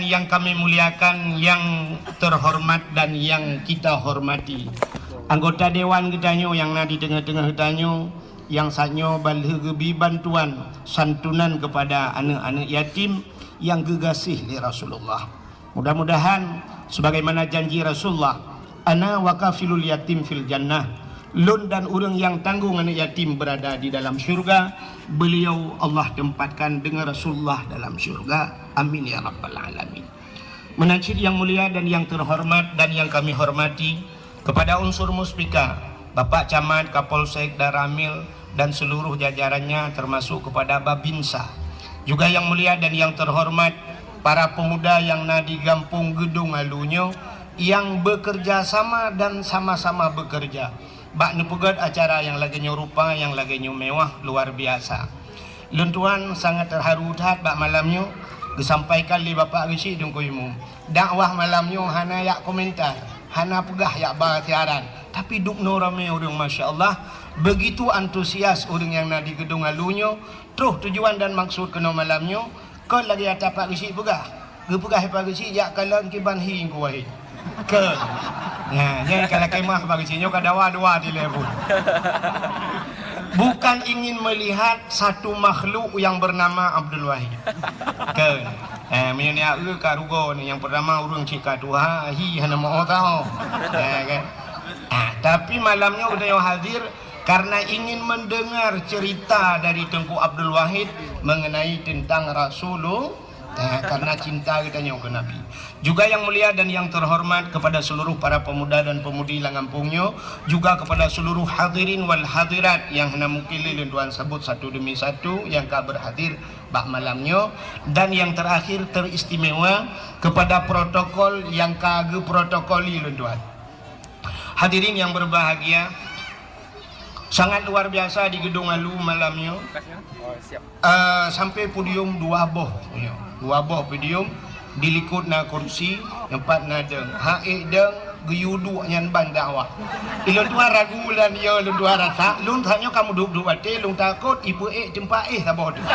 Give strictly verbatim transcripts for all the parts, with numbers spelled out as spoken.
Yang kami muliakan, yang terhormat dan yang kita hormati, anggota dewan geutanyoe nyang na di teungoh-teungoh geutanyoe, nyang saat nyoe ban lheueh geubri bantuan santunan kepada aneuk-aneuk yatim nyang geugaséh lé Rasulullah. Mudah-mudahan sebagaimana janji Rasulullah, "Ana wa kafilul yatim fil jannah." Lôn dan ureuëng nyang tanggong aneuk yatim berada di dalam syurga. Beliau Allah tempatkan dengan Rasulullah dalam syurga. Amin ya rabbal alamin. Meunan cit yang mulia dan yang terhormat dan yang kami hormati, kepada unsur Muspika, Bapak Camat, Kapolsek, Danramil, dan seluruh jajarannya, termasuk kepada Babinsa. Juga yang mulia dan yang terhormat, para pemuda yang na di Gampong Geudong Alu nyoe, yang bekerja sama dan sama-sama bekerja bak neupeugét acara nyang lagée nyoe rupa, nyang lagée nyoe mewah, luar biasa. Lôn tuan sangat terharu that bak malam nyoe geusampaikan lé Bapak Geuchik Teungku Imum. Dakwah malam nyoe hana yak komentar, hana peugah yak ba siaran, tapi dubnoe ramé ureuëng, masya Allah. Begitu antusias ureuëng nyang na di Geudong Alu nyoe, troh tujuan dan maksud keunoe malam nyoe, kon lagée ata Pak Geuchik peugah. Geupeugah Pak Geuchik jak kalon kiban hi Teungku Wahid. Keu. Nah, nyan ka lakée mah Pak Geuchik nyoe ka dawa dua dilée buet. Bukan ingin melihat satu makhluk yang bernama Abdul Wahid. Keu. Eh, meunyoe niat eu ka rugoe ni, nyang pertama ureuëng cit ka tuha, hi hana meu tao. Eh, kan? Ah, tapi malam nyoe geutanyoe hadir karena ingin mendengar cerita dari Teungku Abdul Wahid mengenai tentang Rasulullah. Eh, karena cinta geutanyoe keu Nabi. Juga yang mulia dan yang terhormat kepada seluruh para pemuda dan pemudi lam gampong nyoe, juga kepada seluruh hadirin wal hadirat yang hana mungkin lé lôn tuan sebut satu demi satu yang ka berhadir bak malam nyoe, dan yang terakhir teristimewa kepada protokol yang ka geuprotokoli lôn tuan. Hadirin yang berbahagia, sangat luar biasa di Geudong Alu malam nyoe. Eh, sampai podium dua boh, ya. Dua boh podium, di likot na kursi, teumpat na deueng. Ha ék deueng, geuyue duek nyan ban dakwah. Ilôn tuan ragu dan ya lôn tuan rasa, lôn tanyoe ka meuduek-duek até, lôn takot ipeuék teumpat éh saboh teuk.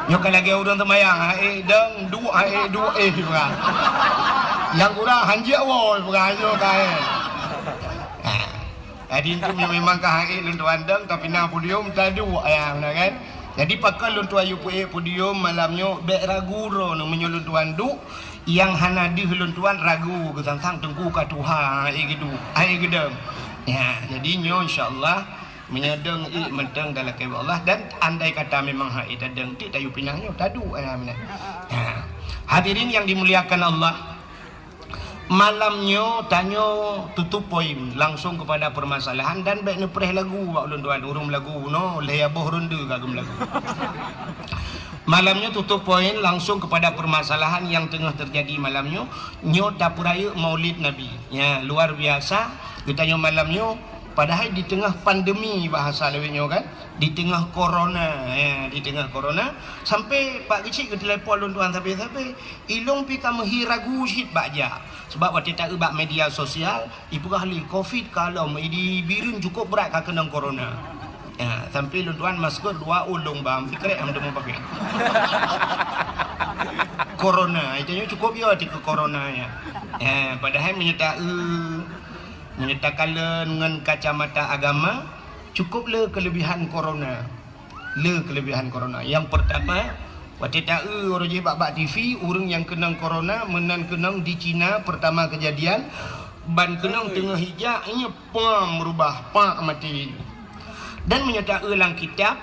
Nyoe ka lagée ureuëng seumayang, ha ék deueng, duek, ha ék duek, éh, peugah. Nyang kurang hanjeuet woe, peugah, nyoe ka, eh. Ha. Jadi, nyoe memang ka ha ék lôn tuan deueng, tapi na podium taduek, ya, beuna kan? Jadi, pakon lôn tuan yue peuék podium malam nyoe, bék ragu droeneuh meunyoe lôn tuan duek, nyang hana deuh lôn tuan ragu, geusangsang teungku ka tuha, ha ék geuduek, ha ék geudeueng. Ya, jadi nyoe insya Allah, meunyoe deueng ék mantong dan lakée bak Allah, dan andai kata memang ha ék tadeueng, tiek tayue pinang nyoe, taduek, ya, beuna. Ya. Hadirin yang dimuliakan Allah, malam nyoe tanyoe tutup poin langsung kepada permasalahan dan bék neupreh lagu bak ulôn tuan, ureuëng meulagu bunoe lhée boh ronde ka geumeulagu. Malam nyoe tutup poin langsung kepada permasalahan yang teungoh terjadi malam nyoe. Nyoe tapeurayeuk Maulid Nabi. Ya, luar biasa. Geutanyoe malam nyoe, padahai di teungoh pandemi bahasa lawét nyoe kan, di teungoh corona, ya, di teungoh corona, sampai Pak Geuchik geutelepon lôn tuan sabe-sabe. Ilôn pih ka meuhi ragu cit bak jak. Sebab watée taeu bak media sosial, ipeugah lé covid ka lom, di Bireuen cukôp brat ka keunong corona. Ya, sampai lôn tuan masker dua ulôn bam, sikrek am teumeu pakai. Corona, itu nyoe cukôp yo tikeu corona ya. Ya, padahai meunyoe taeu, meunyoe takalon ngon kacamata agama, cukôp le kelebihan corona. Le kelebihan corona. Yang pertama, watée taeu uroe jih bak-bak T V, ureuëng nyang keunong corona meunan keunong di China pertama kejadian, ban keunong teungoh ijak, inya pam meurubah, pak maté. Dan meunyoe taeu lam kitab,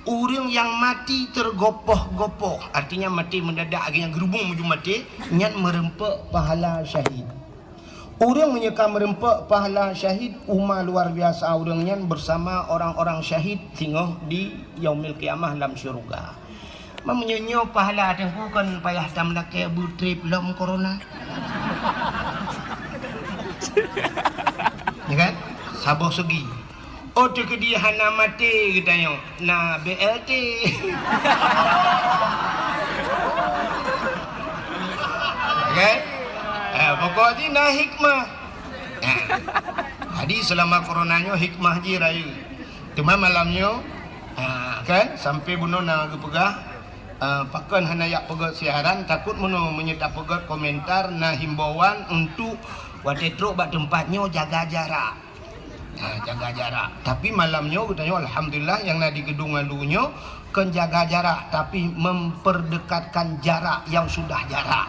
ureuëng nyang maté tergopoh-gopoh, artinya maté mendadak, lagée nyang geurubung meujeuem maté, nyan meureumpok pahala syahid. Ureuëng meunyoe ka meureumpok pahala syahid, uma luar biasa ureuëng nyan bersama orang-orang syahid singoh di Yaumil Qiyamah lam syurga. Meunyoe nyoe pahala teungku kon payah tam lakée beutrip lom corona. Ya kan? Saboh segi. Oh, teukeudi hana maté geutanyoe, na B L T. Kan? Eh, pokok jih na hikmah. Eh, jadi selama corona nyoe hikmah jih rayeuk. Teuma malam nyoe, Ha, kan? Sampai bunoe na geupeugah, ah, pakon hana jak peugét siaran, takot bunoe meunyoe tapeugét komentar na himbauan untuk watée trok bak teumpat nyoe jaga jarak. Ha, jaga jarak. Tapi malam nyoe geutanyoe alhamdulillah nyang na di Geudong Alu nyoe kon jaga jarak, tapi memperdekatkan jarak yang sudah jarak.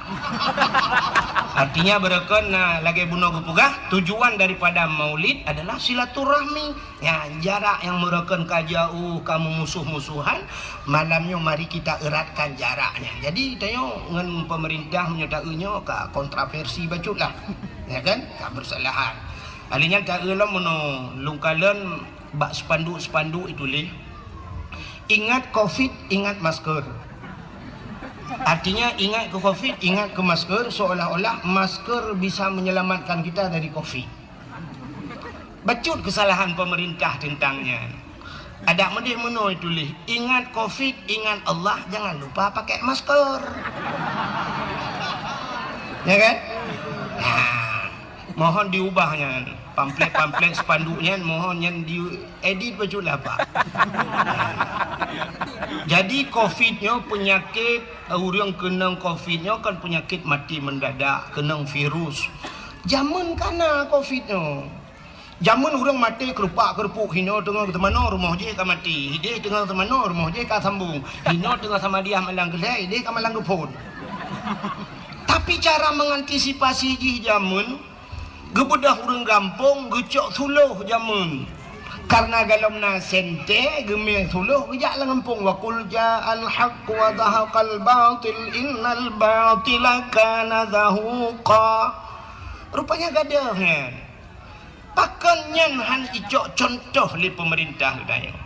Artinya beureukan na lagée bunoe geupeugah, tujuan daripada maulid adalah silaturahmi. Nyan, jarak nyang meureukan ka jauh, ka meumusoh-musohan, malam nyoe mari kita eratkan jarak nyan. Jadi, tanyoe ngon pemerintah meunyoe taeu nyoe ka kontroversi bacut lah. Ya kan? Ka bersalahan. Alèh nyan taeu lom meunoe lôn kalon bak spanduk-spanduk ituléh, "Ingat covid, ingat masker." Artinya, ingat ke covid, ingat ke masker, seolah-olah masker bisa menyelamatkan kita dari covid. Bacut kesalahan pemerintah tentang nyan. Adak meudeh meunoe tuléh, "Ingat covid, ingat Allah, jangan lupa pakai masker." Ya kan? Nah, mohon diubah nyan. Pamflet-pamflet spanduk nyan, mohon nyan diedit bacut lah, Pak. Jadi, covid nyoe penyakit, ureuëng keunong covid nyoe kan penyakit mati mendadak, keunong virus. Jameun ka na covid nyoe. Jameun ureuëng maté keurupak-keurupuk, hinoe teungoh teumanoe rumoh jih ka maté, hideh teungoh teumanoe rumoh jih ka sambung, hinoe teungoh samadiah malang keulhèe, hideh ka malang geuphon. Tapi cara mengantisipasi jih jameun, geubeudôh ureuëng gampông geucok suloh jameun. Karena golom na sentée geumé suloh geujak lam gampông, "Wa qul ja'al haqq wa zahaqal batil innal batila kana zahuqa." Rupanya gadôh nyan. Pakon nyan han icok contoh lé pemerintah geutanyoe?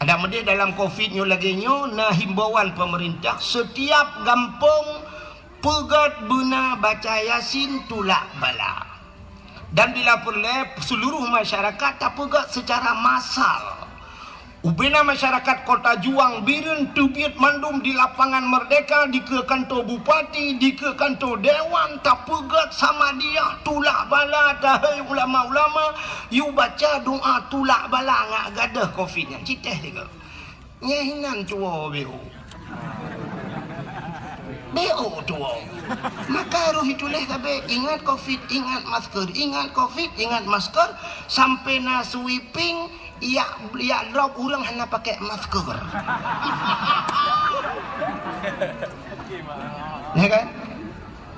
Adak meudeh dalam covid nyoe lagée nyoe na himbauan pemerintah, setiap gampông peugét beuna baca Yasin tulak bala. Dan bila peureulée seluruh masyarakat tapeugét secara massal. Ubena masyarakat Kota Juang, Bireuen, teubiet mandum di Lapangan Merdeka, dikeue kanto bupati, dikeue kanto dewan, tapeugét samadiah tulak bala, tahei ulama-ulama, yue baca doa tulak bala ngat gadôh covid nyan. Citeh sigoe. Nyeh inan tuwoe beu. Beu tuwoe. Maka roh ituléh sabe, ingat covid, ingat masker, ingat covid, ingat masker, sampai na sweeping, yak, yak drop ureuëng hana pakai masker. Ya kan?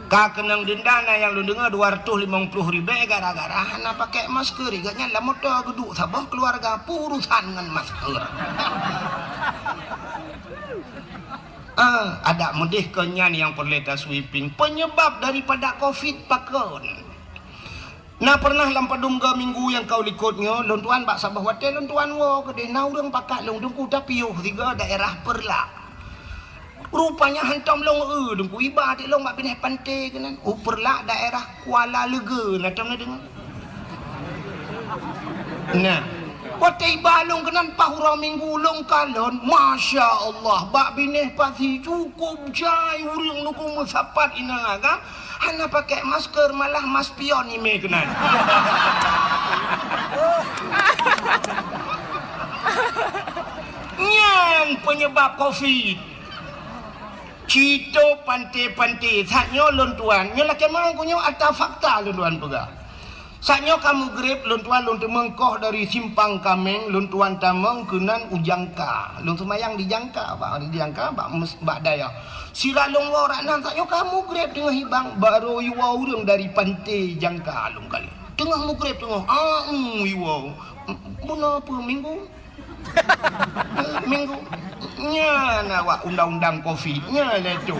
Ka keunong denda na nyang lôn deungoe dua ratus limong ploh ribée gara-gara hana pakai masker. Ingat nyan lam moto geuduek saboh keuluarga peurusan ngon masker. Ah, adak meudeh kon nyan nyang peureulée tasweeping. Penyebab daripada covid pakon? Na pernah lam padum ga minggu nyang ka likot nyoe, lôn tuan bak saboh watée lôn tuan woe keudeh na ureuëng pakat lôn teungku tapiôh sigoe daerah Peureulak. Rupanya hantom lôn eu teungku iba até lôn bak binéh panté keunan. U Peureulak daerah Kuala Leugeue na tom na deungoe. Nah, watée iba lôn keunan paih uroe minggu lôn kalon, masya Allah, bak binéh pasi cukup jai ureuëng teungku meusapat inong agam. Hana pakai masker, malah maspion imé keunan. Nyan penyebab covid. Cito panté-panté, saat nyoe lôn tuan, nyoe lakée meuang ku nyoe ata fakta lôn tuan peugah. Saat nyoe ka mugreb, lôn tuan lôn teumeung koh dari Simpang Kameng, lôn tuan tamong keunan u Jangka. Lôn seumayang di Jangka, bak, di Jangka, bak mes-, bak dayah. Sira lôn woe rak nan, saat nyoe ka mugreb teungoh hibang, barô iwoe ureuëng dari panté Jangka lôn kalon. Teungoh mugreb teungoh, ah, um, iwoe. Bunoe peue minggu? Minggu. Nyan awak undang-undang covid, nyan lé tu.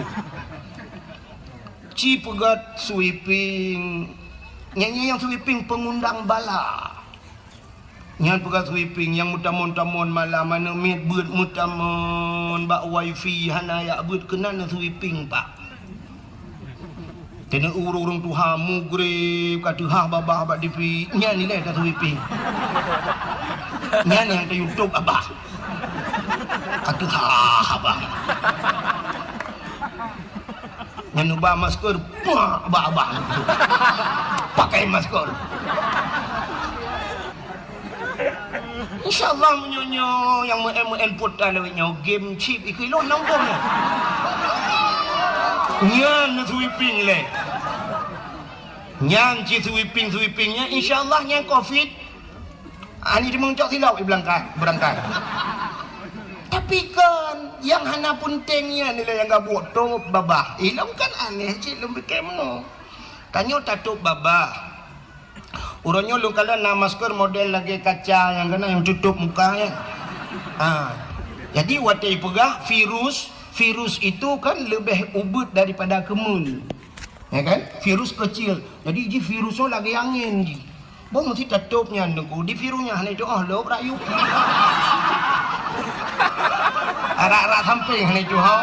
Ci peugét sweeping. Nyan, nyan nyang sweeping pengundang bala. Nyan peugét sweeping nyang meutamon-tamon malam, aneuk miet beuet meutamon bak wifi, hana jak beuet keunan sweeping, Pak. Keuneuk ureuëng tuha mugreb ka teuhah babah bak TV, nyan ilée tasweeping. Nyan nyang ta-YouTube abah. Ka teuhah abah. Nyan neuba masker, puak bak abah. Pakai masker. Insya Allah meunyoe nyoe nyang meu'en-meu'en putra lewat nyoe game chip ikeu ilôn nang bom nyoe. Nyan sweeping lé. Nyan cit sweeping-sweeping nyan insya Allah nyan covid. Ani di meuncok silop iblangkat berangkat. Tapi kan yang hana penting nyan nilai yang gabuk top babah. Ilôn kan aneh cit lôn pikir meunoe. Tanyoe tatop babah. Uroe nyoe lôn kalon na masker model lagèe kaca nyang keunan nyang tutup muka nyan. Ha. Jadi watèe peugah virus, virus itu kan leubeh ubeut daripada keumeun. Ya kan? Virus kecil. Jadi jih virus nyoe lagèe angén jih. Boh meusti tatop nyan Teungku. Di virus nyan hana itu'oh lop rayu. Arak-arak sampéng hana itu'oh.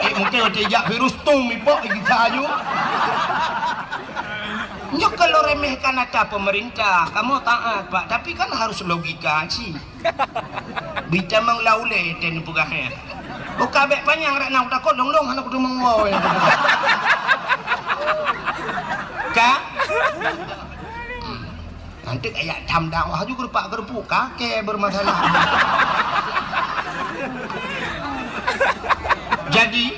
Eh, mungkin watèe jak virus tum ipok gisa aju. Nyoe kalau remehkan ata pemerintah, kamoe taat, Pak, tapi kan harus logika cit. Bitamang laulé teuh neupeugah nyan. Buka bèk panyang rak na kutakot dong-dong hana kuteumong woe. Ka? Nanti kayak tham dakwah juga rupak kerupuk kakek bermasalah. Jadi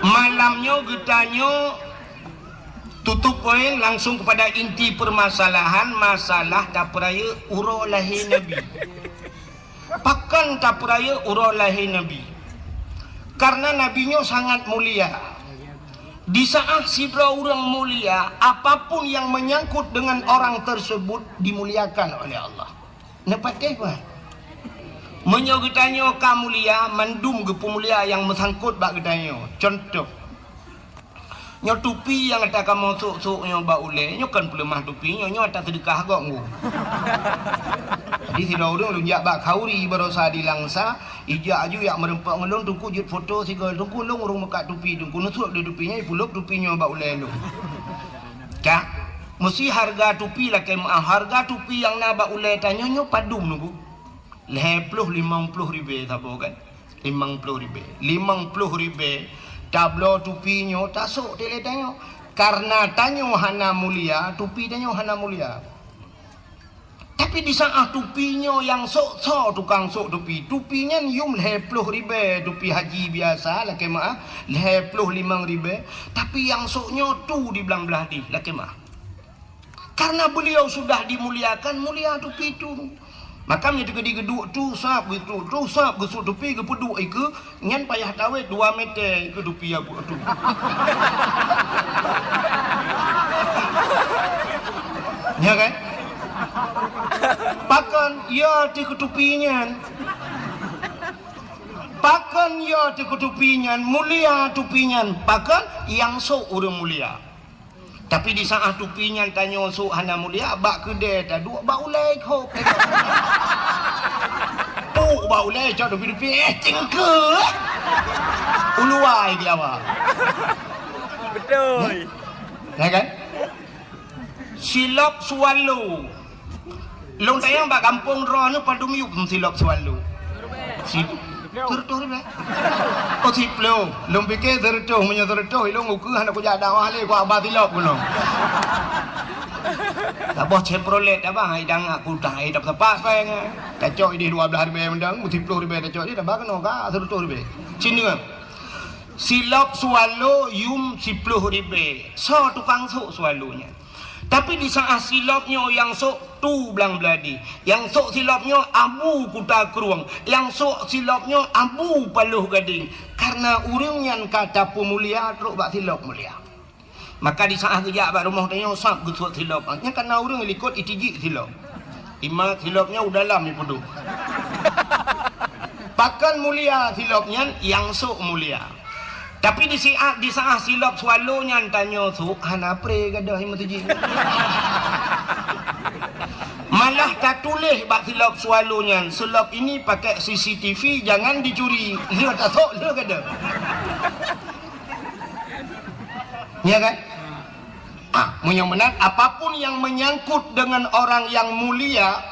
malam nyoe geutanyoe tutup poin langsung kepada inti permasalahan masalah tapeurayeuk uroe lahé Nabi. Pakon tapeurayeuk uroe lahé Nabi? Karena Nabi nyoe sangat mulia. Di saat sidroe ureueng mulia, apapun yang menyangkut dengan orang tersebut dimuliakan oleh Allah. Neupatéh bah. Meunyoe geutanyoe ka mulia, mandum geupeumulia nyang meusangkot bak geutanyoe. Contoh, nyoe tupi nyang ata kamoe sôk-sôk nyoe bak ulèe, nyoe kon peuleumah tupi nyoe, nyoe ata seudeukah gob ngon. Jadi sidroe ureueng lôn jak bak khauri barosa di Langsa, ijak aju jak meureumpok ngon lôn, Teungku jeuet foto sigoe, Teungku lôn ureueng meukat tupi, Teungku neusôk di tupi nyoe, ipulop tupi nyoe bak ulèe lôn. Ka, meusi hareuga tupi lakèe meu'ah, hareuga tupi nyang na bak ulèe tanyoe nyoe padum Teungku? Lhèe ploh limong ploh ribèe saboh kan? Limong ploh ribèe. Limong ploh ribèe tabloe tupi nyoe tasôk dilèe tanyoe. Karena tanyoe hana mulia, tupi tanyoe hana mulia. Tapi di saat tupi nyoe nyang sôk soe tukang sôk tupi. Tupi nyan yum lhèe ploh ribèe tupi haji biasa lakèe meu'ah, lhèe ploh limong ribèe. Tapi nyang sôk nyoe tu di blang blah dih lakèe meu'ah. Karena beliau sudah dimuliakan, mulia tupi tu. Maka meunyoe teukeudi geuduek tu sab, geuduek tu sab, geusôk tupi, geupeuduek ikeue, nyan payah tawét dua meter ikeue tupi nyang buet tu. Ya kan? Pakon ya teukeue tupi nyan? Pakon ya teukeue tupi nyan? Mulia tupi nyan. Pakon nyang sôk ureueng mulia. Tapi di saat tupi nyan tanyoe sôk hana mulia, bak keudè taduek bak ulèe khôb. Puk bak ulèe cok tupi-tupi, eh, cingkeuh. Uluwa ai di awak. Betul. Ya kan? Silop swallow. Lôn tanyong bak gampông droeneuh padum yup silop swallow. Si, seureutôh ribèe. Oh, siploh. Lôn pike seureutôh, meunyoe seureutôh, ilôn ukeue hana kujak dakwah lé, kuaba silop keunoe. Taboh Chevrolet abang, hai dang aku dah, hai dah tepas pai ngai. Tacok idéh dua blah ribèe mendang, siploh ribèe tacok idéh, tabah keunoe ka seureutôh ribèe. Sineuk. Silop swallow yum siploh ribèe. Soe tukang sôk swallow nyan? Tapi di saat silop nyoe nyang sôk tu blang beuladi, nyang sôk silop nyoe Abu Kuta Krueng, nyang sôk silop nyoe Abu Paloh Gadeng. Karena ureueng nyan ka tapeumulia trok bak silop mulia. Maka di saat geujak bak rumoh tanyoe sab geusôk silop. Nyan karena ureueng likot itijik silop. Ima silop nyoe u dalam ipeuduek. Pakon mulia silop nyan, nyang sôk mulia. Tapi di siat, di saat silop swallow nyan tanyoe sôk, hana pré gadôh meutuji. Malah tatuléh bak silop swallow nyan, "Silop ini pakai C C T V, jangan dicuri." Lheueh tasôk, lheueh gadôh. Ya kan? Ah, meunyoe meunan, apapun yang menyangkut dengan orang yang mulia,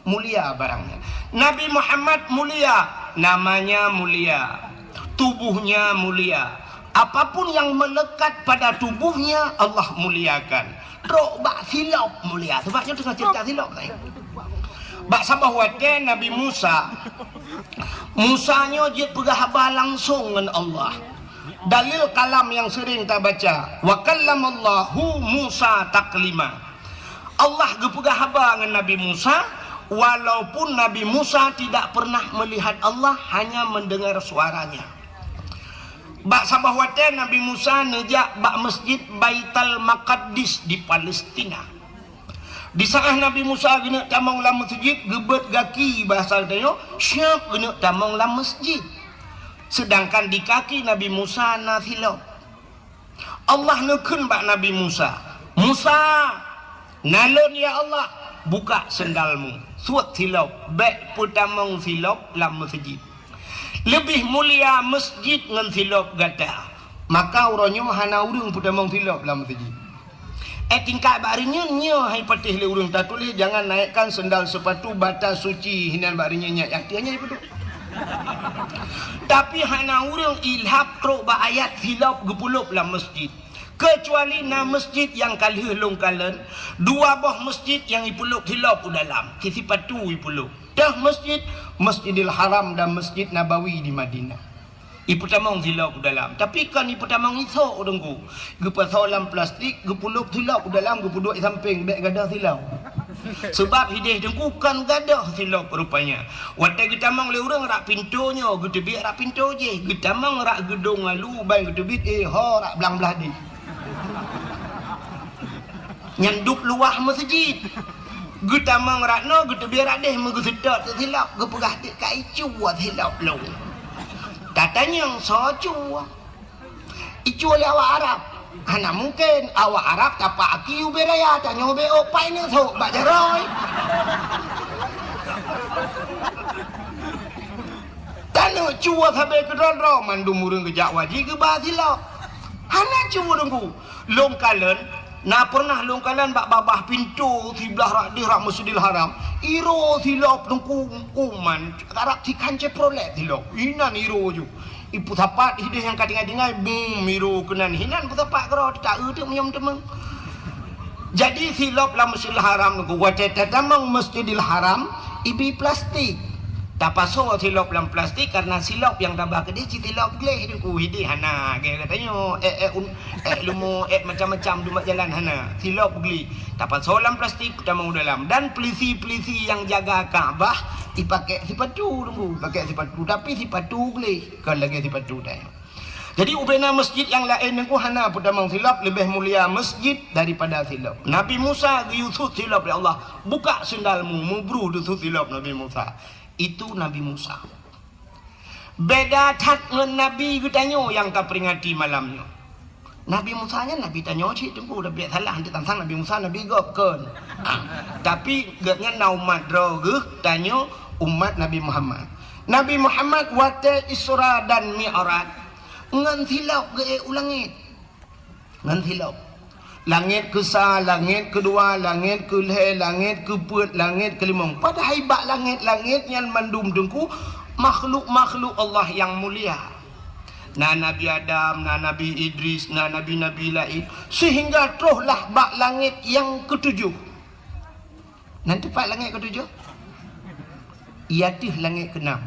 mulia barangnya. Nabi Muhammad mulia, namanya mulia, tubuhnya mulia. Apapun yang melekat pada tubuhnya, Allah muliakan. Trok bak silop mulia. Sebab nyoe teungoh cerita silop tadi. Bak saboh watée Nabi Musa, Musa nyoe jeuet peugah haba langsong ngon Allah. Dalil kalam nyang seuring tabaca, "Wa kallamallahu Musa taklima." Allah geupeugah haba ngon Nabi Musa, walaupun Nabi Musa tidak pernah melihat Allah, hanya mendengar suaranya. Bak saboh watée Nabi Musa neujak bak Masjid Baitul Maqaddis di Palestina. Di saat Nabi Musa geuneuk tamong lam masjid, geubeuet gaki, bahasa geutanyoe, siab geuneuk tamong lam masjid. Sedangkan di kaki Nabi Musa na silop. Allah neukheun bak Nabi Musa, "Musa, na Lôn, ya Allah, buka sendalmu, suet silop, bék peutamong silop lam masjid. Leubeh mulia masjid ngon silop gata." Maka uroe nyoe hana ureuëng peutamong silop lam masjid. Eh, tingkat bak reunyeun nyoe hai patéh lé ureuëng tatuléh, "Jangan naikkan sendal sepatu batas suci," hinan bak reunyeun nyan, nyang tianya ipeuduk. Tapi hana ureuëng ilhab trok bak ayat silop geupeulop lam masjid. Keucuali na masjid nyang ka lheueh lôn kalon, dua boh masjid nyang ipeulop silop u dalam, si sipatu ipeulop. Teuh masjid, Masjidil Haram dan Masjid Nabawi di Madinah. Ipeutamong silop u dalam. Tapi kon ipeutamong isok, Teungku. Geupasoe lam plastik, geupeulop silop u dalam, geupeuduek sampéng, bék gadôh silop. Seubab hideh Teungku kon gadôh silop rupanya. Watée geutamong lé ureuëng rak pintoe nyoe, geuteubiet rak pintoe jih. Geutamong rak geudong lalu, ban geuteubiet, eh, ho rak blang blah deh. Nyan dub luwah masjid. Geutamong rak noe, geuteubiet rak deh, meugeuseutôt silop, geupeugah, "Dek, ka icue silop lôn." Tatanyong, "Soe cue?" "Icue lé awak Arab." "Hana mungken, awak Arab tapak aki ubé raya, tanyoe ubé ôk pai neusok bak jaroe." Taneuk cue sabe keudroe-droe, mandum ureuëng geujak wajéb geuba silop. Hana cue, Teungku. Lôn kalon, na pernah lôn kalon bak babah pintoe siblah rak deh rak Masjidil Haram. Iro silop, Teungku, uman, karab sikhan Chevrolet silop. Inan iro ju. Ipeusapat hideh nyang ka tinggai-tinggai, bum, iro keunan. Hinan peusapat keudroe, teuka-eu teuk meunyoe meuteumé. Jadi silop lam Masjidil Haram, Teungku, watée tatamong Masjidil Haram, ibi plastik. Tapasoe silop lam plastik, karena silop nyang taba keudeh cit silop gleh, Teungku. Hideh hana, lagée geutanyoe, ék, ék un-, ék leumo, ék macam-macam, dumat jalan hana. Silop gleh. Tapasoe lam plastik, tamong u dalam. Dan pelisi-pelisi nyang jaga Ka'bah, ipakék sipatu, Teungku. Ipakék sipatu, tapi sipatu gleh, kon lagée sipatu tanyoe. Jadi, ubena masjid nyang laén Teungku hana peutamong silop, leubeh mulia masjid daripada silop. Nabi Musa geuyue suet silop lé Allah, "Buka sendalmu," meubruh disuet silop Nabi Musa. Itu Nabi Musa. Beda that ngon nabi geutanyoe nyang taperingati malam nyoe. Nabi Musa nyan nabi tanyoe cit, Teungku, tapi salah, hanti tansang Nabi Musa nabi gob kon. Ah, tapi gobnyan na umat droe geuh, tanyoe umat Nabi Muhammad. Nabi Muhammad watée Isra dan Mi'raj ngon silop geuék u langét. Ngon silop. Langét keusa, langét keudua, langét keulhée, langét keupeuet, langét keulimong. Padahai bak langét-langét nyan mandum, Teungku, makhluk-makhluk Allah nyang mulia. Na Nabi Adam, na Nabi Idris, na nabi-nabi laén, sehingga trohlah bak langét nyang keutujoh. Nan teumpat langét keutujoh? Iya teuh langét keunam.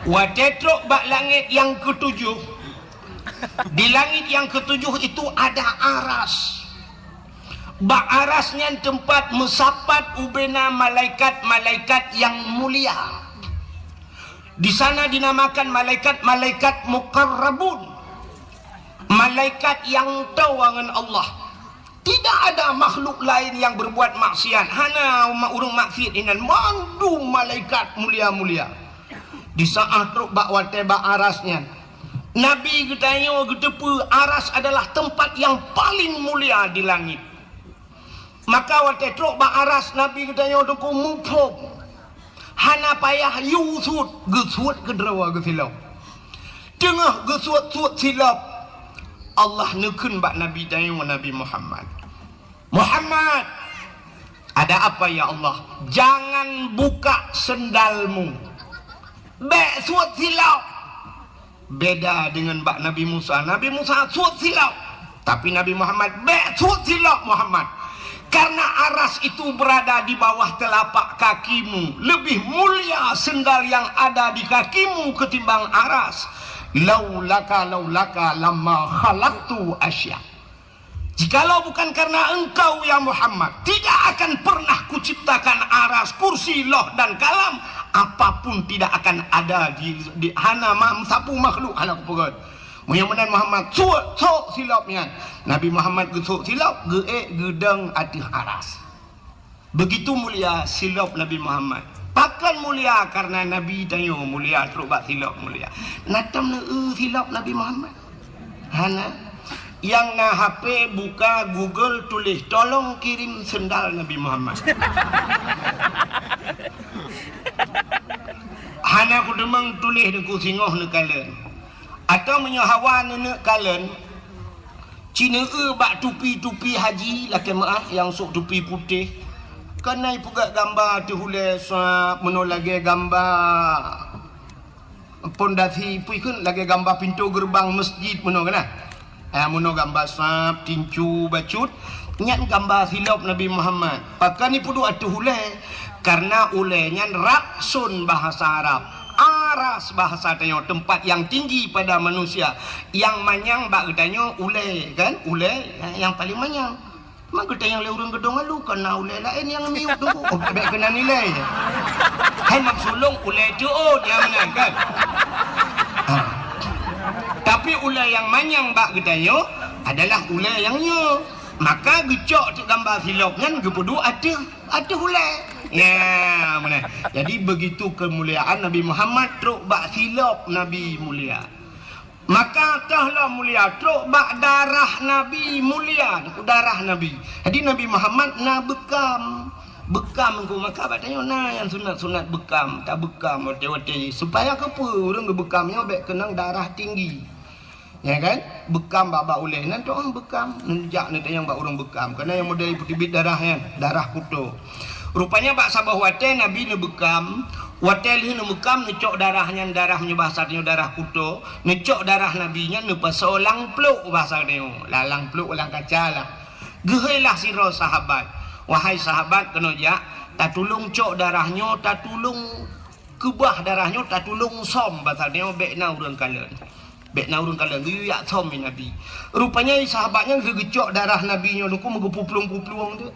Watée trok bak langét nyang keutujoh, di langét nyang keutujoh itu ada aras. Bak aras nyan teumpat meusapat ubena malaikat-malaikat nyang mulia. Di sana dinamakan malaikat-malaikat muqarrabun, malaikat nyang toe ngon Allah. Tidak ada makhluk laén nyang berbuat maksiat. Hana ma-, ureuëng maksiat inan, mandum malaikat mulia-mulia. Di saat trok bak watée bak aras nyan, Nabi geutanyoe geuteupeue aras adalah teumpat nyang paléng mulia di langét. Maka watée trok bak aras, Nabi geutanyoe Teungku muphom. Hana payah yue suet, geusuet keudroe geusilop. Teungoh geusuet-suet silop, Allah neukheun bak Nabi tanyoe, Nabi Muhammad, "Muhammad, ada apa ya Allah?" "Jangan buka sendalmu." "Bék suet silop." Beda deungon bak Nabi Musa. Nabi Musa suet silop. Tapi Nabi Muhammad, "Bék suet silop, Muhammad. Karena aras itu berada di bawah telapak kakimu, lebih mulia sendal yang ada di kakimu ketimbang aras. Laulaka, laulaka lama khalaqtu asya. Jikalau bukan karena engkau, ya Muhammad, tidak akan pernah kuciptakan aras, kursi, loh, dan kalam, apapun tidak akan ada di, di hana ma-, sapeue makhluk hana kupeugét. Meunyoe meunan Muhammad, sôk, sôk silop nyan. Nabi Muhammad geusôk silop, geuék geudong ateueh aras. Begitu mulia silop Nabi Muhammad. Pakon mulia? Karena Nabi tanyoe mulia, trok bak silop mulia. Na tom neueu silop Nabi Muhammad? Hana. Nyang na H P, buka Google, tuléh, "Tolong kirim sendal Nabi Muhammad." Hana kuteumeung tuléh, Teungku, singoh neukalon. Atawa meunyoe hawa neuneuk kalon, ci neueu bak tupi-tupi haji, lakée meuáh, nyang sôk tupi putéh. Kana ipeugét gamba ateueh ulée sab, meunoe lagée gamba pondasi, peue kheun, lagée gamba pintoe geureubang meuseujid meunoe kana. Ah, meunoe gamba sab, tincu, bacut, nyan gamba silop Nabi Muhammad. Pakon ipeuduek ateueh ulée? Karena ulée nyan raksun bahasa Arab. Aras bahasa tanyoe, tempat yang tinggi pada manusia. Nyang manyang bak geutanyoe ulée, kan? Ulée nyang paleng manyang. Mak geutanyong lé ureuëng geudong alu, kon na ulée laén nyang miyueb Teungku. Oh, bék keunan ilée. Hai mak sulong ulée teuôt nyang meunan, kan? Ha. Tapi ulée nyang manyang bak geutanyoe adalah ulée nyang nyoe. Maka geucok teuk gamba silop nyan geupeuduek ateueh, ateueh ulée. Ya, meunan. Jadi begitu kemuliaan Nabi Muhammad trok bak silop Nabi mulia. Maka toh lom mulia trok bak darah Nabi mulia, darah Nabi. Jadi Nabi Muhammad na beukam. Beukam engko maka bak tanyoe na nyang sunat-sunat beukam, tabeukam watée-watée supaya keupeue ureuëng geubeukam nyoe bék keunong darah tinggi. Ya kan? Beukam bak-bak ulée nan toh beukam, neujak neutanyong bak ureuëng beukam. Kana nyang model peuteubiet darah nyan, darah kuto. Rupanya bak saboh watée Nabi neubeukam, watée lheueh neubeukam neucok darah nyan, darah meunyoe bahasa tanyoe darah kuto, neucok darah Nabi nyan neupasoe lam plôk bahasa tanyoe, la-, lam plôk lam kaca lah. Geuhôi lah sidroe sahabat, "Wahai sahabat, keunoe jak, tatulông cok darah nyoe, tatulông keubah darah nyoe, tatulông som bahasa tanyoe, bék na ureuëng kalon." Bék na ureuëng kalon, geuyue jak som lé Nabi. Rupanya sahabat nyan geugeucok darah Nabi nyoe Teungku meugeupuplueng-puplueng teuk.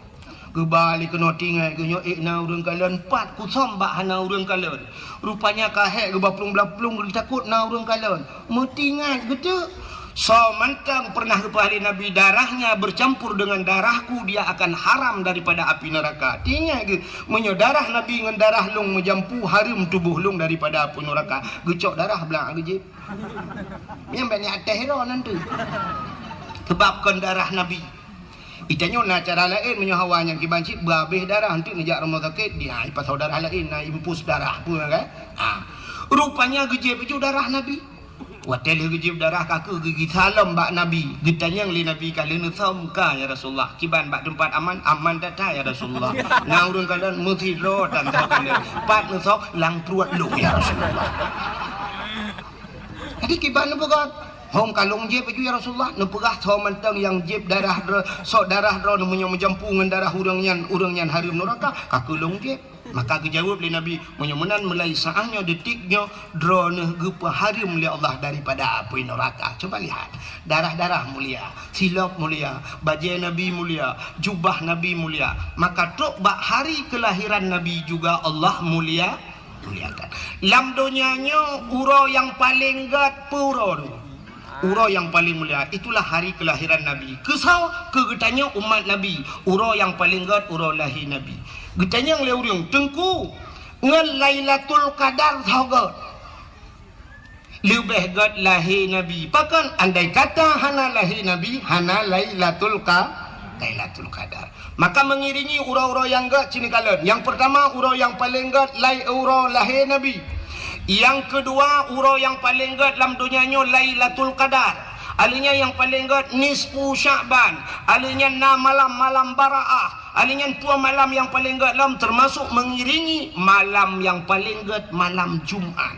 Geuba lé keunoe tinggai geuh nyoe ék na ureuëng kalon, pat kusom bak hana ureuëng kalon. Rupanya ka hék geuba plueng-plueng geutakot na ureuëng kalon. Meutingat geuteuk. Soe mantong pernah geupeugah lé Nabi, "Darahnya bercampur dengan darahku, dia akan haram daripada api neraka." Tinggai geuh, meunyoe darah Nabi ngon darah lông meujampu, hareuem tuboh lông daripada api neraka. Geucok darah blang geujieb. Nyang bak ni até hiro nan tu. Sebab kon darah Nabi. Itanyoe na cara laén meunyoe hawa nyang kiban cit beuhabéh darah, enteuk neujak rumoh sakét, dia ipasoe darah laén, na infus darah peue kan? Ha. Rupanya geujieb ju darah Nabi. Watée lheueh geujieb darah ka keuh geugisa lom bak Nabi, geutanyong lé Nabi ka lheueh neusom ka, "Ya Rasulullah, kiban bak teumpat aman?" "Aman that-that, ya Rasulullah. Na ureuëng kalon meusidroe tan soe kalon. Pat neusom lam pruet lôn, ya Rasulullah." Jadi kiban neupeugah, "Hong ka lôn jieb ju, ya Rasulullah." Neupeugah, "Soe mantong nyang jieb darah droe, sok darah droe meunyoe meujampu ngon darah ureuëng nyan, ureuëng nyan hareuem neuraka, ka keuh lôn jieb." Maka geujaweueb lé Nabi, "Meunyoe meunan meulai saát nyoe, detik nyoe, droeneuh geupeuhareuem lé Allah daripada apui neuraka." Coba lihat, darah-darah mulia, silop mulia, bajée Nabi mulia, jubah Nabi mulia. Maka trok bak hari kelahiran Nabi juga Allah mulia, muliakan. Lam donya nyoe uroe nyang paleng gét peue uroe nyoe? Uroe nyang paleng mulia, itulah hari kelahiran Nabi. Keusoe? Keu geutanyoe umat Nabi, uroe nyang paleng gét uroe lahé Nabi. Geutanyong lé ureuëng, "Teungku, ngon Lailatul Qadar soe gét?" "Leubeh gét lahé Nabi." Pakon? Andai kata hana lahé Nabi, hana Lailatul Qa-, Lailatul Qadar. Maka mengiringi uroe-uroe nyang gét ci neukalon. Nyang peurtama, uroe nyang paleng gét lai uroe lahé Nabi. Nyang keudua, uroe nyang paleng gét lam donya nyoe Lailatul Qadar. Aleuh nyan nyang paleng gét nisfu Sya'ban. Aleuh nyan na malam-malam Baraah. Aleuh nyan peue malam nyang paleng gét lom, teumasok mengiringi malam nyang paleng gét malam Jumat.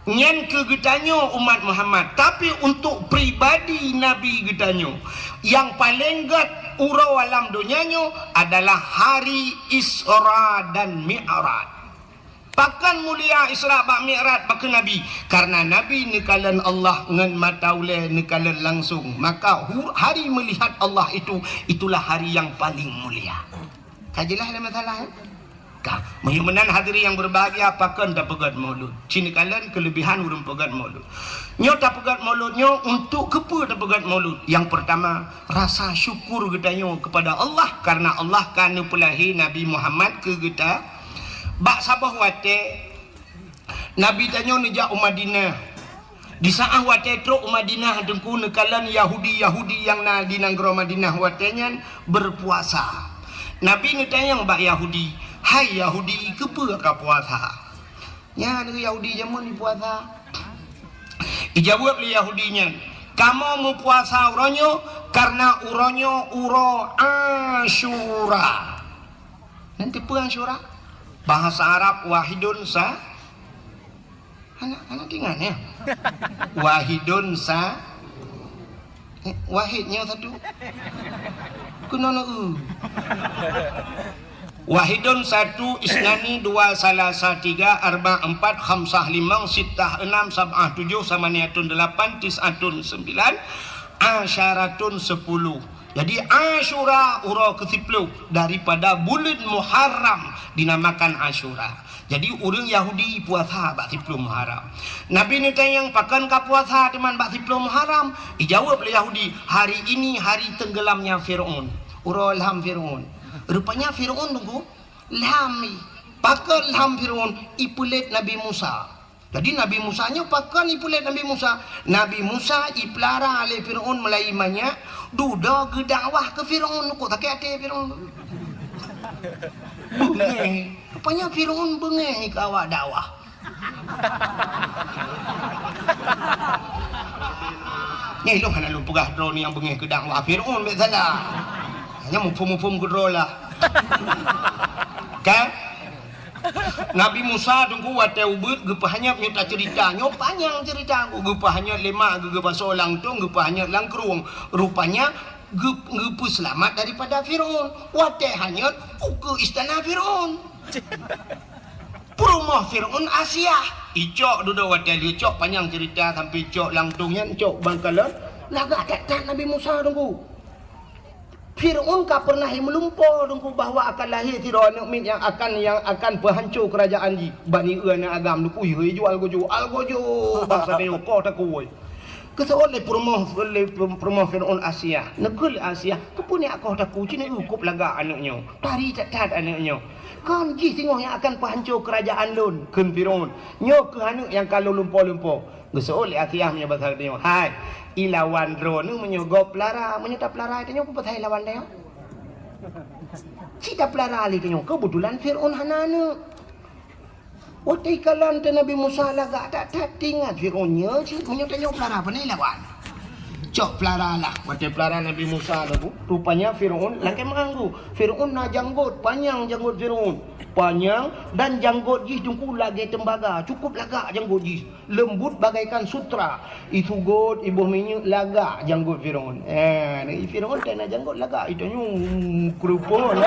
Nyan keu geutanyoe umat Muhammad, tapi untuk pribadi Nabi geutanyoe, nyang paleng gét uroe lam donya nyoe adalah hari Isra dan Mi'raj. Pakon mulia Isra bak Mi'raj bak Nabi? Karena Nabi neukalon Allah ngon mata ulée, neukalon langsung. Maka hu-, hari melihat Allah itu, itulah hari yang paling mulia. Ka jeulaih lé masalah, eh? Ka. Meunyoe meunan hadirin yang berbahagia, pakon tapeugét Maulud? Ci neukalon kelebihan ureuëng peugét Maulud. Nyoe tapeugét Maulud nyoe untuk keupeue tapeugét Maulud? Yang pertama, rasa syukur geutanyoe kepada Allah karena Allah ka neupeulahé Nabi Muhammad keu geuta. Bak saboh watée, Nabi tanyoe neujak u Madinah. Di saát watée trok u Madinah, Teungku, neukalon Yahudi-Yahudi nyang na di nanggroe Madinah watée nyan berpuasa. Nabi neutanyong bak Yahudi, "Hai Yahudi, keupeue ka puasa?" Nyan Yahudi jameun jipuasa. Ijaweueb lé Yahudi nyan, "Kamoe meupuasa uroe nyoe karena uroe nyoe uroe Asyura." Nan teupeue Asyura? Bahasa Arab wahidun sa-, hana, hana teuingat, ya? Wahidun sa-, eh, wahid nyoe satu. Keunoe na u. Wahidun satu, isnani dua, salasa tiga, arba empat, khamsah limong, sittah enam, sab'ah tujuh, samaniatun delapan, tis'atun sembilan, asyaratun sepuluh. Jadi, Asyura uroe keusiplôh daripada buleuen Muharram dinamakan Asyura. Jadi, ureuëng Yahudi puasa bak siplôh Muharram. Nabi neutanyong, "Pakon ka puasa teuma bak siplôh Muharram?" Ijaweueb lé Yahudi, "Hari ini hari tenggelamnya Fir'aun." Uroe lham Fir'aun. Rupanya Fir'aun, Teungku, lham i. Pakon lham Fir'aun? Ipeulét Nabi Musa. Jadi, Nabi Musa nyoe pakon ipeulét Nabi Musa? Nabi Musa ipeulara lé Fir'aun meulayeue manyak, dudoe geudakwah keu Fir'aun, kok sakét até Fir'aun. Beungéh. Rupanya Fir'aun beungéh keu awak dakwah. Nyan lôn hana lôn peugah droeneuh nyang beungéh keu dakwah Fir'aun, bèk salah. Hanya muphom-muphom keudroe lah. Kan? Nabi Musa, Teungku, watée ubeuet geupeuhanyot, nyoe taceurita, nyoe panyang ceurita, geupeuhanyot lé mak, geu-, geupasoe lam tong, geupeuhanyot lam krueng. Rupanya geu-, geupeuseulamat daripada Fir'aun. Watée hanyot, ukeue istana Fir'aun. Peurumoh Fir'aun Asiah. Icok dudoe watée lheueh cok, panyang ceurita sampai cok lam tong nyan, cok bangkalon. Lagak that-that Nabi Musa, Teungku. Fir'aun ka pernah meulumpoe, Teungku, bahwa akan lahé sidroe aneuk miet nyang akan, nyang akan peuhanco keurajaan jih. Bani eu aneuk agam, Teungku, ih, jual gojo, al gojo, bangsa nyoe koh takue. Geuseuôt lé peurumoh, lé peurumoh Fir'aun Asiah. Neukheun lé Asiah, "Keupeue nyak koh takue, ci neu kop lagak aneuk nyoe. Tari that-that aneuk nyoe. Kon jih singoh nyang akan peuhanco keurajaan lôn," kheun Fir'aun. "Nyoe kheueh aneuk nyang ka lôn lumpoe-lumpoe." Geuseuôt lé Asiah meunyoe basa geutanyoe, "Hai, ilawan droeneuh meunyoe gob peulara, meunyoe tapeulara tanyoe, peue pasai lawan tanyoe? Ci tapeulara lé tanyoe, keubeutulan Fir'aun hana aneuk." Watée ikalon teuh Nabi Musa lagak that-that, teuingat Fir'aun nyoe cit, meunyoe tanyoe peulara, pane lawan? Cok peulara lah. Watée peulara Nabi Musa laju, rupanya Fir'aun lakée meuanggu. Fir'aun na janggot, panyang janggot Fir'aun. Panyang dan janggot jih, Teungku, lagée teumbaga, cukup lagak janggot jih. Leumbut bagaikan sutra, isugot, iboh minyeuk, lagak janggot Fir'aun. Eh, Fir'aun teuh na janggot lagak, itanyoe keureupeuen.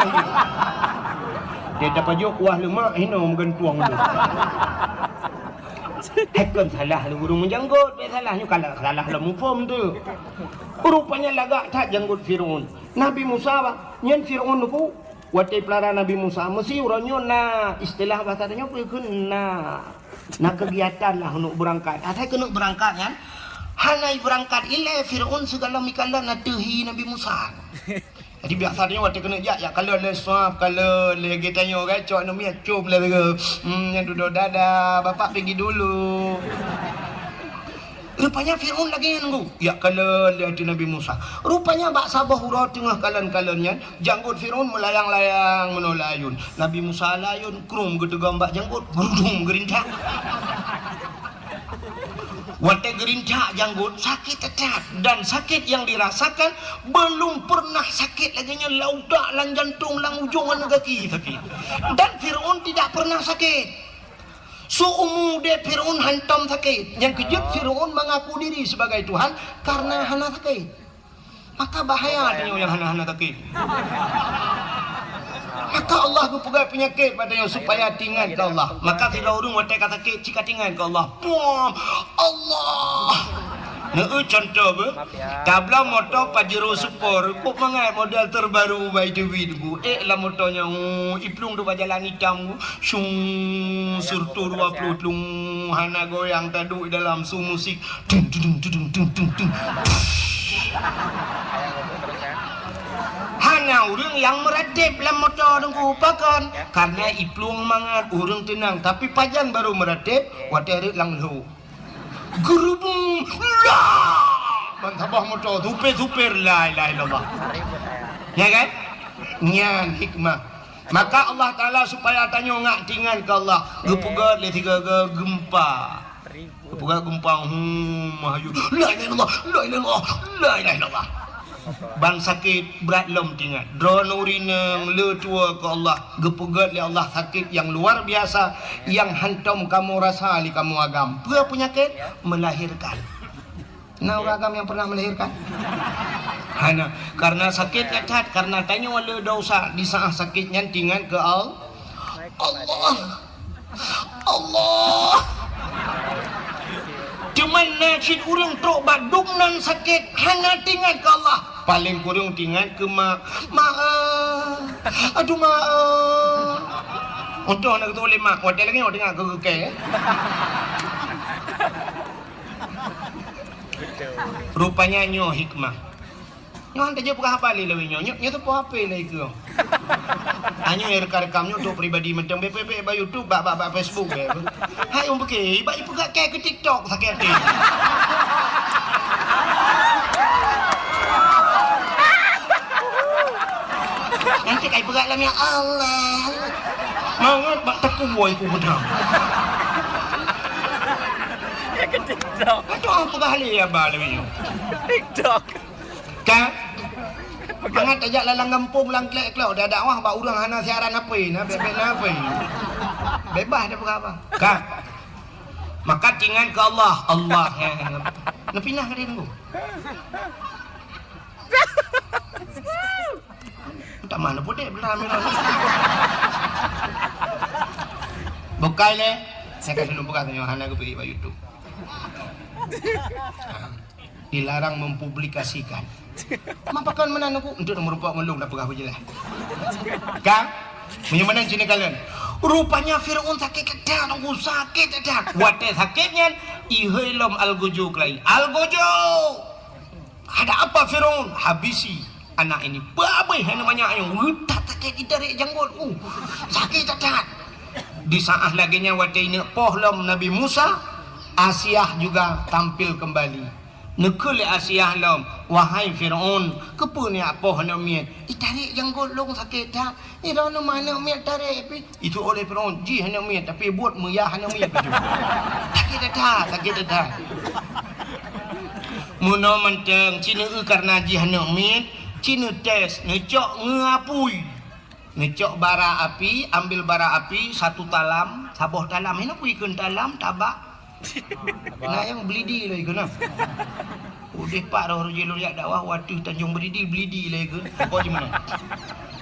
Dia tapajok kuah lemak hinoe meugantueng tu. Hai kon salah lé ureuëng meujanggot, bèk salah nyoe, kalau salah lom muphom tu. Rupanya lagak that janggot Fir'aun. Nabi Musa, bah, nyan Fir'aun tu, watée peulara Nabi Musa, meusi uroe nyoe na istilah basa tanyoe peue kheun na. Na keugiatan lah keuneuk beurangkat. Asai keuneuk beurangkat nyan, hana beurangkat ilée Fir'aun sigohlom ikalon ateueh hi Nabi Musa. Jadi biasa nyoe watée keuneuk jak, jak kalon lé suap, kalon lé geutanyoe kan, cok aneuk miet cop lé lagée, hmm, nyan dudoe, "Dadah, bapak pergi dulu." Rupanya Fir'aun lagée nyan, Teungku, jak kalon lé ateueh Nabi Musa. Rupanya bak saboh uroe teungoh kalon-kalon nyan, janggot Fir'aun meulayang-layang meunoe layôn. Nabi Musa layôn, krum geuteugom bak janggot, gudum geurintak. Watée geurintak janggot, sakét that-that. Dan sakét nyang dirasakan belum pernah sakét lagée nyan, lam utak, lam jantong, lam ujong aneuk gaki sakét. Dan Fir'aun tidak pernah sakét. Seumu udeb Fir'aun hantom sakét. Nyang keujeuet Fir'aun mengaku diri sebagai Tuhan karena hana sakét. Maka bahaya tanyoe nyang hana-hana sakét. Maka Allah geupeugah peunyakét bak tanyoe supaya tingat keu Allah. Maka sidroe ureuëng watée ka sakét, cit ka tingat keu Allah. Puam! Allah! Neueu contoh beuh. Tabloe moto Pajero Sport, kok mangat model terbaru bak itu bit bu. Eh, lam moto nyan, oh, iplueng tu bak jalan itam bu. Syung, surtu dua puluh tlung, hana goyang, taduek dalam su musik. Dung, dung, dung. Hana ureuëng nyang meuratéb lam moto teungku, pakon? Karena iplueng mangat, ureuëng teunang. Tapi pajan baru meuratéb, watée rot lam lhok. Geurubung, lah! Ban saboh moto, supir-supir, la ilaha illallah. Ya kan? Nyan hikmah. Maka Allah Taala supaya tanyoe ngak tingat keu Allah. Geupeugét lé sigoe-goe geumpa. Geupeugét geumpa, hmm, mahayu. La ilaha illallah, la ilaha illallah, la ilaha illallah. Ban sakét brat lom tingat. Droeneuh ureuëng inong le tuwoe keu Allah. Geupeugét lé Allah sakét nyang luar biasa, nyang hantom kamoe rasa lé kamoe agam. Peue peunyakét? Melahirkan. Na ureuëng agam nyang pernah melahirkan? Hana. Karena sakét that, karena tanyoe le desya, di saat sakét nyan tingat keu Al-, Allah. Allah. Cuman na cit ureuëng trok bak dum nan sakét, hana tingat keu Allah. Paléng kureueng tingat keu mak. Mak, eh. Aduh, mak, eh. Untung hana geutulak lé mak, watée lagée nyoe teuka keu keu. Rupanya nyoe hikmah. Nyoe han tajak peugah haba lé lawét nyoe. Nyoe, nyoe teupeu H P lé keu. Nyoe rekam-rekam nyoe untuk pribadi mantong. Bèk, bèk, bèk bak YouTube, bak, bak, bak Facebook bèk. Hai, ureuëng pike, bak ipeugah kèe keu TikTok sakét até. Nanti kai peugah lam ya Allah. Mangat bak takue ku beudram. Ya keu TikTok. Aduh, peugah lé haba lawét nyoe. TikTok. Ka? Mangat tajak lam gampông, lam klek-klok, dak dakwah bak ureuëng hana siaran H P, na bèk-bèk na H P. Bebas dak peugah haba. Ka? Maka tingat keu Allah, Allah. Neupinah ka dia tunggu. Tamah neupudek belah merah. Bukai lé. Saya kasih lupa katanya hana geupeuék bak YouTube. Dilarang mempublikasikan. Mapakon meunan aku untuk meureumpok ngon lôn dak peugah beujeulaih. Kang, meunyoe meunan cit neukalon. Rupanya Firaun sakét that, aku sakét that. Watée sakét nyan, ihôi lom algojo keulai. Algojo! Ada apa Firaun? Habisi anak ini. Peue abéh hana manyak ayong. Weutat sakét itarek janggot. Uh, sakét that. Di saat lagée nyan watée ineuk poh lom Nabi Musa, Asiah juga tampil kembali. Neukheun lé Asiah lom, "Wahai Firaun, keupeue neujak poh aneuk miet? Itarek janggot lôn sakét that. Iroh nyoe ma aneuk miet tarek pih." Itu oleh Firaun, jih aneuk miet, tapi buet meuyah aneuk miet baju. Sakét that, sakét that. Meunoe mantong, ci neueu karna jih aneuk miet, ci neutés, neucok ngon apui. Neucok bara api, ambil bara api satu talam, saboh talam. Hinoe kui kheun talam, tabak. Na nyang belidi lé keunoe. Udeh pat roh rujih lôn jak dakwah, wateuh Tanjong Belidi, belidi lé keu. Pokok jih meunan.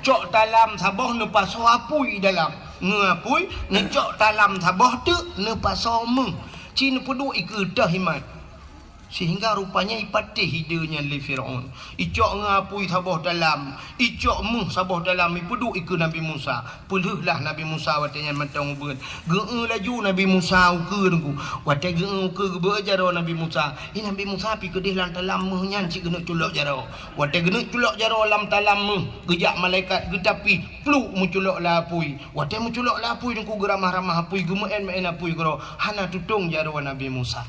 Cok talam saboh neupasoe apui dalam. Ngon apui, neucok talam saboh teuk neupasoe méuh. Ci neupeuduek ikeue teuh imat. Sehingga rupanya ipatéh ide nyan lé Firaun. Icok ngon apui saboh talam, icok méuh saboh talam, ipeuduek ikeue Nabi Musa. Peulheueh lah Nabi Musa watée nyan mantong ubeuen. Geueu laju Nabi Musa ukeue teungku. Watée geueu ukeue geubeuet jaroe Nabi Musa. Eh, Nabi Musa pih keudeh lam talam méuh nyan cit geuneuk culok jaroe. Watée geuneuk culok jaroe lam talam méuh, geujak malaikat geutapih, pluk meuculok lam apui. Watée meuculok lam apui teungku geuramah-ramah apui, geumeu'en-meu'en apui keudroe, hana tutong jaroe Nabi Musa.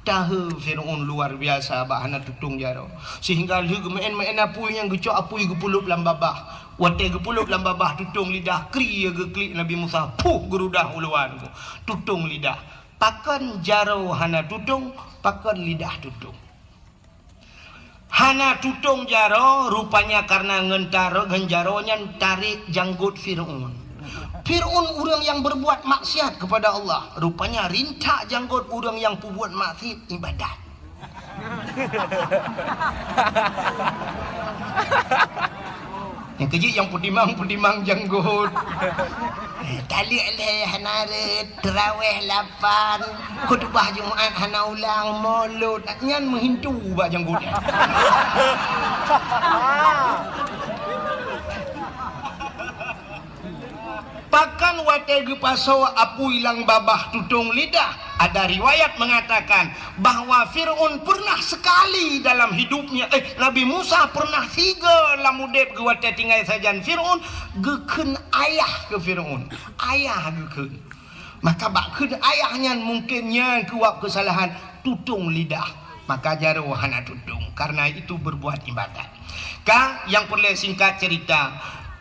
Tahe Firaun luar biasa bak hana tutong jaroe. Sehingga lheueh geumeu'en-meu'en apui nyan geucok apui geupeulop lam babah. Watée geupeulop lam babah tutong lidah, kri geuklik Nabi Musa, puh geurudah u luwa teungku. Tutong lidah. Pakon jaroe hana tutong, pakon lidah tutong. Hana tutong jaroe, rupanya karna ngon taro-, ngon jaroe nyan tarek janggot Firaun. Fir'aun ureuëng nyang berbuat maksiat kepada Allah, rupanya rintak janggot ureuëng nyang peubuet maksiat ibadat. Nyang keujeuet nyang peutimang-peutimang janggot. Eh, taleuek lhée hana rhot, teurawéh lapan, khutubah Jumat hana ulang, molot, nyan meuhintu bak janggot nyan. Pakon watée geupasoe apui lam babah tutong lidah, ada riwayat mengatakan bahwa Fir'aun pernah sekali dalam hidupnya, eh, Nabi Musa pernah sigoe lam udeb geuh watée tinggai sajan Fir'aun, geukheun ayah keu Fir'aun. Ayah geukheun. Maka bak kheun ayah nyan mungken nyan keuwab keusalahan tutong lidah. Maka jaroe hana tutong, karena itu berbuat ibadat. Ka, nyang peureulée singkat cerita,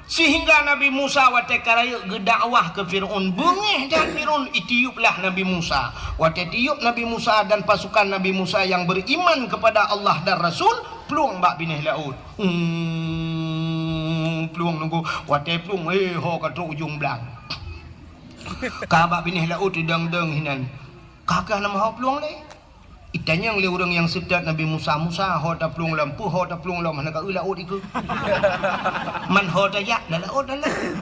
sehingga Nabi Musa watée ka rayeuk geudakwah keu Fir'aun, beungéh that Fir'aun, itiuplah Nabi Musa. Watée tiup Nabi Musa dan pasukan Nabi Musa yang beriman kepada Allah dan Rasul, plueng bak binéh laôt. Hmm, plueng nunggu. Watée plueng, eh, ho ka trok ujong blang. Ka bak binéh laôt teudong-dong hinan. Ka keuh nama ho plueng lé. Itanyong lé ureuëng nyang seutôt Nabi Musa, "Musa, ho taplueng lom, peue ho taplueng lom, hana ka eu laôt ikeue?" "Man ho tajak, lam laôt, lam laôt."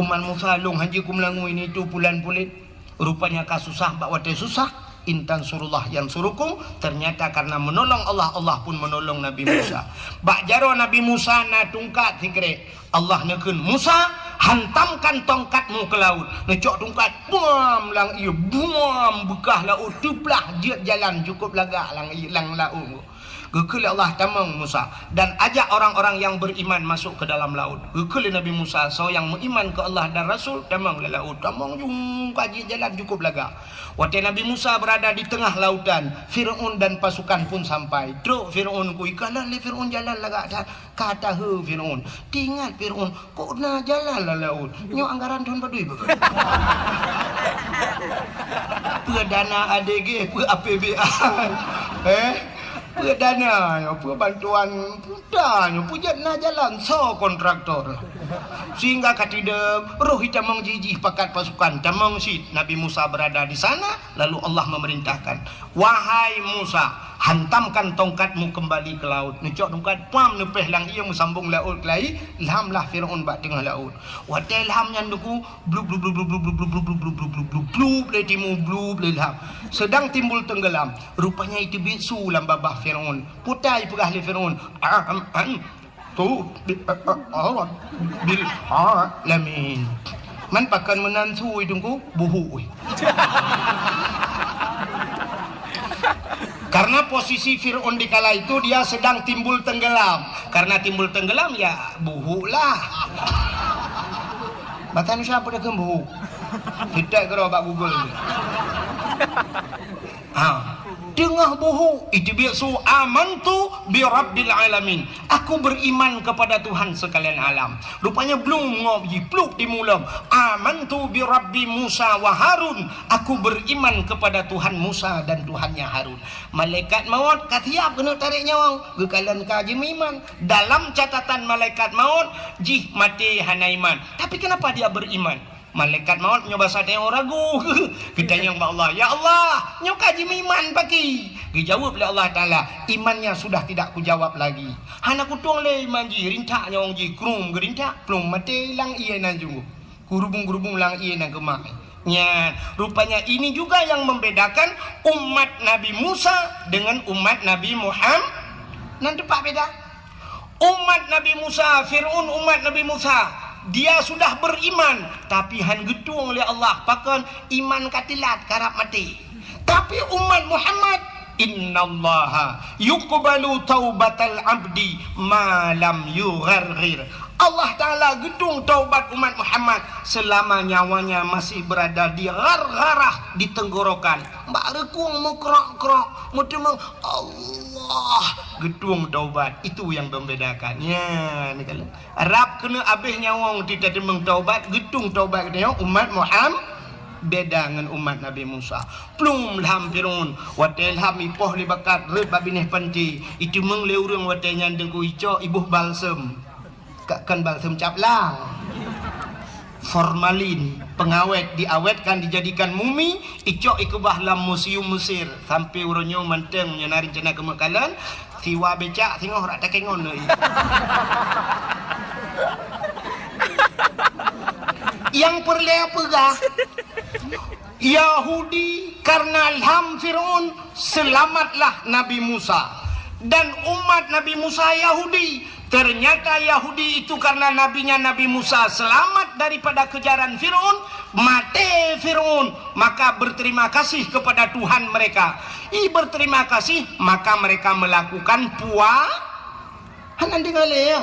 "Umat Musa, lôn hanjeuet kumeulangui nyan itu pulan pulet." Rupanya ka susah, bak watée susah, "In tansurullah yansurukum." Ternyata karena menolong Allah, Allah pun menolong Nabi Musa. Bak jaroe Nabi Musa na tungkat sikrek. Allah neukheun, "Musa, hantamkan tongkatmu ke laut." Neucok tungkat, buam lam ié, buam, beukah laôt teuplah jeuet jalan cukôp lagak lam ié, lam laôt. Geukheun lé Allah, "Tamong Musa, dan ajak orang-orang yang beriman masuk ke dalam laut." Geukheun lé Nabi Musa, "Soe nyang meuiman keu Allah dan Rasul, tamong lam laôt." Tamong jung ka jeuet jalan cukôp lagak. Watée Nabi Musa berada di tengah lautan, Fir'aun dan pasukan pun sampai. Trok Fir'aun ku ikalon lé Fir'aun jalan lagak that. Ka taheu Fir'aun. Teuingat Fir'aun, "Kok na jalan lam laôt? Nyoe anggaran thon padum beugeut?" Peue dana A D G, peue A P B A. Eh? Peue dana nyoe, peue bantuan puta nyoe, peue jeuet na jalan, soe kontraktor? Sehingga ka teudong, roh itamong jih-jih pakat pasukan, tamong cit. Nabi Musa berada di sana, lalu Allah memerintahkan, "Wahai Musa, hantamkan tongkatmu kembali ke laut." Neucok tongkat, pam, neupéh lam ié meusambong laôt keulai, lhamlah Fir'aun bak teungoh laôt. Watée lham nyan teuku, blub, blub, blub, lé timu, blub, lé lham. Sedang timbul tenggelam. Rupanya iteubiet su lam babah Fir'aun. Putai peugah lé Fir'aun, "Am, am, tu, bi, a, a, a, bil alamin." Man pakon meunan su, Teungku? Buhu, weh. Karena posisi Fir'aun di kala itu dia sedang timbul tenggelam. Karena timbul tenggelam, ya, buhu lah. Bahasa Indonesia apa dia buhu? Kita kira bak Google. Ha. Teungoh buhu, iteubiet su, "Amantu bi rabbil alamin." "Aku beriman kepada Tuhan sekalian alam." Rupanya blung ngop jih, plup timu lom. "Amantu bi rabbi Musa wa Harun." "Aku beriman kepada Tuhan Musa dan Tuhannya Harun." Malaikat maut ka siap keuneuk tarek nyawöng, geukalon ka jimeuiman. Dalam catatan malaikat maut, jih maté hana iman. Tapi kenapa dia beriman? Malaikat maut nyoe basa tanyoe ragu. Geutanyong bak Allah, "Ya Allah, nyoe ka jimeuiman pakri?" Geujaweueb lé Allah Taala, "Imannya sudah tidak kujawab lagi." Hana kutueng lé iman jih, rintak nyawöng jih, krum geurintak, plueng maté lam ié nan junggob. Geurubung-geurubung lam ié nan keumah. Nyan, rupanya ini juga yang membedakan umat Nabi Musa dengan umat Nabi Muham-, nan teumpat beda. Umat Nabi Musa, Fir'aun umat Nabi Musa, dia sudah beriman, tapi han geutueng lé Allah, pakon iman ka teulat, karab maté. Tapi umat Muhammad, "Innallaha yuqbalu taubatal abdi ma lam yugharghir." Allah Taala geutueng taubat umat Muhammad selama nyawanya masih berada di ghargharah, di tenggorokan. Bak reukung meukrok-krok, meuteumong, Allah geutueng taubat. Itu yang membedakan. Nyan, kalau rab keuneuk abéh nyawöng teuteumong taubat, geutueng taubat geutanyoe umat Muham-, beda ngon umat Nabi Musa. Plueng lham Fir'aun, watée lham ipoh lé bakat rhot bak binéh panté, iteumong lé ureuëng watée nyan Teungku, icok iboh balsem. Ka, kon balsem cap lang. Formalin, pengawet, diawetkan, dijadikan mumi, icok ikeubah lam museum Mesir. Sampai uroe nyoe mantong nyan na rencana keu meukalon, siwa becak singoh rak takengon lé. Nyang peureulée peugah, Yahudi karena ilham Firaun, selamatlah Nabi Musa. Dan umat Nabi Musa Yahudi. Ternyata Yahudi itu karena nabinya Nabi Musa selamat daripada kejaran Firaun, maté Firaun, maka berterima kasih kepada Tuhan mereka. I berterima kasih, maka mereka melakukan pua-, hana deungoe lé, ya.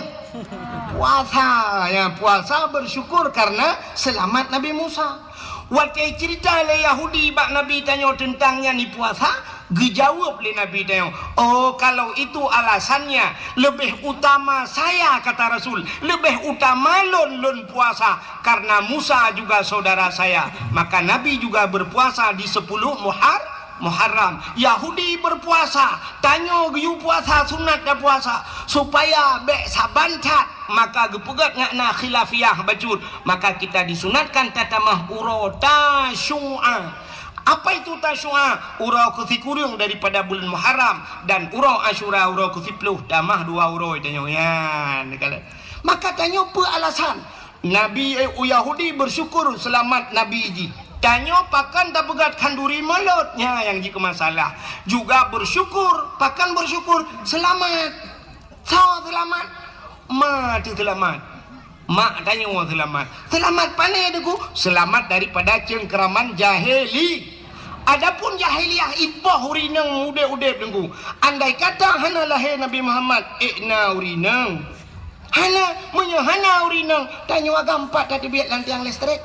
Puasa, ya, puasa bersyukur karena selamat Nabi Musa. Watée cerita lé Yahudi bak Nabi tanyoe teuntang nyan i puasa, geujaweueb lé Nabi tanyoe, "Oh, kalau itu alasannya, lebih utama saya," kata Rasul, "lebih utama lôn, lôn puasa, karena Musa juga saudara saya." Maka Nabi juga berpuasa di sepuluh Muhar-, Muharram. Yahudi berpuasa, tanyoe geuyue puasa sunat dan puasa, supaya bék saban that. Maka geupeugét ngon na khilafiyah bacut, maka kita disunatkan tatamah uroe Tasyu'a. Apa itu Tasyu'a? Uroe keusikureueng daripada buleuen Muharram, dan uroe Asyura uroe keusiploh, tamah dua uroe tanyoe nyan. Maka tanyoe peue alasan? Nabi, eh, u Yahudi bersyukur selamat Nabi jih. Tanyoe pakon tapeugét khanduri mulod, nyan nyang jikeu masalah. Juga bersyukur, pakon bersyukur? Selamat. Soe seulamat? Ma teuh seulamat. Mak tanyoe seulamat. Seulamat pane, Teungku? Seulamat daripada cengkeraman jahili. Adapun jahiliyah ipoh ureueng inong udeb-udeb, Teungku. Andai kata hana lahé Nabi Muhammad, ék na ureueng inong? Hana, meunyoe hana ureueng inong, tanyoe agam pat tateubiet lam tiang listrik.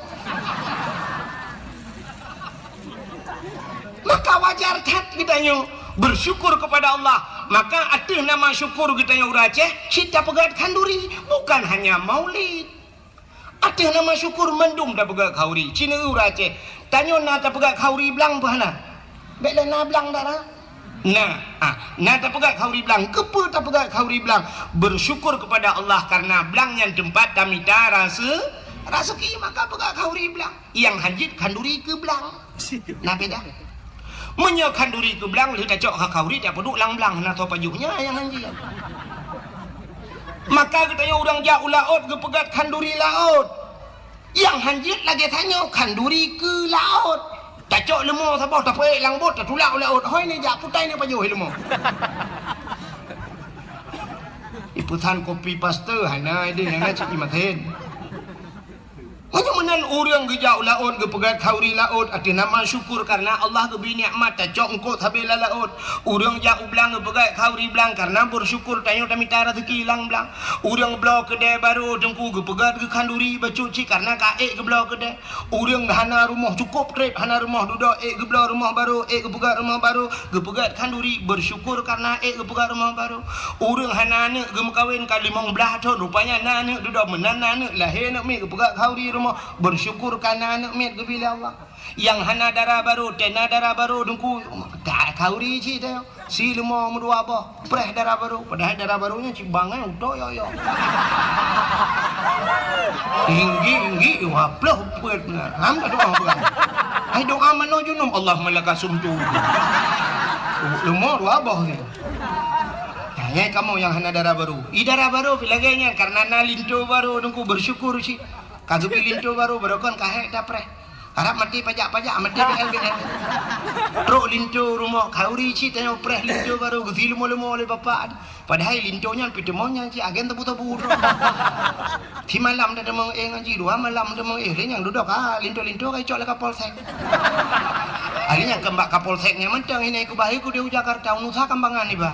Maka wajar that geutanyoe bersyukur kepada Allah. Maka ateueh nama syukur geutanyoe ureueng Aceh, cit tapeugét khanduri, bukan hanya maulid. Ateueh nama syukur mandum tapeugét khanduri. Cit ureueng Aceh, tanyoe na tapeugét khanduri blang peue hana? Bék lé na blang dak na? Na, ah, na tapeugét khanduri blang. Keupeue tapeugét khanduri blang? Bersyukur kepada Allah karena blang nyan teumpat tamita rase-, raseuki, maka peugét khanduri blang. Nyang hanjeuet khanduri keu blang. Na beda. Meunyoe khanduri keu blang, lheueh tacok khanduri tapeuduek lam blang, na soe pajoh nyan nyang hanjeuet. Maka geutanyoe ureueng jak u laôt geupeugét khanduri laôt. Nyang hanjeuet lagée tanyoe khanduri keu laôt. Tacok leumo saboh tapeuék lam bot tatulak u laôt, hôi neujak putai neupajoh leumo. Ipeusan kopi paste hana ideh nyang na cit imaten. Meunyoe meunan ureueng geujak u laôt geupeugét khanduri laôt ateueh nama syukur karena Allah geubri nikmat tacok eungkôt sabe lam laôt. Ureueng jak u blang geupeugét khanduri blang karena bersyukur tanyoe tamita raseuki lam blang. Ureueng bloe keudè barô Teungku geupeugét geuh khanduri bacut cit karena ka ék geubloe keudè. Ureueng hana rumoh cukôp trép hana rumoh dudoe ék geubloe rumoh barô, ék geupeugét rumoh barô. Geupeugét khanduri bersyukur karena ék geupeugét rumoh barô. Ureueng hana aneuk geumeukawen ka limong blaih thon, rupanya na aneuk dudoe meunan na aneuk lahé aneuk miet geupeugét khanduri rumoh, bersyukur karena aneuk miet geubri lé Allah. Nyang hana dara barô, tena dara barô Teungku, ka khanduri cit tanyoe. Si leumo meudua boh, preh dara barô, padahai dara barô nyan cit bangai utoe yo-yo. Tinggi-tinggi, waploh peuet na. Ham ka doa peugah. Hai doa manoe junub, Allahumma laka sumtu. Leumo dua boh ni. Nah, nyan kamoe nyang hana dara barô. I dara barô pih lagée nyan, karena na linto barô Teungku bersyukur cit. Ka geubri linto barô, barô kon ka hék tapreh. Harab maté pajak-pajak, maté B L B L. Trok linto rumoh, khanduri cit tanyoe preh linto barô, geusi leumo-leumo lé bapak. Padahai linto nyan pih teuma nyan cit agen tebu-tebu trok. Simalam dah teuma éh ngon jih, dua malam teuma éh, lé nyang dudoe ka linto-linto ka icok lé Kapolsek. Ahli nyang keu bak Kapolsek nyan mantong ini keubah ikut di Jakarta, unusa kambangan iba.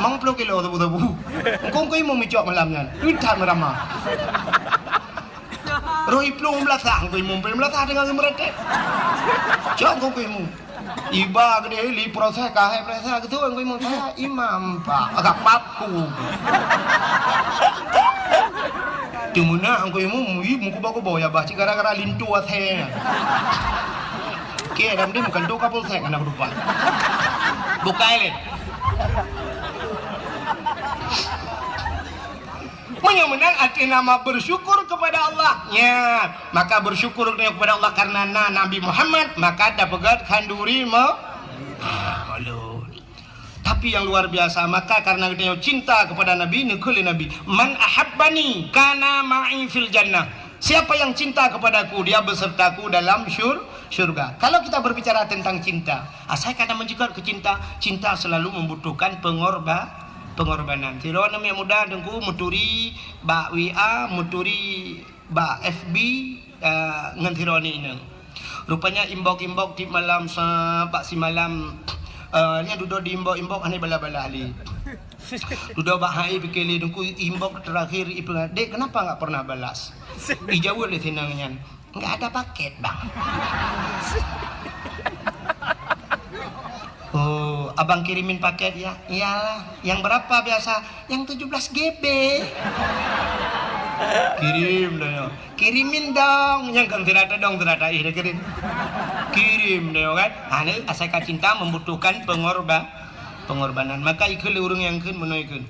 Limong ploh kilo tebu-tebu. Engkong-kong imum icok malam nyan. Udah meurama. Roh iplueng beulasah ngku imum, peueng beulasah teungoh geumeureutek. Cok ngku imum. Iba keudeh li proses ka hai proses keu tu ngku imum, saya imam, Pak. Agak paku. Teumeunak ngku imum, ih, meukuba-kuba ya bah, cit gara-gara linto asai. Oke, dam deh bukan tu Kapolsek anak rupa. Bukai leh. Nyang meunan arti nama bersyukur kepada Allah. Ya, maka bersyukur kepada Allah karena na Nabi Muhammad, maka dapeugöt khanduri mo-, ah, ulun. Tapi yang luar biasa, maka karena geutanyoe cinta kepada Nabi, neukheun lé Nabi, "Man ahabbani kana ma'i fil jannah." Siapa yang cinta kepadaku, dia besertaku dalam syur-, syurga. Kalau kita berbicara tentang cinta, asai kada meunjeuet keu cinta, cinta selalu membutuhkan pengorba-, pengorbanan. Sidroe aneuk muda Teungku meuturi bak W A, meuturi bak F B, eh, ngon sidroe aneuk inong. Rupanya inbox-inbox tiep malam sa-, bak simalam, eh, nyan dudoe di inbox-inbox hana balas-balas lé. Dudoe bak hai pike lé Teungku inbox terakhir ipeugah, "Dek, kenapa nggak pernah balas?" Ijaweueb lé si inong nyan, "Nggak ada paket, Bang." "Oh, abang kirimin paket ya?" "Iyalah." "Yang berapa biasa?" "Yang tujuh belas G B." "Kirim dah ya." "Kirimin dong." Nyang kan tidak ada dong, tidak ada ih, dia kirim. Kirim dah ya kan. Ha, ni asai ka cinta membutuhkan pengorba-, pengorbanan. Maka ikheun lé ureueng nyang kheun meunoe kheun.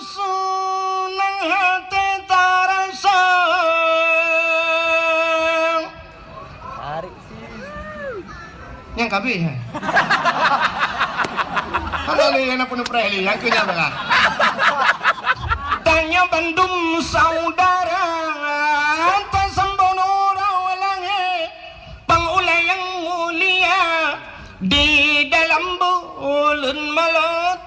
Senang hati terasa. Tarik sih. Nyang kabeh, hai. Hana lé nyang na peunupreh lé, nyang keu nyang teuka. Tanyoe bandum saudara, tasambot uroe langét, pang ulèe nyang mulia, di dalam buleuen Maulud,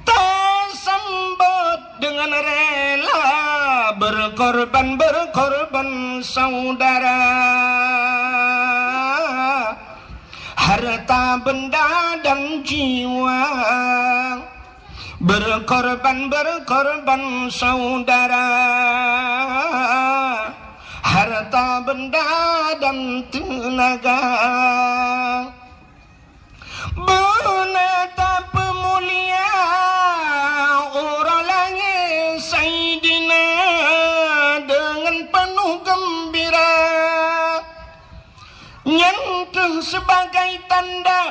tasambot dengan rela, berkorban, berkorban saudara. Harta benda dan jiwa, berkorban, berkorban saudara. Harta benda dan tenaga. Beuna tapeumulia uroe langét Saidina deungon peunoh geumbira. Nyan kheueh sibagai tanda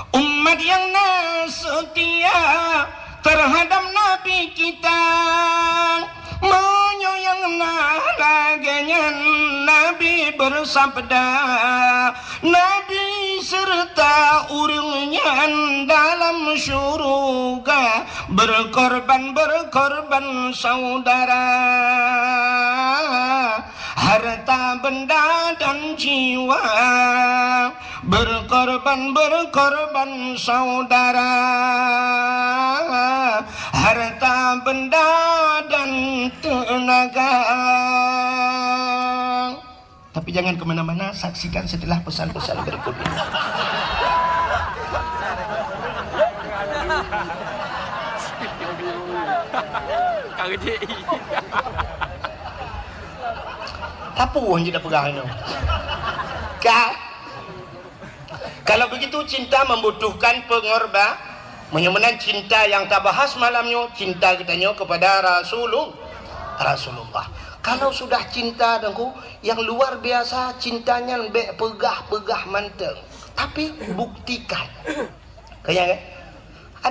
umat nyang na seutia terhadap Nabi kita. Meunyoe nyang na lagèe nyan, Nabi beusabda, Nabi seureuta ureueng nyan dalam syeuruga, berkorban, berkorban saudara. Harta benda dan jiwa, berkorban, berkorban saudara. Harta benda dan tenaga. Tapi jangan ke mana-mana, saksikan setelah pesan-pesan berikut ini. Ka rejeki. Tapu hana jipeugah nyoe. Ka. Kalau begitu, cinta membutuhkan pengorba-, meunyoe meunan cinta nyang tabahas malam nyoe, cinta geutanyoe kepada Rasulul-, Rasulullah. Kalau sudah cinta, Teungku, nyang luar biasa cinta nyan bèk peugah-peugah mantong, tapi buktikan. Keu nyan, kan?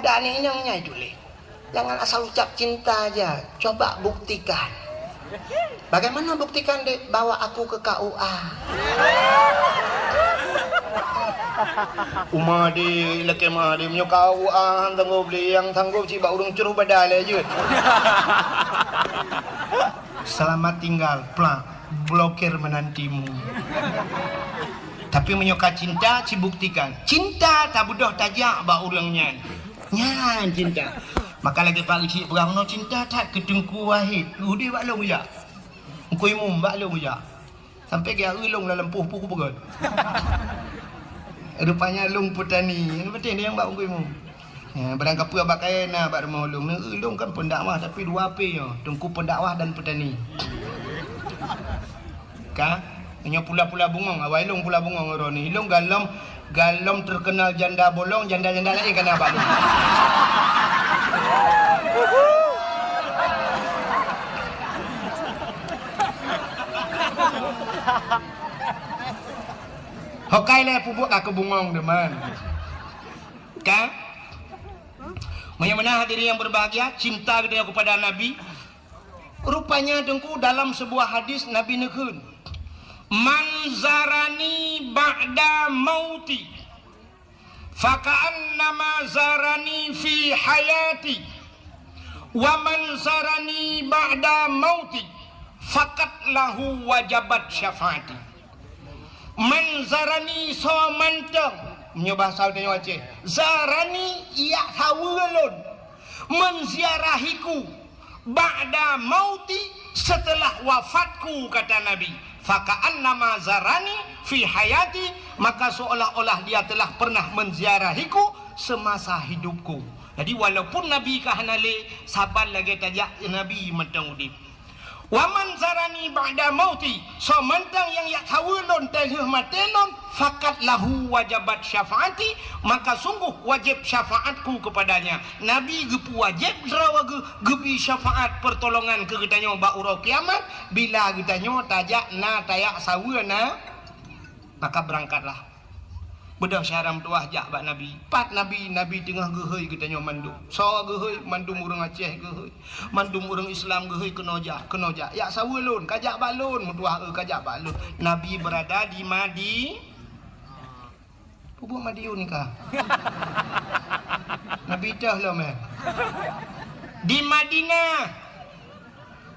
Ada aneuk inong nyan tuléh. Jangan asal ucap cinta aja, coba buktikan. Bagaimana buktikan, Dek? Bawa aku ke K U A. Uma, Dek, lakèe ma, Dek, meunyoe K U A han sanggob lé, nyang sanggob cit bak ureueng cruh badan lé jeuet. Selamat tinggal, plak, blokir menantimu. Tapi meunyoe ka cinta, cibuktikan. Cinta tabeudôh tajak bak ureueng nyan. Nyan cinta. Maka lagèe Pak Geuchik peugah, meunoe cinta that keu Teungku Wahid. Udeh bak lôn jak. Teungku Imum bak lôn jak. Sampai geujak eu lôn lam lampôh peue kupeugöt. Rupanya lôn peutani. Nyang penting dia nyang bak Teungku Imum. Ya, barang kapeue bak kayèe na bak rumoh lôn. Neu eu lôn kan pendakwah tapi dua P nyoe. Teungku pendakwah dan petani. Ka? Nyoe pula-pula bungöng, awai lôn pula bungöng droeneuh. Lôn galom, galom terkenal janda bolong, janda-janda laén ka na bak lôn. Hokai lé peubuet ka keu bungöng deuen. Ya. Meunyoe meunan hadirin yang berbahagia, cinta geutanyoe kepada Nabi. Rupanya Teungku, dalam sebuah hadis Nabi neukheun, "Man zarani ba'da mauti, faka'annama zarani fi hayati, wa man zarani ba'da mauti, faqad lahu wajabat syafaati." Man zarani, soe mantong, meunyoe bahasa geutanyoe Aceh, zarani, jak saweue lôn, menziarahiku, ba'da mauti, setelah wafatku, kata Nabi, faka'annama zarani fi hayati, maka seolah-olah dia telah pernah menziarahiku semasa hidupku. Jadi, walaupun Nabi ka hana lé, saban lagée tajak Nabi mantong udeb. Wa man zarani ba'da mauti, soe mantong nyang jak saweue lôn teungoh maté lôn, faqad lahu wajabat syafaati, maka sungguh wajéb syafaatku kepadanya. Nabi geupeuwajéb droe geuh, geubri syafaat pertolongan keu geutanyoe bak uroe kiamat, bila geutanyoe tajak na tajak saweue na. Maka beurangkatlah. Beudôh syedara meutuwah jak bak Nabi. Pat Nabi, Nabi teungoh geuhôi geutanyoe mandum. Soe geuhôi? Mandum ureuëng Aceh geuhôi. Mandum ureuëng Islam geuhôi, keunoe jak, keunoe jak. Jak saweue lôn, ka jak bak lôn, meutuwah, eu, ka jak bak lôn. Nabi berada di Madi-, Peubuet Madiun ka. Nabi teuh lom, eh. Di Madinah.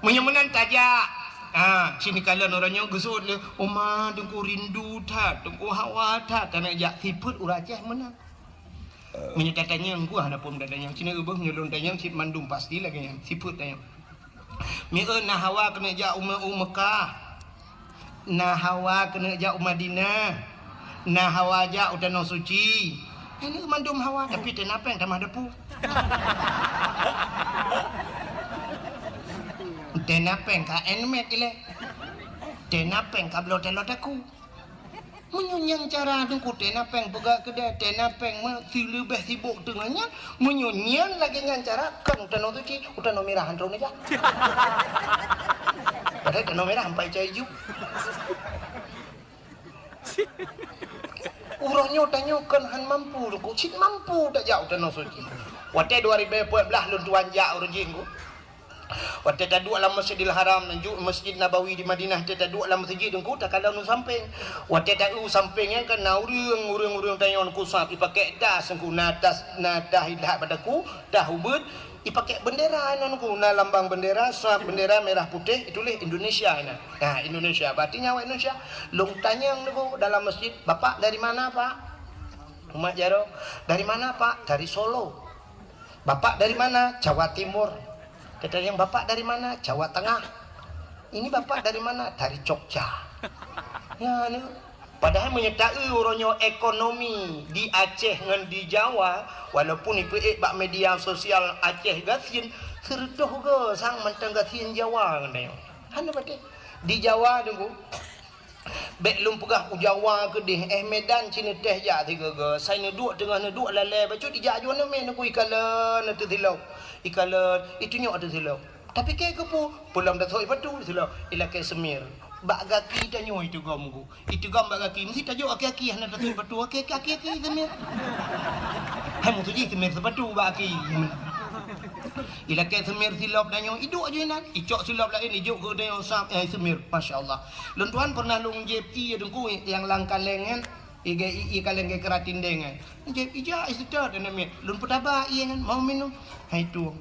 Meunyoe meunan tajak. Ha, sini kalon ureuëng nyoe geusut lé, "Oma, Teungku rindu that, Teungku hawa that." Karena jak sifeuet ureuëng Aceh meunan. Meunyoe tatanyong, ku hana phon tatanyong. Sini ubah meunyoe lôn tanyong, cit mandum pasti lagée nyan. Sifeuet tanyong. Mieu na hawa keuneuk jak u Me-, u Mekah. Na hawa keuneuk jak u Madinah. Na hawa jak u Tanoh Suci. Nyan mandum hawa, tapi tena péng tamah depu. Tena péng ka handmade ilée. Tena péng ka bloe talot aku. Meunyoe nyan cara Teungku, tena péng peugah keudeh, tena péng me-, sileubeh sibok teungoh nyan, meunyoe nyan lagée nyan cara, kon u Tanoh Suci, u Tanoh Mirah han troh neujak. Padahai Tanoh Mirah ampai cai ju. Uroe nyoe tanyoe kon han mampu, Teungku, cit mampu tajak u Tanoh Suci. Watée dua ribu empat belas lôn tuan jak uroe jih, Teungku. Watée taduek lam Masjidil Haram, ju-, Masjid Nabawi di Madinah, watée taduek lam meuseujid Teungku, takalon u sampéng. Watée ta-, u sampéng nyan kan na ureuëng, ureuëng-ureuëng tanyoe Teungku sab, ipakék tas Teungku, na tas, na tas ilat bak daku, tas ubeut, ipakék bendera nyan Teungku, na lambang bendera, sab bendera merah putih, ituléh Indonesia nyan. Nah, Indonesia, berarti nyan awak Indonesia. Lôn tanyong Teungku dalam masjid, "Bapak dari mana, Pak?" Umat jaroe, "Dari mana, Pak?" "Dari Solo." "Bapak dari mana?" "Jawa Timur." Kita yang, "Bapak dari mana?" "Jawa Tengah." "Ini Bapak dari mana?" "Dari Jogja." Ya, ni. Padahai meunyoe taeu uroe nyoe ekonomi di Aceh ngon di Jawa, walaupun ipeuék bak media sosial Aceh gasien, seureutoh go sang mantong gasien Jawa ngon tanyoe. Hana patéh. Di Jawa Teungku, bék lôn peugah u Jawa keudeh, eh, Medan cit neuteh jak sigoe-goe. Sai neuduek teungoh neuduek lalée bacut ijak junoe mé Teungku, ikalon ateueh silop. Ikalon, itunyok ateueh silop. Tapi kée keupeue? Peulom tasok ipatu silop, ilakée seumir. Bak gaki tanyoe itugom Teungku. Itugom bak gaki, meusti tajok aki-aki hana tasok ipatu, aki-aki seumir. Hai meusti jih seumir seupatu bak aki. Ilakée seumir silop tanyoe, iduek ju inan, icok silop laén, ijok keu tanyoe sab, eh, seumir. Masya Allah. Lôn tuan pernah lôn jieb ié Teungku nyang lam kaleng nyan, ié, ié kaleng geukeuratin deng nyan. Jieb ija iseutôt aneuk miet. Lôn peutaba ié nyan, mau minum. Hai tueng.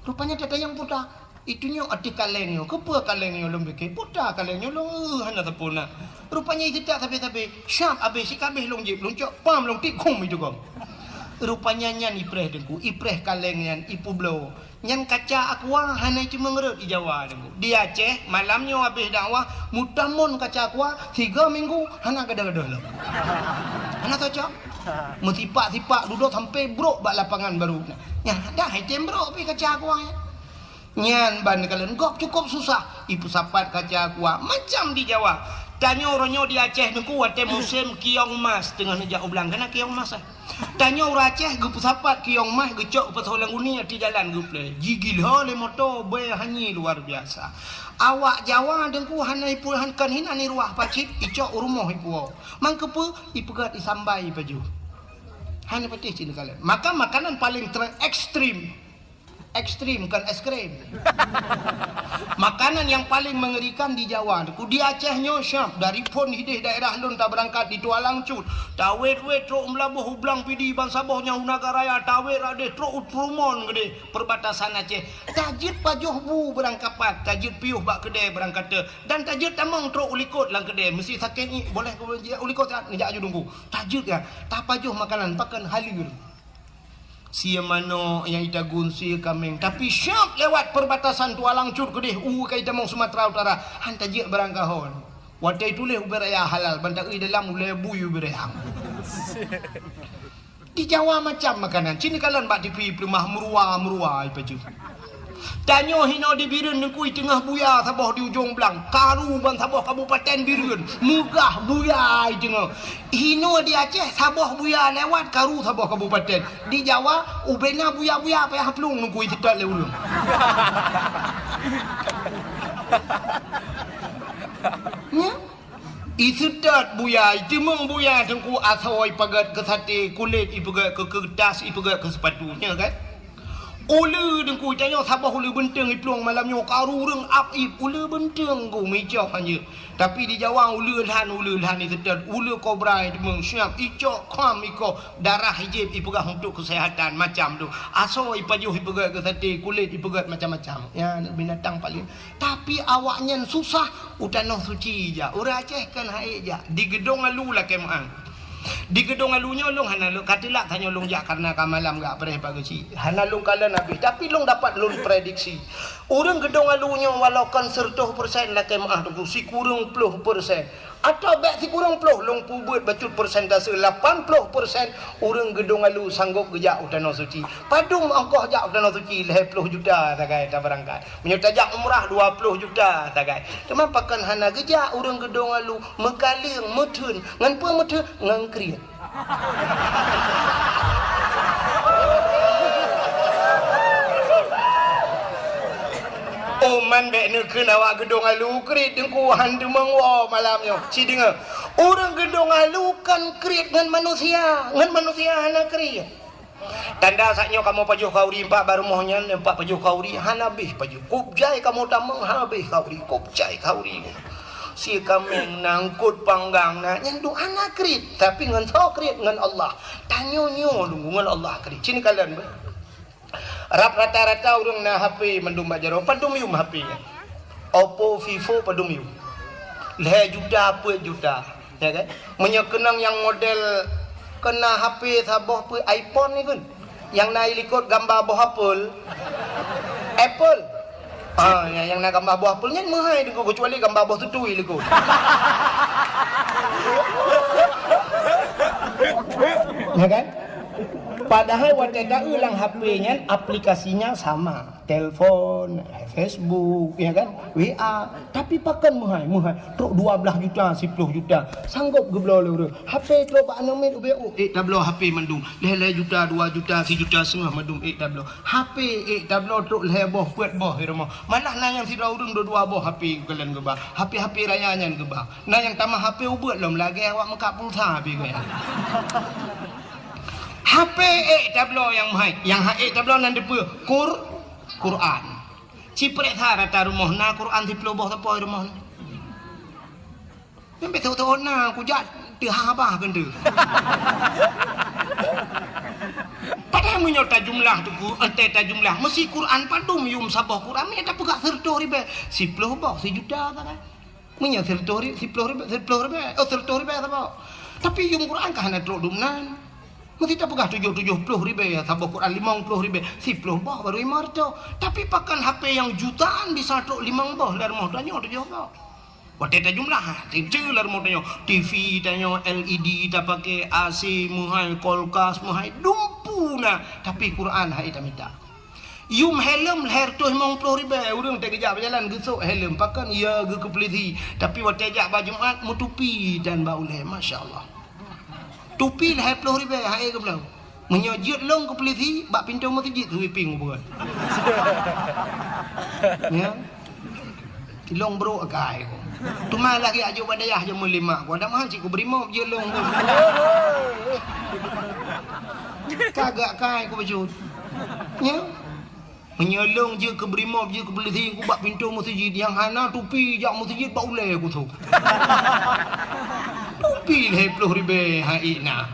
Rupanya tatanyong peue ta. Itunyok ateueh kaleng nyoe. Keupeue kaleng nyoe lôn pike? Peue ta kaleng nyoe lôn, eh, hana sapeue na. Rupanya iseutôt sabe-sabe. Syab abéh sikabéh lôn jieb, lôn cok pam lôn tieb khum itugom. Rupanya nyan ipreh Teungku, ipreh kaleng nyan, ipeubloe. Nyan kaca aqua hana ceumeung rhot di Jawa Teungku. Di Aceh, malam nyoe habéh dakwah, meutamon kaca aqua, tiga minggu hana gadoh-gadoh lom. Hana cocok. Meusipak-sipak dudoe sampai brok bak lapangan baru. Nyan dah item brok pi kaca aqua nyan. Nyan ban kalon gob cukup susah. Ipeusapat kaca aqua macam di Jawa. Tanyoe uroe nyoe di Aceh Teungku, watée musém kiong mas teungoh neujak u blang, kana kiong mas, eh. Tanyoe ureuëng Aceh geupeusapat kiong mas geucok geupasoe lam guni ateueh jalan geuplé. Jigila lé moto bée hanyi luar biasa. Awak Jawa Teungku hana ipu-, han-, kon hinan iruah pacit, icok u rumoh ipuwoe. Mangkeupeue? Ipeugét isambai pajoh. Hana patéh cit neukalon. Maka makanan paling ter-, ekstrim. Ekstrim, bukan es krim. Makanan yang paling mengerikan di Jawa. Ku di Aceh nyoe siap. Dari phon hideh daerah lôn tabeurangkat di Tualang Cut. Tawet-wet trok meulaboh u Blang Pidi, ban saboh nyang u Nagaraya. Tawet radeh trok u Trumon geudeh perbatasan Aceh. Tajeuet pajoh bu beurangkapat, tajeuet piôh bak keudè beurangkate. Dan tajeuet tamong trok u likot lam keudè. Meusti sakét ngiek, boleh keu jijak u likot, neujak aju dungku. Tajeuet ya, tapajoh makanan, pakon haleur. Sie manok nyang itagun, sie kaméng. Tapi siap lewat perbatasan Tualang Cut keudeh, u ka itamong Sumatera Utara. Han tajeuet barang kahon. Watèe tuléh ubé raya halal, ban taeu dalam ulèe bui ubé raya. Di Jawa macam makanan. Cit neukalon bak T V peuleumah meurua-meurua ipajoh. Tanyoe hinoe di Bireuen neukui teungoh buya saboh di ujong blang. Karu ban saboh kabupaten Bireuen. Meugah buya i teungoh. Hinoe di Aceh saboh buya lewat karu saboh kabupaten. Di Jawa, ubena buya-buya payah plueng neukui seutôt lé ureueng. Nyan? Iseutôt buya, iteumong buya teungku, asoe ipeugét keu saté, kulét ipeugét keu keuretas, ipeugét keu seupatu, nyan kan? Uleue teungku, tanyoe saboh uleue beunteueng iplueng malam nyoe, karu ureueng ap ip, uleue beunteueng ku meuicoh hanjeuet. Tapi di Jawa uleue lhan, uleue lhan iseutôt, uleue kobra iteumong siap, icok kham ikoh, darah ijieb ipeugah untuk keuseuhatan, macam tu. Asoe ipajoh ipeugét keu saté, kulét ipeugét macam-macam. Ya, binatang paléng Tapi awaknyan susah u Tanoh Suci jak. Ureueng Aceh kan hai jak. Di Geudong Alu lakée meu'ah. Di Geudong Alu nyoe lôn hana lôn, ka telat tanyoe lôn jak kareuna ka malam gak preh pageusi. Hana lôn kalon habéh, tapi lôn dapat lôn prediksi. Ureueng Geudong Alu nyoe walau kon seureutôh persen lakée meu'ah teungku, sikureueng ploh persen. Atawa bék sikureueng ploh, lôn peubeuet bacut persentase lapan ploh persen ureueng Geudong Alu sanggop geujak u Tanoh Suci. Padum ongkoh jak u Tanoh Suci? Lhée ploh juta sagai tabeurangkat. Meunyoe tajak umrah dua ploh juta sagai. Teuma pakon hana geujak ureueng Geudong Alu, meukaleueng, meutheun. Ngon peue meutheun? Ngon kriet. Uman bék neukheun awak Geudong Alu kriet teungku, han teumong woe malam nyoe. Ci deungoe, ureueng Geudong Alu kon kriet ngon manusia, ngon manusia hana kriet. Tanda saat nyoe kamoe pajoh khauri, empat bak rumoh nyan empat pajoh khauri, hana habéh pajoh. Kop jai kamoe tamong, hana habéh khauri, kop jai khauri. Sie kaméng na, eungkot panggang na, nyan duek hana kriet, tapi ngon soe kriet? Ngon Allah. Tanyoe nyoe deungon Allah kriet. Ci neukalon beuh. Rab rata-rata ureueng na H P mandum bak jaroe, padum yum H P nyan. Oppo, Vivo padum yum. Lhée juta, peuet juta, ya kan? Meunyoe keunong nyang model keu na H P saboh peuet iPhone ni kan? Nyang na i likot gamba boh apel. Apple. Ah, nyang, nyang na gamba boh apel nyan meuhai teungku, keucuali gamba boh tutui likot. Ya kan? Padahai watée taeu lam H P nyan aplikasinya sama. Telepon, Facebook, ya kan? W A. Tapi pakon meuhai, meuhai. Trok dua belas juta, siploh juta. Sanggop geubloe lé ureueng. H P trok bak aneuk miet ubé, oh, ék tabloe H P mandum. Lhée-lhée juta, dua juta, sijuta seungoh mandum ék tabloe. H P ék tabloe trok lhée boh, peuet boh di rumoh. Malah na nyang sidroe ureueng dua-dua boh H P geukalon geuba. H P-H P raya nyan geuba. Na nyang tamah H P ubeut lom lagée awak meukat pulsa pih geuya. H P ék tabloe nyang meuhai, nyang han ék tabloe nan dipeue? Qur-, Quran. Ci peureksa rata rumoh na Quran siploh boh sapo di rumoh na. Nyan bék teuôt-teuôt na kujak teuhah bah keuneuk. Padahai meunyoe tajumlah teungku, entée tajumlah, meusi Quran padum yum saboh Quran, meunyoe tapeugah seureutôh ribée, siploh boh, sijuta sagai. Meunyoe seureutôh ri-, siploh ribée, siploh ribée, oh, seureutôh ribée saboh. Tapi yum Quran ka hana trok dum nan. Meusti tapeugah tujoh, tujoh ploh ribée saboh Quran, limong ploh ribée, siploh boh baru limong reutôh. Tapi pakon H P nyang jutaan bisa trok limong boh lam rumoh tanyoe tujoh boh. Watée tajumlah, teuntée lam rumoh tanyoe, T V tanyoe, L E D tapaké, A C meuhai, kulkas meuhai, dumpeue na, tapi Quran han ék tamita. Yum helm lhée reutôh limong ploh ribée, ureueng teugeujak beujalan geusok helm, pakon? Ya, geu keu polisi. Tapi watée jak bak Jumat, meutupi dan bak ulée, masya Allah. Tupi lhée ploh ribée, han ék geubloe. Meunyoe jeuet lôn keu polisi, bak pintoe meuseujid sweeping buet. Ya. Lôn brok akai ku. Teuma lagée aju bak dayah jameun lima ku. Ada mahal cit ku bri mop jeuet lôn ku. Kagak kai ku bacut. Nya. Meunyoe lôn jeuet keu brimob, jeuet keu polisi, ku bak pintoe meuseujid nyang hana tupi jak meuseujid bak ulèe ku su. Tupi lhèe ploh ribèe hai na.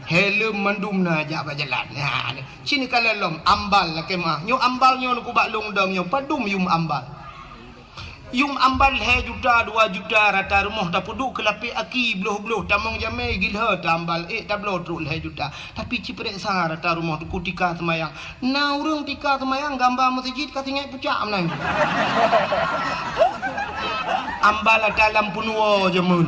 Helm mandum na jak bak jalan. Ha, sini ka lom ambal lakèe meu'ah. Nyoe ambal nyoe ku bak lôn dong nyoe padum yum ambal. Yum ambal lhèe juta, dua juta rata rumoh tapeuduek keu lapèe aki bloh-bloh tamong jamèe gilhö tambal ék tabloe trok lhèe juta. Tapi ci peureksa rata rumoh teungku tika seumayang. Na ureueng tika seumayang gamba meuseujid ka singèt pucak meunan. Ambal ata lam peunuwoe jameun.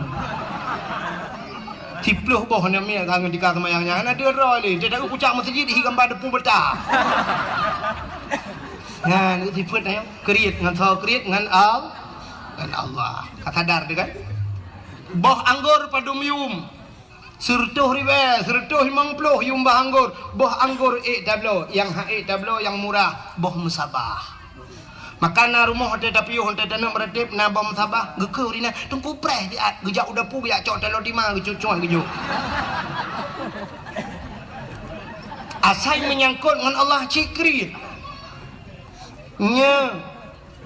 Siploh boh aneuk miet ka ngon tika seumayang nyan. Hana deuh droe lé. Teuh taeu pucak meuseujid hi gamba depu beuta. Nyan, sifeuet nyan. Kriet ngon soe kriet ngon Al-, ngon Allah. Ka sadar teuh kan? Boh anggor padum yum. Sireutôh ribèe, sireutôh limong ploh yum boh anggor. Boh anggor ék tabloe, nyang han ék tabloe nyang murah, boh meusabah. Maka na rumoh watèe tapiôh, watèe taneuk meuratéb, na boh meusabah, geukheun ureueng nyan, teungku preh siat, geujak u dapu, geujak cok taloe tima, geucuet-cuet geujok. Asai meunyangkot ngon Allah cit kriet. Nya,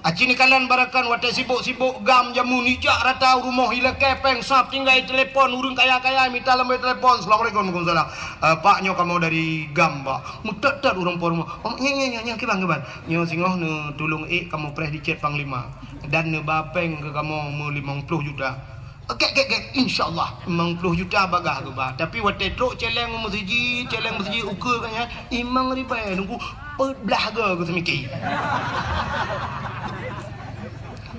aci neukalon barakan watèe sibok-sibok gam jameun ijak rata u rumoh ilakèe pèng sab tinggai telepon ureueng kaya-kaya mita lamboi telepon, "Assalamualaikum." "Waalaikumsalam." "Eh, Pak, nyoe kamoe dari gam, Pak." Meutot-tot ureueng po rumoh. "Oh, nya, nya, nya, nya, kiban, kiban." "Nyoe singoh neutulông ék kamoe preh di cét Panglima dan neuba pèng keu kamoe meulimong ploh juta." "Oke, oke, oke, insya Allah." Limong ploh juta bagah geuba. Tapi watèe trok cèlèng meuseujid, cèlèng meuseujid ukeue ka nyan, limong ribèe nunggu peuet blah goe geuseumiké.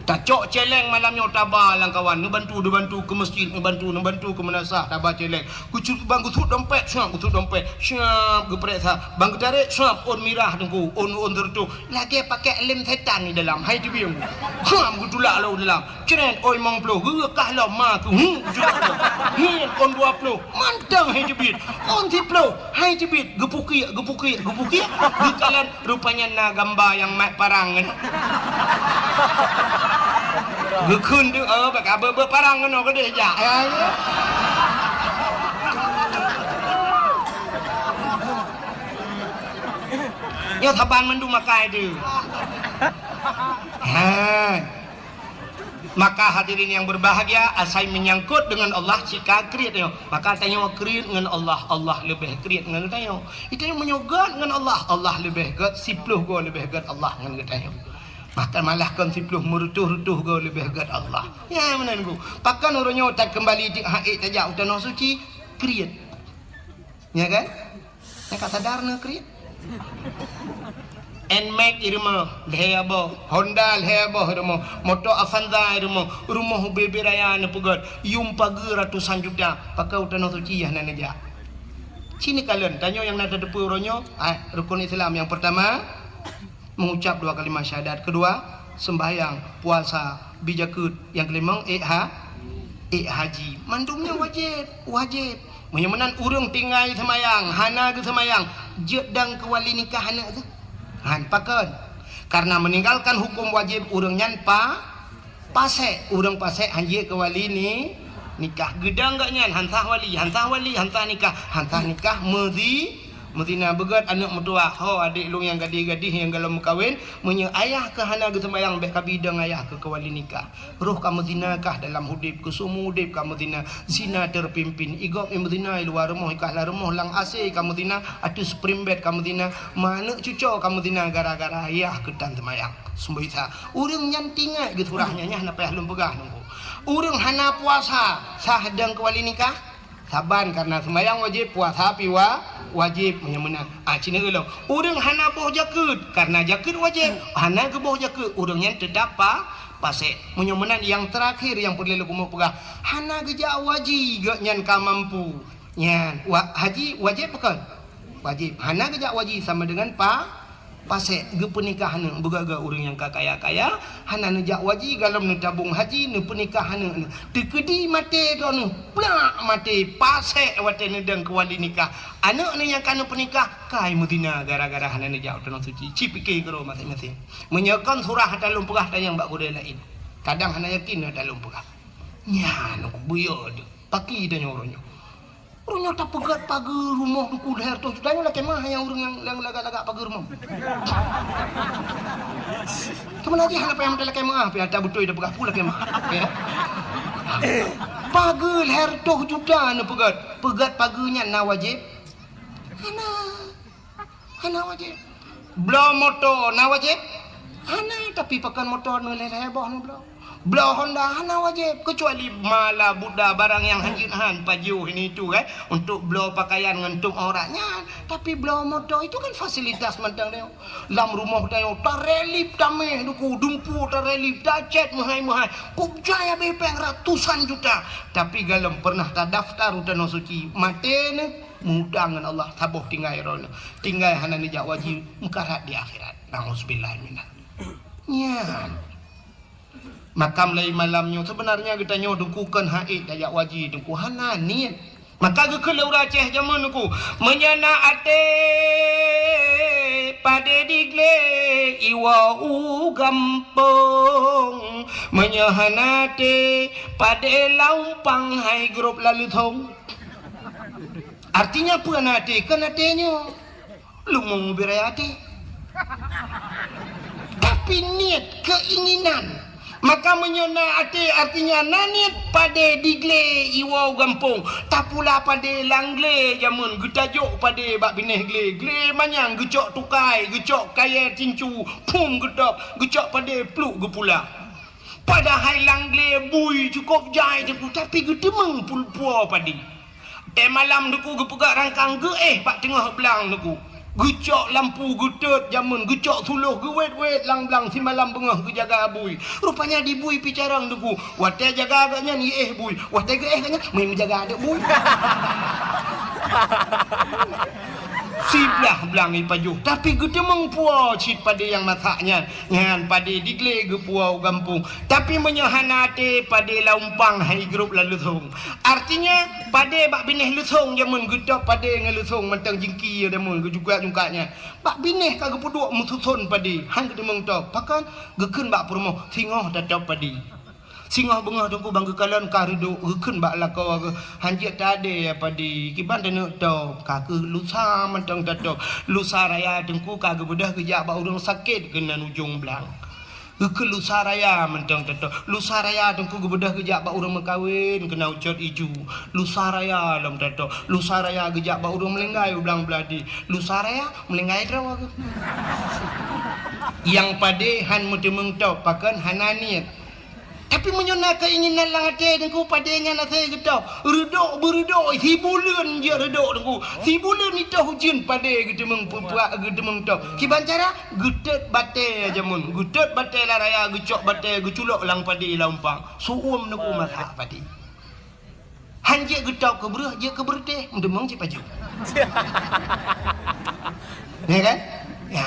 Tacok cèlèng malam nyoe taba lam kawan, neubantu, neubantu keu meuseujid, neubantu, neubantu keu meunasah, taba cèlèng. Geucut bang geusuet dompet, siap geusuet dompet. Siap geupareksa. Bang geutarek, siap ôn mirah teungku, ôn, ôn sireutôh. Lagèe pakèk lem setan di dalam, hai teubieng. Kham geutulak lom dalam. Cret, ôn limong ploh, geureukah lom ma keu hu, jurok lom. Ngieng, ôn dua ploh, mantong hai teubiet. Ôn siploh, hai teubiet, geupukiek, geupukiek, geupukiek. Geukalon, rupanya na gamba nyang mat parang. Geukheun tu, oh, bak abeuet-beuet parang keunoe keudeh jak. Ya, ya. Nyoe saban mandum makai tu. Ha. Maka hadirin yang berbahagia, asai menyangkut dengan Allah, cika kriet nyoe. Maka tanyoe kriet ngon Allah, Allah leubeh kriet ngon tanyoe. Tanyoe meunyoe gèt ngon Allah, Allah leubeh gèt, siploh goe leubeh gèt Allah ngon geutanyoe. Maka malah kon siploh, meureutôh-reutôh goe leubeh gèt Allah. Ya, meunan ku. Pakon uroe nyoe takeumbali di hak tajak u tanoh suci, kriet. Ya kan? Nyang ka sadar na kriet. Nmax i rumoh, lhèe boh. Honda lhèe boh i rumoh. Moto Avanza i rumoh. Rumoh ubé-bé raya neupeugèt. Yum pageue ratusan juta. Pakon u tanoh suci hana neujak. Sini kalon, tanyoe nyang na tateupeue uroe nyoe, ah, rukun Islam nyang peurtama, mengucap dua kalimat syahadat. Kedua, sembahyang, puasa, bi jakeuet. Nyang keulimong, ék ha-, ék haji. Mandum nyan wajéb, wajéb. Meunyoe meunan ureueng tinggai seumayang, hana geuseumayang, jeuet dong keu wali nikah aneuk teuh? Han, pakon? Karena meninggalkan hukum wajib ureueng nyan pa-, pasék. Ureueng pasék han jeuet keu wali ni-, nikah. Geudong gobnyan, han sah wali, han sah wali, han sah nikah, han sah nikah, meuzi-, meuzina. Beugèt aneuk meutuwah, "Ho, adék lôn nyang gadih-gadih nyang golom meukawen, meunyoe ayah keuh hana geuseumayang, bèk kabi dong ayah keuh keu wali nikah." Roh kamoe zina kah dalam udép, keu seumeu udép kamoe zina. Zina terpimpin. I gob i meuzina i luwa rumoh, i kahla rumoh, lam AC kamoe zina, ateueh spring bed kamoe zina, ma aneuk cuco kamoe zina gara-gara ayah keuh tan seumayang. Seumboi sa. Ureueng nyan tingat geusurah nyan, nyan na payah lôn peugah nunggu. Ureueng hana puasa, sah dong keu wali nikah? Saban, karena seumayang wajéb, puasa pi wa-, wajéb, meunyoe meunan. Ah, cina ulôn. Ureueng hana boh jakeuet, karena jakeuet wajéb, hana geuboh jakeuet, ureueng nyan teutap pa-, pasék. Meunyoe meunan, nyang teurakhir nyang peureulèe lôn keumeung peugah, hana geujak haji gobnyan ka mampu. Nyan, wa-, haji wajéb pakon? Wajéb. Hana geujak haji sama dengan pa-, pasék, geupeunikah aneuk. Beugèt-gèt ureueng nyang ka kaya-kaya, hana neujak haji, golom neutabong haji, neupeunikah aneuk. Teukeudi maté droeneuh, plak maté, pasék watèe neudong keu wali nikah. Aneuk neuh nyang ka neupeunikah, kai meuzina gara-gara hana neujak u tanoh suci. Ci pike keudroe maséng-maséng. Meunyoe kon surah ata lôn peugah, tanyong bak gurèe laén. Kadang hana yakin ata lôn peugah. Nyan, buyôh teuh. Paki tanyoe uroe nyoe. Ureueng nyoe tapeugöt pageue rumoh Teungku lhèe reutôh juta nyoe lakèe meu'ah nyang ureueng nyang, nyang lagak-lagak pageue rumoh. Teuma lagèe hana payah meu'ah lakèe meu'ah, pih ata beutôi tapeugah peue lakèe meu'ah. Ya. Pageue lhèe reutôh juta neupeugöt. Peugöt pageue nyan na wajéb? Hana. Hana wajéb. Bloe moto na wajéb? Hana, tapi pakon moto neuh lhèe-lhèe boh neubloe. Bloe Honda hana wajéb, keucuali mala buda barang nyang hanjeuet han pajoh ini itu, eh, untuk bloe pakaian ngon tutup aurat nyan. Tapi bloe moto itu kan fasilitas mantong tanyoe. Lam rumoh tanyoe tarelip tamèh Teungku, dumpeue tarelip, tacèt meuhai-meuhai. Kôb jai abéh pèng ratusan juta. Tapi galom pernah tadaftar u Tanoh Suci, maté neuh. Meuutang ngon Allah, saboh tinggai droeneuh. Tinggai hana neujak haji, meukarat di akhirat. Nauzubillah minal. Nyan. Maka mulai malam nyoe, sebenarnya geutanyoe Teungku kon han ék tajak haji, Teungku hana niet. Maka geukheun lé ureueng Aceh jameun Teungku, meunyoe na até padé diglé iwoe u gampông, meunyoe hana até padé laumpang hai grob laleuthong. Artinya peue na até? Kon até nyoe. Leumo beu raya até. Tapi niet, keinginan. Maka meunyoe na até, artinya na niet padé diglé iwoe u gampông. Tapula padé lam glé jameun, geutajok padé bak binéh glé. Glé manyang geucok tukai, geucok kayèe tincu, phom geutôb, geucok padé pluek geupula. Padahai lam glé bui cukôp jai Teungku, tapi geuteumeung pul-, puwoe padé. Watèe malam Teungku geupeugah rangkang geuéh bak teungoh blang Teungku. Geucok lampu geutot jameun, geucok suloh geuwét-wét lam blang simalam beungoh geujaga bui. Rupanya di bui pih carông Teungku. Watèe jaga gobnyan iéh bui, watèe geuéh gobnyan meujaga aneuk bui. Siblah blang ipajoh, tapi geuteumeung puwoe cit padé nyang masak nyan. Nyan padé diglé geupuwoe u gampông. Tapi meunyoe hana até, padé laumpang hai grob laleuthong. Artinya, padé bak binéh leuthong jameun geutôb padé ngon leuthong mantong jingki jameun geujungkat-jungkat nyan. Bak binéh ka geupeuduek meususon padé, han geuteumeung tôb. Pakon? Geukheun bak peurumoh, singoh tatôb padé. Singoh beungoh Teungku ban geukalon ka reudok, geukheun bak lakoe geuh, "Han jeuet tadé padé, kiban taneuk tôb, ka keuh lusa mantong tatôb." Lusa raya Teungku ka geubeudôh geujak bak ureueng sakét keunan ujong blang. Geukheun lusa raya mantong tatôb. Lusa raya Teungku geubeudôh geujak bak ureueng meukawen keunan ucot iju. Lusa raya lom tatôb. Lusa raya geujak bak ureueng meulinggai u blang Beuladi. Lusa raya meulinggai droe geuh. Nyang padé han meuteumeung tôb, pakon? Hana niet. Tapi meunyoe na keinginan lam até Teungku, padé nyan asai geutôb, reudok beureudok, sibuleuen jeuet reudok Teungku. Sibuleuen itôh ujeuen padé geuteumeung peupuak, geuteumeung tôb. Kiban cara? Geutot batèe jameun, geutot batèe lam raya, geucok batèe, geuculok lam padé laumpang. Su'uem Teungku masak padé. Han jeuet geutôb keu breueh, jeuet keu beureutéh, meuteumeung cit pajoh. Ya kan? Ya,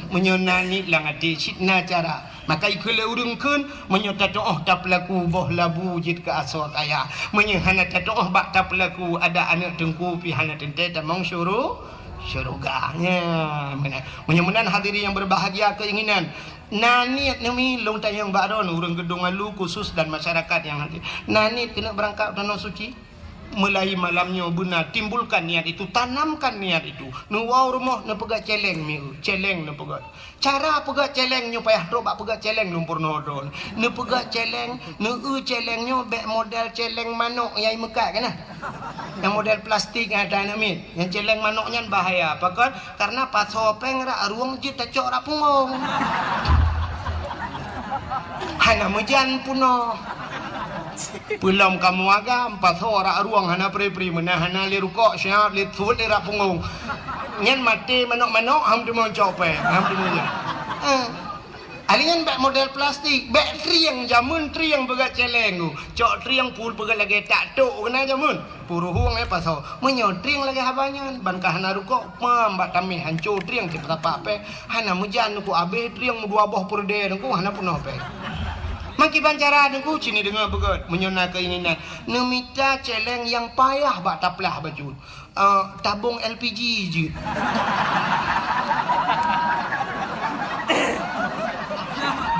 meunyoe na niet lam até, cit na cara. Maka ikheun lé ureueng kheun, meunyoe tatu'oh tapeulaku boh labu jeuet keu asoe kaya. Meunyoe hana tatu'oh bak tapeulaku, adak aneuk Teungku pih hana teuntèe tamong syuru-, syeuruga. Nya, meunan. Meunyoe meunan hadirin yang berbahagia keinginan, na niet neumi lôn tanyong bak droeneuh ureueng Geudong Alu khusus dan masyarakat yang hadir. Na niet keuneuk beurangkat u Tanoh Suci? Mulai malam nyoe beuna timbulkan niat itu, tanamkan niat itu. Neuwoe rumoh neupeugah cèlèng mieu, cèlèng neupeugah. Cara peugah cèlèng nyoe payah trôk bak peugah cèlèng lôn peurunoe droeneuh. Neupeugah cèlèng, neueu cèlèng nyoe bèk model cèlèng manok nyang imeukat keunan. Nyang model plastik nyang ata aneuk miet. Nyang cèlèng manok nyan bahaya. Pakon? Karena pasoe pèng rak rueng jeuet tacok rak punggong. Hana meujan peunoh. Peulom kamoe agam, pasoe rak rueng hana pri-pri, meunan hana lé rukok, siap lé suet lé rak punggong. Nyan maté manok-manok, han teumeucok pèng, han teumeujan. Eh. Alèh nyan bèk model plastik, bèk trieng, jameun trieng peugah cèlèng tu. Cok trieng pul peugah lagèe tak tok keunan jameun. Puruhueng, eh, pasoe. Meunyoe trieng lagèe haba nyan, ban ka hana rukok, pam bak tamèh hanco trieng cit peusapak pèng. Hana meujan Teungku, abéh trieng meudua boh peureudèe Teungku, hana peunoh pèng. Makiban cara Teungku, cit neudeungö beugöt, meunyoe na keinginan. Neumita cèlèng nyang payah bak taplah bacut. Eh, tabong L P G jeuet.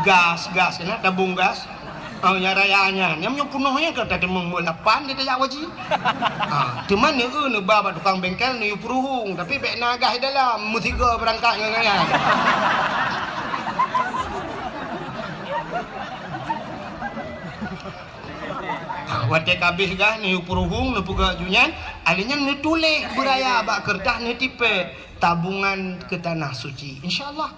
Gas, gas, keunan tabong gas. Oh, nyang raya nyan. Nyang meunyoe peunoh nyan ka tateumong bak lapan di tajak haji. Ha, teuma neu-eu neuba bak tukang bengkel neuyue peuruhueng, tapi bèk na gah di dalam, meusigoe beurangkat ngon gobnyan. Ha, watèe ka abéh gah neuyue peuruhueng, neupeugah ju nyan, alèh nyan neutuléh beuraya bak keureutah neutipèe tabungan keu tanah suci. Insya Allah.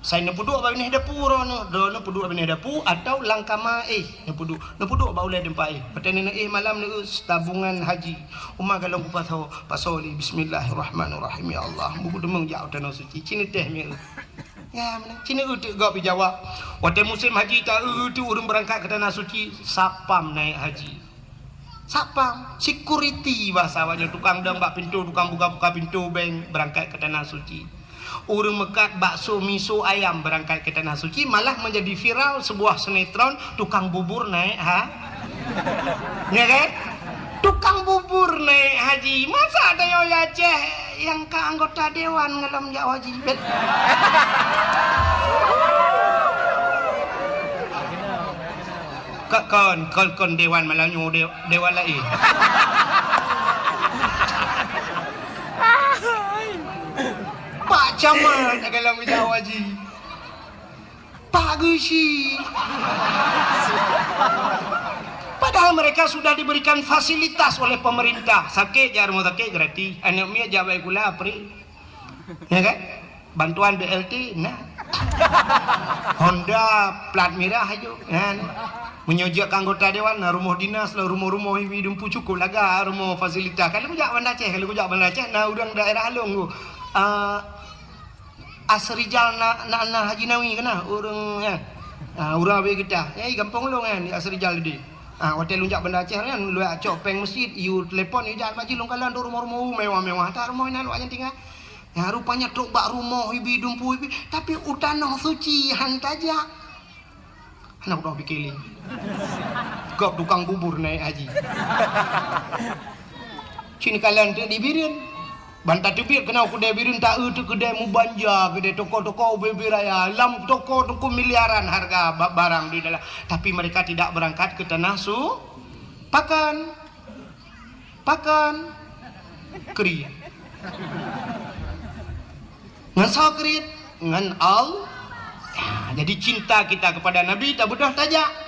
Sai neupeuduek bak binéh dapu droeneuh, droeneuh peuduek bak binéh dapu atau lam kama éh neupeuduek, neupeuduek bak ulèe teumpat éh. Watèe neuéh malam neu-eu tabungan haji. Uma galong kupasoe, pasoe lé, "Bismillahirrahmanirrahim. Ya Allah, bukeudeungoe jak u tanoh suci." Ci neutéh mieu. Ya, meunan. Ci neu-eu teuk gob jijawab. Watèe musém haji ta-eu teuk ureueng beurangkat keu tanoh suci, satpam naék haji. Satpam, security bahasa awaknyan, tukang dong bak pintoe, tukang buka-buka pintoe bank beurangkat keu tanoh suci. Ureueng meukat bakso miso ayam beurangkat keu tanoh suci, malah menjadi viral sebuah sinetron tukang bubur naék ha-, ya kan? Tukang bubur naék haji. Masa tanyoe di Aceh nyang ka anggota dewan ngalom jak haji? Bet. Ka-, kon, kon, kon dewan malam nyoe, de-, dewan laén. Pak Camat dalam bidang haji. Pak Geuchik. Padahal mereka sudah diberikan fasilitas oleh pemerintah. Sakét jak rumoh sakét gratis. Aneuk miet jak baét sikula free. Ya kan? Bantuan B L T na. Honda plat mirah aju. Na, na. Meunyoe jeuet keu anggota dewan, na rumoh dinas lah, rumoh-rumoh ibi dumpu cukup laga rumoh fasilitas. Kalau kujak Banda Aceh, kalau kujak Banda Aceh, na ureueng daerah Along tu. Ah, Asrijal na, na, na Haji Nawi kana ureueng nyan. Ah, ureueng Abee Getah. Eh, gampông lôn nyan di Asrijal tadi. Ah, watèe lôn jak Banda Aceh nyan, lôn cok péng meuseujid, yue telepon, yue jak mak jih lôn kalon tu rumoh-rumoh mewah-mewah. That rumoh inan awaknyan tinggai. Ya, rupanya trok bak rumoh ibi dumpu ibi, tapi u tanoh suci han tajak. Hana kudoh pike lé. Gob tukang bubur naék haji. Ci neukalon teuk di Bireuen. Ban tateubiet keunoe keudè Bireuen, ta-eu teuk keudè meubanja, keudè toko-toko ubé-ubé raya. Lam toko teungku miliaran harga ba-, barang di dalam. Tapi mereka tidak berangkat ke tanah su-, pakon. Pakon? Kriet. Ngon soe kriet? Ngon Allah. Ya, jadi cinta kita kepada Nabi tabeudôh tajak.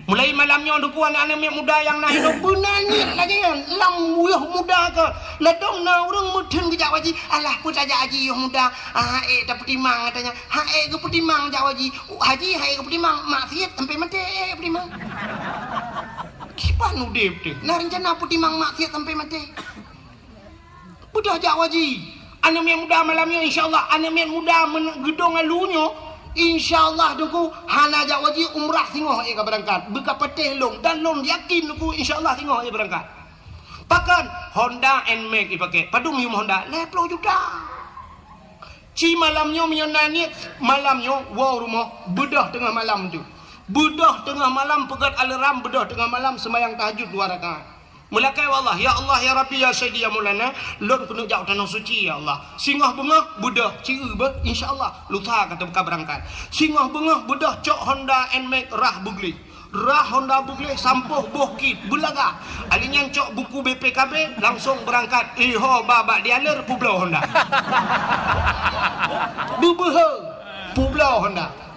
Mulai malam nyoe teungku aneuk-aneuk miet muda nyang na hidup beuna niet lagèe nyan. Lam yôh muda ka. Ladôm na ureueng meutheun geujak haji. Alah, peue tajak haji yôh muda. Ah, ék tapeutimang katanya. Ha ék geupeutimang jak haji. Haji ha ék geupeutimang. Maksiet sampai maté ék geupeutimang. Kiban udép teuh, na reuncana peutimang maksiat sampai maté. Beudôh jak haji. Aneuk miet muda malam nyoe, insya Allah, aneuk miet muda men-, geudong alu nyoe, insya Allah teungku, hana jak haji, umrah singoh ék ka beurangkat. Beuka patéh lôn, dan lôn yakin teungku, insya Allah singoh ék beurangkat. Pakon? Honda Nmax ipakè. Padum yum Honda? Lhèe plôh juta. Ci malam nyoe meunyoe na niet, malam nyoe woe rumoh, beudôh teungoh malam tu. Beudôh teungoh malam peugèt alarm, beudôh teungoh malam seumayang tahajud dua rakaat. Meulakèe bak Allah, "Ya Allah, ya Rabbi, ya Sayyidi, ya Maulana, lôn keuneuk jak u Tanoh Suci, ya Allah." Singoh beungoh, beudôh, ci eu beuh, insya Allah, lusa ka teuka beurangkat. Singoh beungoh, beudôh cok Honda Nmax rhah beugleh. Rhah Honda beugleh sampôh boh kit beulaga. Ali nyan cok buku B P K B, langsong beurangkat. Iho ba bak dealer peubloe Honda. Beubeuhe peubloe Honda.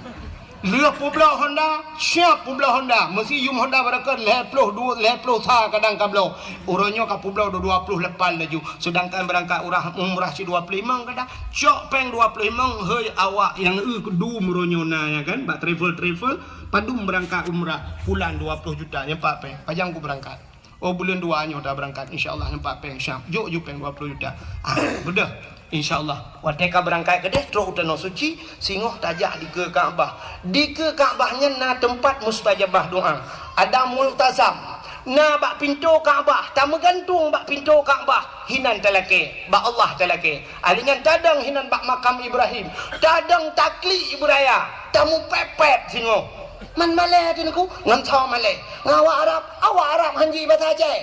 Lheueh peubloe Honda, siap peubloe Honda. Meusi yum Honda barangkat lhèe plôh dua, lhèe plôh sa kadang ka bloe. Uroe nyoe ka peubloe dua, dua plôh lapan laju. Seudangkan beurangkat urah umrah si dua plôh limong kadang. Cok péng dua plôh limong, hei awak nyang eu keudum uroe nyoe na, ya kan, bak travel-travel. Padum beurangkat umrah, pulan dua plôh juta, nyan pat péng. Pajan ku beurangkat? Oh, buleuen dua nyoe ta beurangkat, insya Allah, nyan pat péng, siap. Jok ju péng dua plôh juta. Ah, beudôh. Insya Allah. Watèe ka beurangkat keudeh, trôk u Tanoh Suci, singoh tajak dikeue Ka'bah. Dikeue Ka'bah nyan na teumpat mustajabah doa. Ada multazam. Na bak pintoe Ka'bah, tameugantung bak pintoe Ka'bah, hinan talakèe, bak Allah talakèe. Ali nyan tadong hinan bak makam Ibrahim, tadong taklik beuraya, tamupèp-pèp singoh. Man malèe teuh neuk, ngon soe malèe? Ngon awak Arab, awak Arab han ji basa Aceh.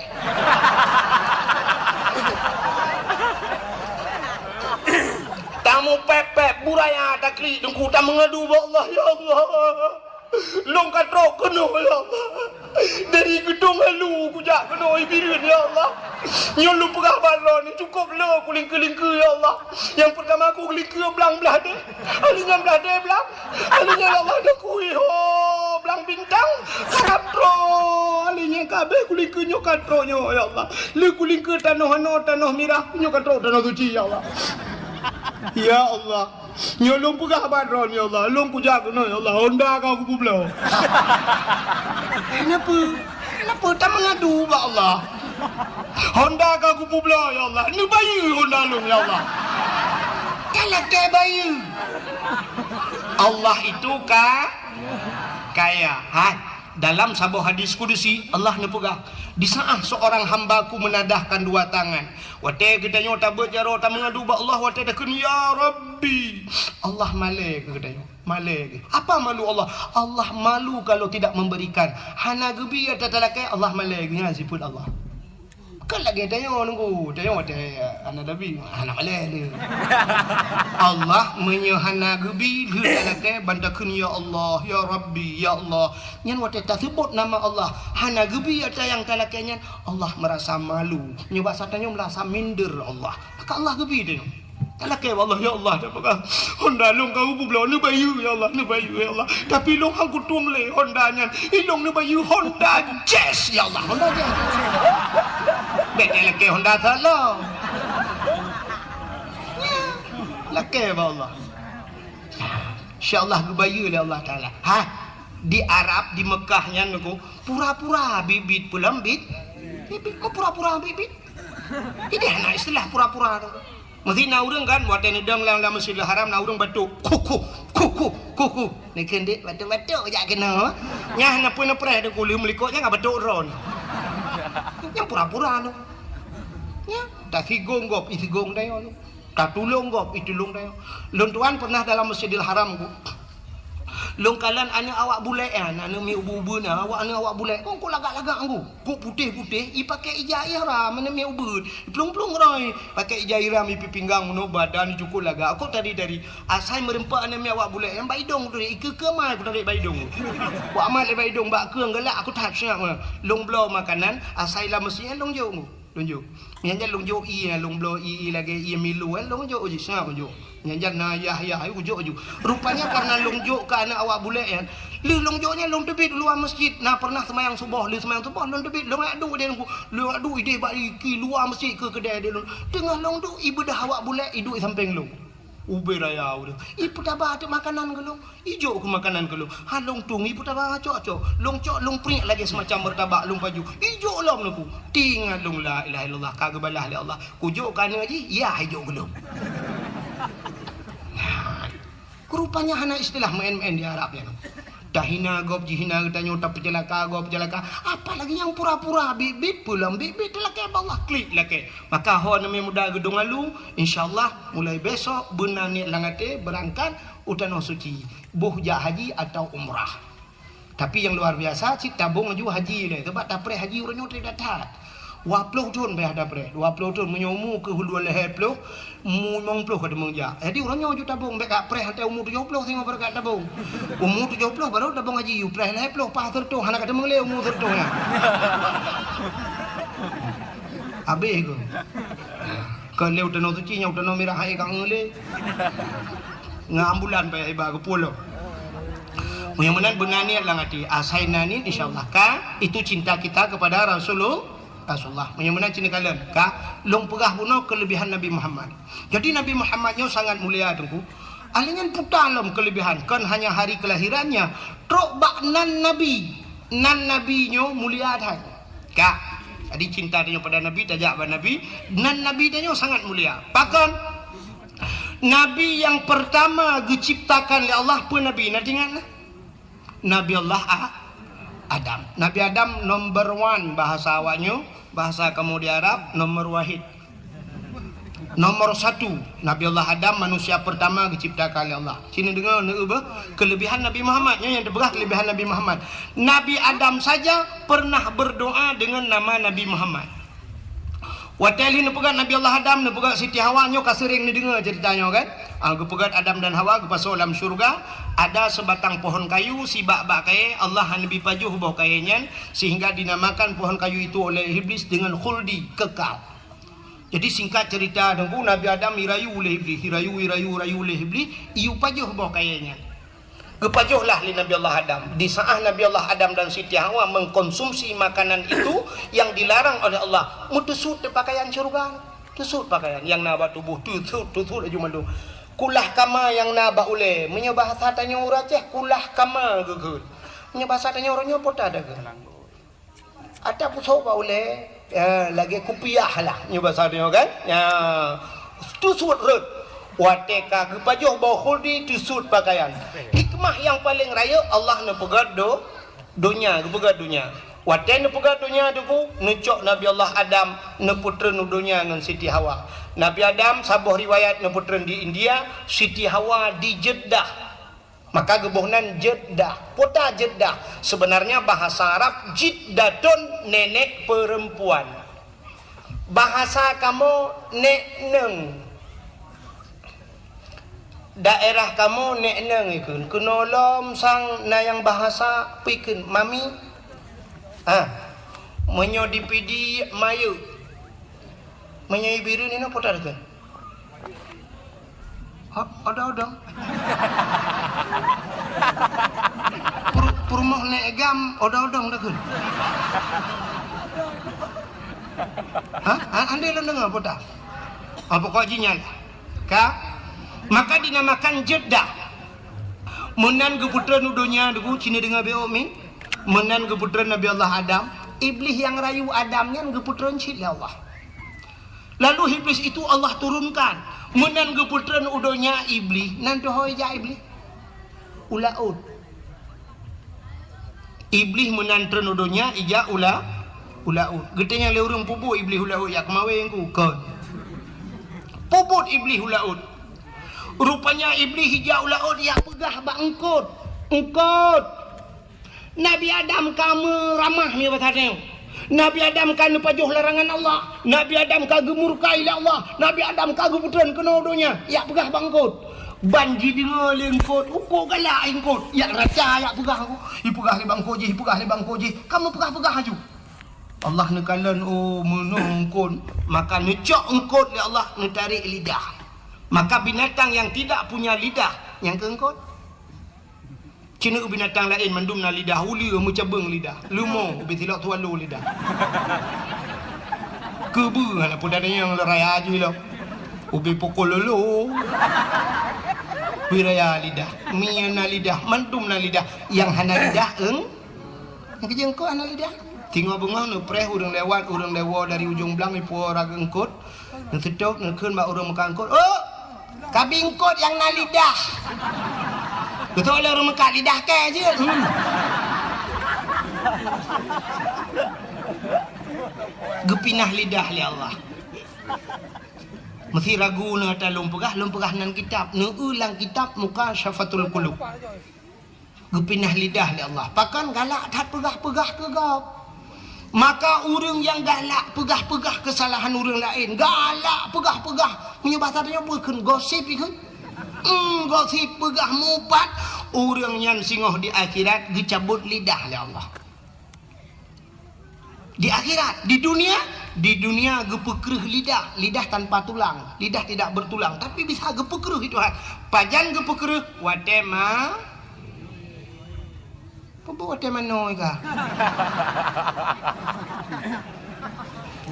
Tamupèp-pèp, beuraya taklik teungku, tameungadu bak Allah, "Ya Allah, Lôn ka trok keunoe, ya Allah. Dari Geudong Halu kujak keunoe Bireuen, ya Allah. Nyoe lôn peugah bak droeneuh, cukôp le kulingkeu-lingkeu, ya Allah. Nyang peurtama kulingkeu blang blah deh. Ahli nyan blah deh blang. Ahli nyan, ya Allah, dah kui ho blang bintang. Ka trok. Ahli nyan ka abéh kulingkeu nyoe ka trok nyoe, ya Allah. Le kulingkeu tanoh anoe, tanoh mirah, nyoe ka trok tanoh suci, ya Allah. Ya Allah. Nyoe lôn peugah bak droeneuh, ya Allah. Lôn kujak keunoe, ya Allah. Honda ka kupeubloe. Kenapa? Kenapa? Tameungadu bak Allah. Honda ka kupeubloe, ya Allah. Neubayeue Honda lôn, ya Allah. Talakée bayeue. Allah itu ka-, kaya. Hai. Dalam saboh hadis kudusi, Allah neupeugah, "Di saat seorang hamba-Ku menadahkan dua tangan." Watée geutanyoe tabeuet jaroe tameungadu bak Allah, watée takheun, "Ya Rabbi," Allah malée keu geutanyoe. Malée geuh. Apa malu Allah? Allah malu kalau tidak memberikan. Hana geubi ata talakée, Allah malée geuh. Nyan sifeuet Allah. Kan lagée tanyoe nunggu, tanyoe watée hana tabi, hana malée le. Allah meunyoe hana geubi, lheueh talakée ban takheun, "Ya Allah, ya Rabbi, ya Allah." Nyan watée taseubot nama Allah, hana geubi ata nyang talakée nyan, Allah meurasa malu. Nyoe basa tanyoe meurasa minder Allah. Maka Allah geubi tanyoe. Talakée bak Allah, "Ya Allah, dah peugah Honda lôn ka kupeubloe, neubayeue, ya Allah, neubayeue, ya Allah. Tapi lôn han kutueng lé Honda nyan. Ilôn neubayeue Honda Jazz, ya Allah, Honda Jazz." Bék talakée Honda salah. Lakée bak Allah. Insya Allah geubayeue lé Allah Taala. Ha, di Arab, di Mekah nyan nyoe, pura-pura bit-bit peulom bit. Bit-bit, pura-pura bit-bit. Jadi hana istilah pura-pura tu. Meusi na ureuëng kan, watée neudong lam, lam Masjidil Haram, na ureuëng batuk, "Kuku, kuku, kuku." Neukheun dek, batuk-batuk jak keunoe. Nyan na peue neupreh deuk uleueng meulikot nyan ka batuk droe. Nyan pura-pura tu. Nyan, tasigong gob, isigong dayo tu. Tatulông gob, itulông dayo. Lôn tuan pernah dalam Masjidil Haram ku. Lôn kalon aneuëk awak bulek nyan, aneuëk miet ubeut-ubeut nyan, awak aneuëk awak bulek, kon kok lagak-lagak ngon ku. Kok putéh-putéh, ipakée ija ihram, aneuëk miet ubeut. Iplueng-plueng roi, pakée ija ihram, ipi pinggang, meunoe badan, icukôp lagak. Kok tari-tari, asai meureumpok aneuëk miet awak bulek nyan, bak idong tadi, ikeue-keue mai kutarék bak idong. Kok amat lé bak idong, bak keue galak, aku that siap. Lôn bloe makanan, asai lam meuseujid nyan lôn jok. Lôn jok. Nyan jan lôn jok ié, lôn bloe ié, ié lagée ié milu, eh, lôn jok jih, siap lôn jok. Nyan jan na yah-yah, ayo jok ju. Rupanya karena lôn jok keu aneuëk awak bulek nyan. Lheueh lôn jok nyan lôn teubiet luwa masjid. Na pernah seumayang suboh, lheueh seumayang suboh lôn teubiet, lôn adu di lôn, lôn adu idéh bak i luwa masjid keu keudée di lôn. Teungoh lôn duek, ibeudoh awak bulek iduek sampéng lôn. Ubé raya ureuëng. Ipeutaba teuk makanan keu lôn. Ijok keu makanan keu lôn. Ha lôn tueng ipeutaba cok-cok. Lôn cok lôn priek lagée seumacam meurtabak lôn paju. Ijok lom neuk. Tingat lôn la ilaha illallah ka geubalah lé Allah. Kujok keu aneuëk jih, yah ijok keu lôn. Nah, rupanya hana istilah main-main di Arab nyan. Tahina gob jihina geutanyoe, tapeuceulaka gob peuceulaka. Apalagi nyang pura-pura bit-bit peulom bit-bit talakée bak Allah klik lakée. Maka ho aneuk muda Geudong Alu, insya Allah mulai besok beuna niet lam até beurangkat u Tanoh Suci, boh jak haji atau umrah. Tapi nyang luar biasa cit tabong laju haji lé, sabab tapreh haji uroe nyoe that-that. Dua ploh thon payah tapreh, dua ploh thon meunyoe umu keu dua lhée ploh, umu limong ploh ka teumeung jak. Jadi uroe nyoe laju tabong, bék ka preh watée umu tujoh ploh singoh baru ka tabong. Umu tujoh ploh baru tabong haji, preh lhée ploh paih seureutoh hana ka teumeung lé umu seureutoh nyan. Habéh keu. Kon lé u Tanoh Suci nyan, u Tanoh Mirah hai ka ngeulé. Ngon ambulan payah iba geupulông. Meunyoe meunan beuna niet lam até, asai na niet insya Allah ka, itu cinta kita kepada Rasulul-, Rasulullah. Meunyoe meunan cit neukalon ka, lôn peugah bunoe keulebihan Nabi Muhammad. Jadi Nabi Muhammad nyoe sangat mulia teungku. Ahli nyan puta lom keulebihan, kon hanya hari kelahirannya, trok bak nan Nabi. Nan Nabi nyoe mulia that. Ka. Jadi cinta tanyoe pada Nabi, tajak bak Nabi, nan Nabi tanyoe sangat mulia. Pakon? Nabi nyang pertama geuciptakan lé Allah peue Nabi? Na teuingat na? Nabi Allah A-, Adam. Nabi Adam number one bahasa awaknyoe, bahasa kamoe di Arab nomor wahid. Nomor satu, Nabi Allah Adam manusia pertama geuciptakan lé Allah. Sini deungoe, neueu beuh, kelebihan Nabi Muhammad. Nyoe nyang teupeugah kelebihan Nabi Muhammad. Nabi Adam saja pernah berdoa dengan nama Nabi Muhammad. Watée lheueh neupeugét Nabi Allah Adam, neupeugét Siti Hawa, nyoe ka seuréng neudeungoe ceurita nyoe kan? Ah, geupeugét Adam dan Hawa geupasoe lam syeuruga, ada seubatang pohon kayu, sibak bak kayée, Allah hana neubi pajoh boh kayée nyan, sehingga dinamakan pohon kayu itu oleh Iblis dengan khuldi, kekal. Jadi singkat ceurita, Teungku, Nabi Adam jirayu lé Iblis, jirayu, jirayu, jirayu lé Iblis, jiyue pajoh boh kayée nyan. Geupajoh lah lé Nabi Allah Adam. Di saat Nabi Allah Adam dan Siti Hawa mengkonsumsi makanan itu yang dilarang oleh Allah, meuteusut teuh pakaian syeuruga. Teusut pakaian nyang na bak tuboh, teusut, teusut laju mandum. Kulah kama nyang na bak ulée. Meunyoe bahasa tanyoe ureuëng Aceh, kulah kama geukheun. Meunyoe bahasa tanyoe uroe nyoe peue ta geukheun. Ata pusoe bak ulée, ya, lagée kupiah lah, nyoe basa nyoe kan? Ya, teusut rhot. Watée ka geupajoh boh khuldi, teusut pakaian. Hikmah nyang paleng rayeuk, Allah neupeugét do-, donya, geupeugét donya. Watée neupeugét donya, Teungku, neucok Nabi Allah Adam, neupeutreun u donya ngon Siti Hawa. Nabi Adam, saboh riwayat, neupeutreun di India, Siti Hawa di Jeddah. Maka geuboh nan Jeddah. Peue ta Jeddah? Sebenarnya bahasa Arab jiddatun, nenek perempuan. Bahasa kamoe nek neueng. Daerah kamoe nek neueng ikheun. Keunoe lom sang na nyang bahasa peue ikheun, mami. Ah. Meunyoe di Pidie, mayeuek. Meunyoe i Bireuen inoe peue ta ikheun? Ha, odong-odong. Pur-, peurumoh nek gam, odong-odong takheun. Ha? Ha, andai lôn deungoe peue ta? Ha, pokok jih nyan. Ka? Maka dinamakan Jeddah. Meunan geupeutreun u donya, Teungku, ci neudeungoe beuh mi. Meunan geupeutreun Nabi Allah Adam. Iblis nyang rayu Adam nyan geupeutreun cit lé Allah. Lalu Iblis itu Allah turunkan. Meunan geupeutreun u donya Iblis, nan teuhôi jak Iblis? U laôt. Iblis meunan treun u donya, ijak u la-, u laôt. Geutanyong lé ureuëng, "Peue buet Iblis u laôt, jak keumawén ku?" Kon. Peue buet Iblis u laôt? Rupanya Iblis ijak u laôt, jak peugah bak eungkôt. Eungkôt. Nabi Adam ka meuramah, meunyoe basa tanyoe. Nabi Adam ka neupajoh larangan Allah. Nabi Adam ka geumurka lé Allah. Nabi Adam ka geupeutreun keunoe donya. Jak peugah bak eungkôt. Ban jideungoe lé eungkôt, eungkôt galak eungkôt. Jak raca, jak peugah, ipeugah lé bak eungkôt jih, ipeugah lé bak eungkôt jih. Ka meupeugah-peugah laju. Allah neukalon, oh, meunoe eungkôt. Maka neucok eungkôt lé Allah, neutarek lidah. Maka binatang yang tidak punya lidah, nyang keu eungkôt. Ci neueu binatang laén mandum na lidah, uleue meucabeueng lidah, leumo ubé silok swallow lidah. Keubeue hana peue tanyong le raya jih lom. Ubé pukul lolo. Ubé raya lidah, mie na lidah, mandum na lidah. Nyang hana lidah, eung-, nyang keujeueng eungkôt hana lidah. Singoh beungoh neupreh ureuëng lewat, ureuëng lewat dari ujong blang ipuwoe raga eungkôt. Neuseutôt, neukheun bak ureuëng meukat eungkôt, "Oh, kabi eungkôt nyang na lidah." Beutôi lé ureuëng meukat lidah kèe jeuet. Hmm. Geupinah lidah lé Allah. Meusi ragu neuh ata lôn peugah, lôn peugah nan kitab. Neueu lam kitab Mukasyafatul Qulub. Geupinah lidah lé Allah. Pakon galak that peugah-peugah keu gob. Maka ureuëng nyang galak peugah-peugah keusalahan ureuëng laén, galak peugah-peugah, meunyoe basa tanyoe peue kheun, gosip ikheun. Hmm, gosip peugah mupat, ureuëng nyan singoh di akhirat geucabot lidah lé Allah. Di akhirat, di dunia, di dunia geupeukreuh lidah, lidah tanpa tulang, lidah tidak bertulang, tapi bisa geupeukreuh itu Tuhan. Pajan geupeukreuh? Watée ma-, peue buet watée manoe ka?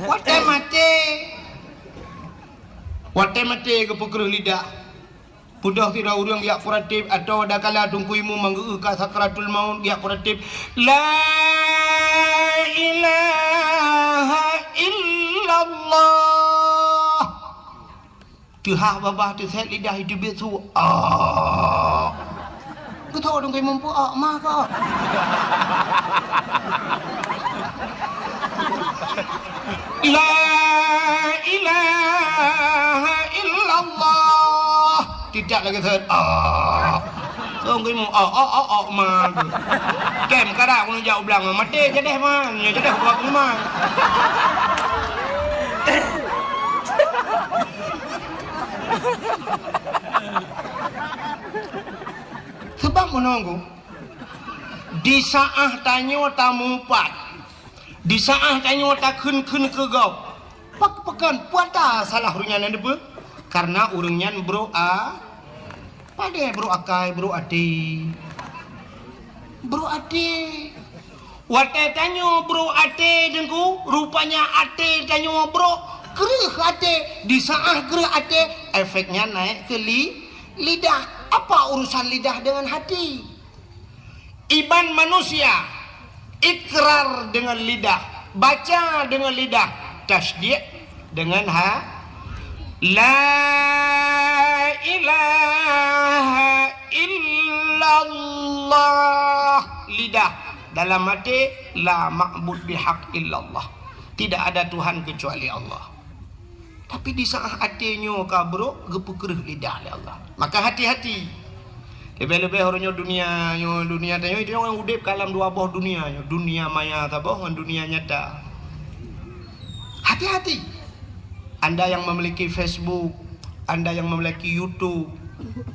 Watée maté. Watée maté geupeukreuh lidah. Peudoh sidroe ureuëng jak peuratéb, atawa dakala Teungku Imum manggeu ka sakratul maut jak peuratéb, "La ilaha illallah." Teuhah babah teusét lidah iteubiet su, "Ah." Geutho Teungku Imum peue, "Ah, ma ka." "La ilaha illallah." Tidak lagi seuet. Ah. Song keu mu, oh, oh, oh, oh, ma. Kem kada keuneuk jak u blang, maté jadeh man, nyoe jadeh buat rumah. Sabab meunoe, di saát tanyoe tamupat, di saát tanyoe takheun-kheun keu gob, pak-, pakon puata salah ureuëng nyan, na deupe? Karena ureuëng nyan brok a-, Padahai brok akai, brok até. Brok até. Watée tanyoe brok até, Teungku, rupanya até tanyoe brok, kreueh até. Di saát kreueh até, efeknya naik ke li-, lidah. Apa urusan lidah dengan hati? Iman manusia, ikrar dengan lidah, baca dengan lidah, tasdiq dengan ha-, la ilaha illallah, lidah, dalam hati, la ma'bud bihaq illallah. Tidak ada Tuhan kecuali Allah. Tapi di saát até nyoe ka brok, geupeukreueh lidah lé Allah. Maka hati-hati. Leubeh-leubeh uroe nyoe dunia nyoe, dunia tanyoe, itu orang udeb ka lam dua boh dunia nyoe. Dunia maya saboh ngon dunia nyata. Hati-hati. Anda yang memiliki Facebook, anda yang memiliki YouTube,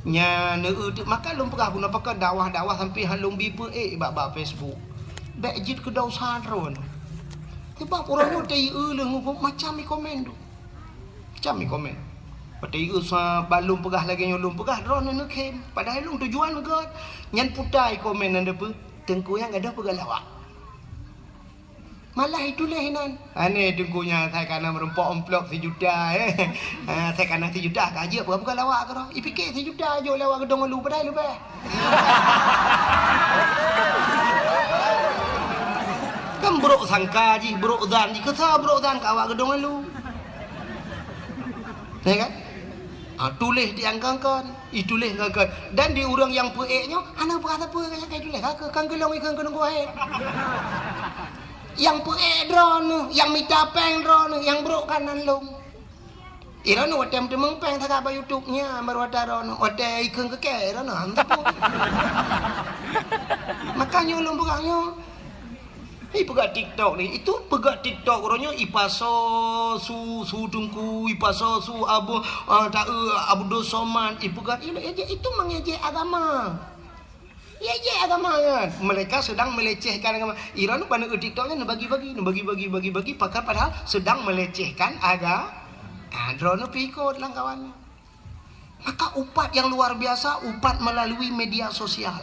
nya neu-, maka lôn peugah guna pakai dakwah-dakwah sampai han lôn bi peuék bak-bak Facebook. Bék jeuet keu dosa droe. Sebab uroe nyoe teu-eu leuh macam i komen tu. Macam i komen. Watée i sa balum peugah lagée nyoe lôn peugah, droeneuh neukhém. Padahai lôn tujuan gét. Nyan puta i komen nan depe, Teungku nyang gadôh peugah lawak. Malah ituléh inan. Aneh Teungku nyan, sai kana meurumpok amplop sijuta, eh. Ha, sai kana sijuta ka jeuet peugah-peugah lawak keudroe. Ipike sijuta jok lawak geudong lu padahai leubeh. Kan brok sangka jih, brok zan jih. Keu soe brok zan keu awak geudong lu? Ya kan? Ha, tuléh di angkangkan, ituléh angkangkan. Dan di ureuëng nyang peuék nyoe, hana peurasa peue nyang ka ituléh. Ka, ka, kan geulong ikheun keu nunggu akhé. Nyang peuék droeneuh, nyang mita péng droeneuh, nyang brok kan nan lông. Droeneuh watée meuteumé péng sagai bak YouTube nyan, baru watée droeneuh, watée ikheun keu kée droeneuh, hana teupeu. Makanya ulôn peugah nyoe, Ipeugah TikTok ni, itu peugah TikTok uroe nyoe ipasoe su, su Teungku, ipasoe su Abu, ah, ta-, eh, Abdul Somad, ipeugah, itu, itu mengejek agama. Ngejek agama nyan. Mereka sedang melecehkan agama. Iran pada TikTok nyan bagi-bagi, bagi-bagi, bagi-bagi, pakai padahal sedang melecehkan aga-, ah, droeneuh pih ikot lam kawan. Maka upat yang luar biasa, upat melalui media sosial.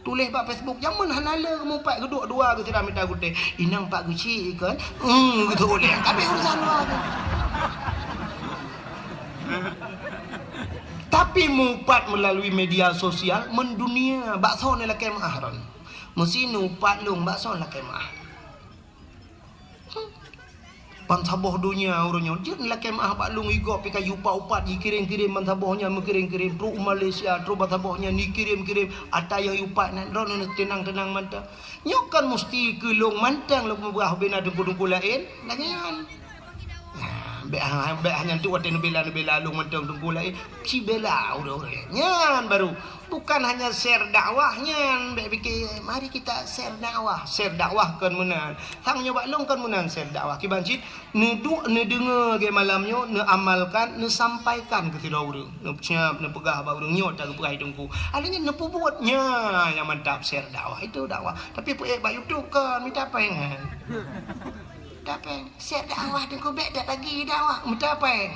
Tuléh bak Facebook, jameun hana le mupat geuduek dua geuh sidang mita gutée. Inong pat geuchik kan? Hmm, gitu uleh. Tapi urusan luwa tu. Tapi mupat melalui media sosial mendunia, bak soe neulakée meuah ron. Meusi nupat lôn bak soe neulakée meuah. Bansaboh donya uroe nyoe jeuet lakée meuah bak lôn, i gob pih ka jiupat-upat, jikirém-kirém bansaboh nyan, meukirém-kirém trok u Malaysia, trok bansaboh nyan jikirém-kirém ata nyang jiupat nyan, droeneuh teunang-teunang mantong. Nyoe kon musti keu lôn mantong lôn peugah ubena teungku-teungku laén, lagée nyan. Nah, bék ha-, bék hana tu watée neubela-neubela lôn mantong teungku laén, sibela ureuëng-ureuëng nyan baru. Bukan hanya share dakwah nyan, bék pike, mari kita share dakwah. Share dakwah kon meunan. Sang nyoe bak lôn kon meunan share dakwah. Kiban cit, neuduek, neudeungoe lagée malam nyoe, neuamalkan, neusampaikan keu sidroe ureuëng. Neusiab, neupeugah bak ureuëng nyoe, ta geupeugah teungku. Akhirnya neupeubuet, nyan nyang mantap share dakwah. Itu dakwah. Tapi peuék bak YouTube kon, mita péng kan. Mita péng. Share dakwah teungku bék that lagi dakwah. Mita péng.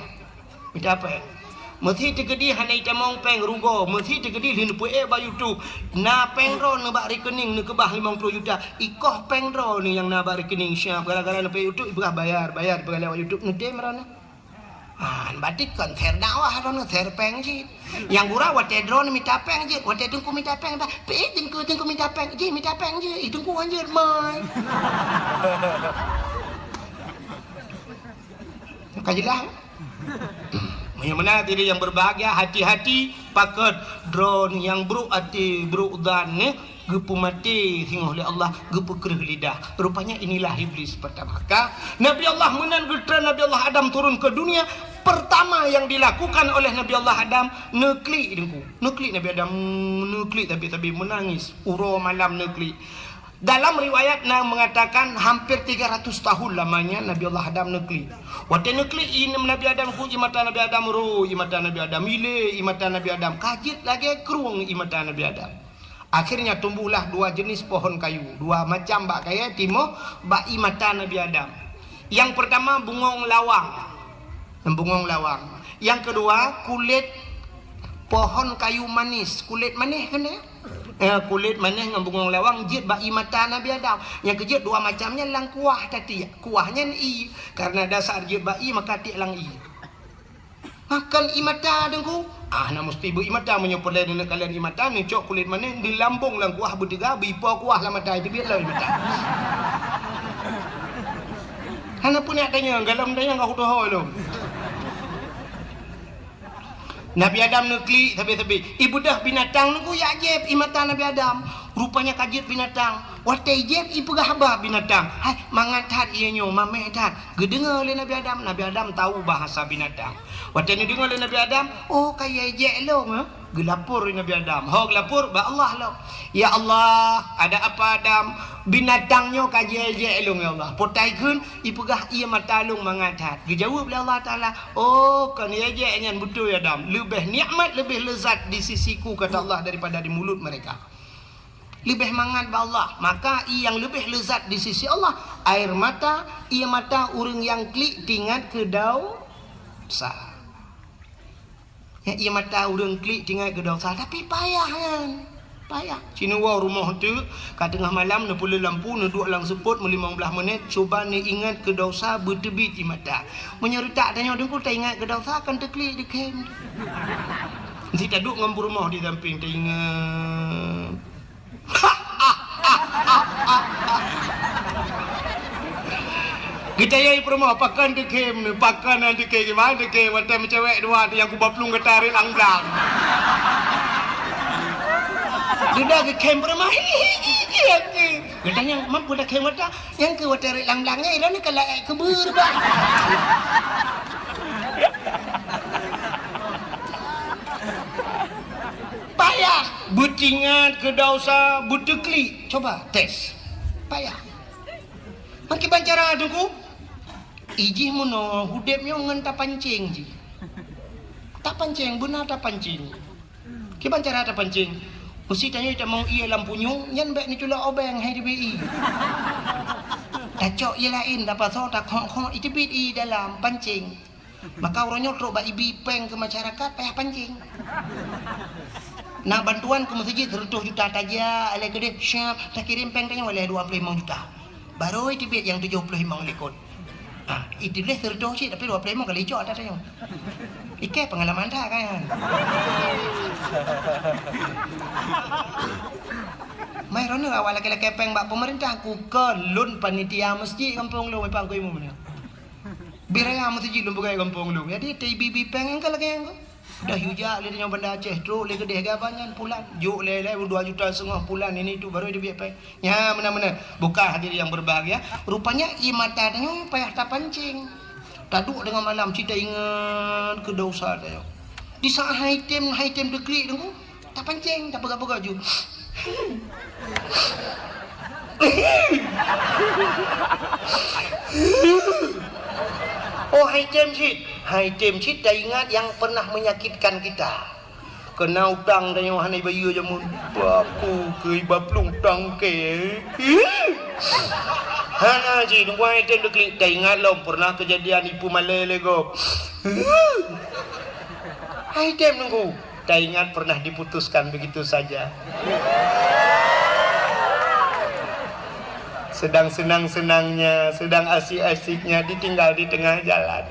Mita péng. Meusi teukeudi hana itamong péng rugoe, meusi teukeudi lheueh neupeuék bak YouTube. Na péng droeneuh bak rekening neukeubah limong ploh juta. Ikoh péng droeneuh nyang na bak rekening siab gara-gara neupeuék YouTube, ipeugah bayar, bayar, ipeugah lewat YouTube, neutem droeneuh. Ah, berarti kon share dakwah droeneuh, share péng cit. Nyang gura watée droeneuh mita péng cit, watée teungku mita péng, bah, peuék teungku, teungku mita péng, jih mita péng jih, ih teungku hanjeuet mai. Ka jeulaih. Meunyoe meunan, hadirin yang berbahagia, hati-hati, pakon droeneuh nyang brok até, brok zan, eh, geupeumaté singoh lé Allah, geupeukreueh lidah. Rupanya inilah iblis pertama. Ka Nabi Allah meunan geutreun Nabi Allah Adam turun ke dunia, pertama yang dilakukan oleh Nabi Allah Adam, neuklik teungku. Neuklik Nabi Adam, neuklik tapi, tapi menangis. Uroe malam neuklik. Dalam riwayat na mengatakan hampir tiga ratus tahun lamanya Nabi Allah Adam neuklik. Watée neuklik ié Nabi Adam ku, ié mata Nabi Adam ro, ié mata Nabi Adam ilé, ié mata Nabi Adam ka jeuet lagée krueng ié mata Nabi Adam. Akhirnya tumbuhlah dua jenis pohon kayu, dua macam bak kayée timoh bak ié mata Nabi Adam. Yang pertama bungong lawang. Bungong lawang. Yang kedua kulit pohon kayu manis, kulit manis kan ya? Eh, kulit manis ngon bungong lawang jeuet bak ié mata Nabi Adam. Nyang keujeuet dua macam nyan lam kuah tatiek. Kuah nyan ié. Karena dasar jeuet bak ié maka tiek lam ié. Makan ié mata Teungku. Ah, na musti beu ié mata meunyoe peureulée neukalon ié mata, neucok kulit manis, neulambong lam kuah beuteuga, beuipo kuah lam mata, itu biet lom ié mata. Hana peureunah tanyong, galom tanyong ka kutoho lom. Nabi Adam neuklik sabe-sabe. Ibeudôh binatang nunggu yak jép ié mata Nabi Adam. Rupanya ka jeuet binatang. Watée jép ipeugah haba binatang. Hai, mangat that ié nyoe, mameh that. Geudeungoe lé Nabi Adam. Nabi Adam tahu bahasa binatang. Watée neudeungoe lé Nabi Adam, oh, ka ié jép lom, ha? Geulapor lé Nabi Adam. Ho geulapor bak Allah lom. Ya Allah, ada apa Adam? Binatang nyoe ka jié-jié lôn ya Allah. Potai kheun ipeugah ié mata lôn mangat that. Geujaweueb lé Allah Taala, "Oh, kon ié-jié nyan beutôi Adam. Leubeh nikmat, leubeh lezat di sisiku," kata Allah, "daripada di mulut mereka." Leubeh mangat bak Allah. Maka ié nyang leubeh lezat di sisi Allah, air mata, ié mata ureuëng nyang klik tingat keu dosa. Nyang ié mata ureuëng klik tingat keu dosa, tapi payah nyan. Payah. Sinewoe rumoh teuk, ka teungoh malam neupeuleueh lampu, neuduek lam seupôt meulimong blaih menit, cuba neuingat keu dosa beuteubiet ié mata. Meunyoe reutak tanyoe Teungku taingat keu dosa, kan teuklik dikhem. Meusti taduek ngon peurumoh di sampéng taingat. Geutanyong peurumoh, pakon teukhem, pakon han teukhem, gimana teukhem, watée meucewek dua tu nyang kuba plueng gata rek lang blang. Duda geukhem peurumoh, hi, hi, hi, hi, hi. Geutanyong, mampu teukhem gata, nyang keu watée rek lang blang nyan, iran ka laék keubeur, bah. Payah beutingat keu dosa, beuteuklik. Coba tes. Payah. Meukiban cara Teungku, ijih meunoe udeb nyoe ngon tapancing jih. Tapancing, beuna tapancing. Kiban cara tapancing? Meusti tanyoe tamong ié lam punyueng, nyan bék neuculok obeng hai teubiet ié. Tacok ié laén, tapasoe, takhok-khok, iteubiet ié dalam pancing. Maka uroe nyoe trok bak ibi péng keu masyarakat payah pancing. Na bantuan keu meuseujid seureutôh juta tajak, alai keudeh siap takirém péng tanyoe alai dua ploh limong juta. Barô iteubiet nyang tujoh ploh limong likot. Ah, iteubiet seureutôh cit tapi dua ploh limong kali cok ata tanyoe. Ikei pengalaman that kan. Mai rono awak lakée-lakée péng bak pemerintah ku ke lôn panitia meuseujid gampông lôn, Pak Guru Imum. Bit raya meuseujid lôn peugah gampông lôn. Jadi, teubibi péng nyang ka lagée nyan. Dah yue jak lé nyoe Banda Aceh, trok lé keudeh gaba nyan pulan. Jok lé, lé dua juta setengah pulan, ini tu baru dia biak péng. Nya, meunan-meunan. Bukan hadirin yang berbahagia. Rupanya, ié mata tanyoe payah tapancing. Taduek deungon malam, cit taingat keu dosa tanyoe. Di saat hai tem, hai tem teuklik Teungku, tapancing, tapeugah-peugah ju. Oh, hai tem cit. Hai tem cit taingat nyang pernah menyakitkan kita. Keuna utang tanyoe hana ibayeue jameun. Baku keu iba plueng tangke. Hana cit, Teungku, hai tem teuklik. Taingat lom pernah kejadian ipeumalée lé gob. Hai tem Teungku. Taingat pernah diputuskan begitu saja. Sedang senang-senangnya, sedang asik-asiknya, ditinggal di tengah jalan.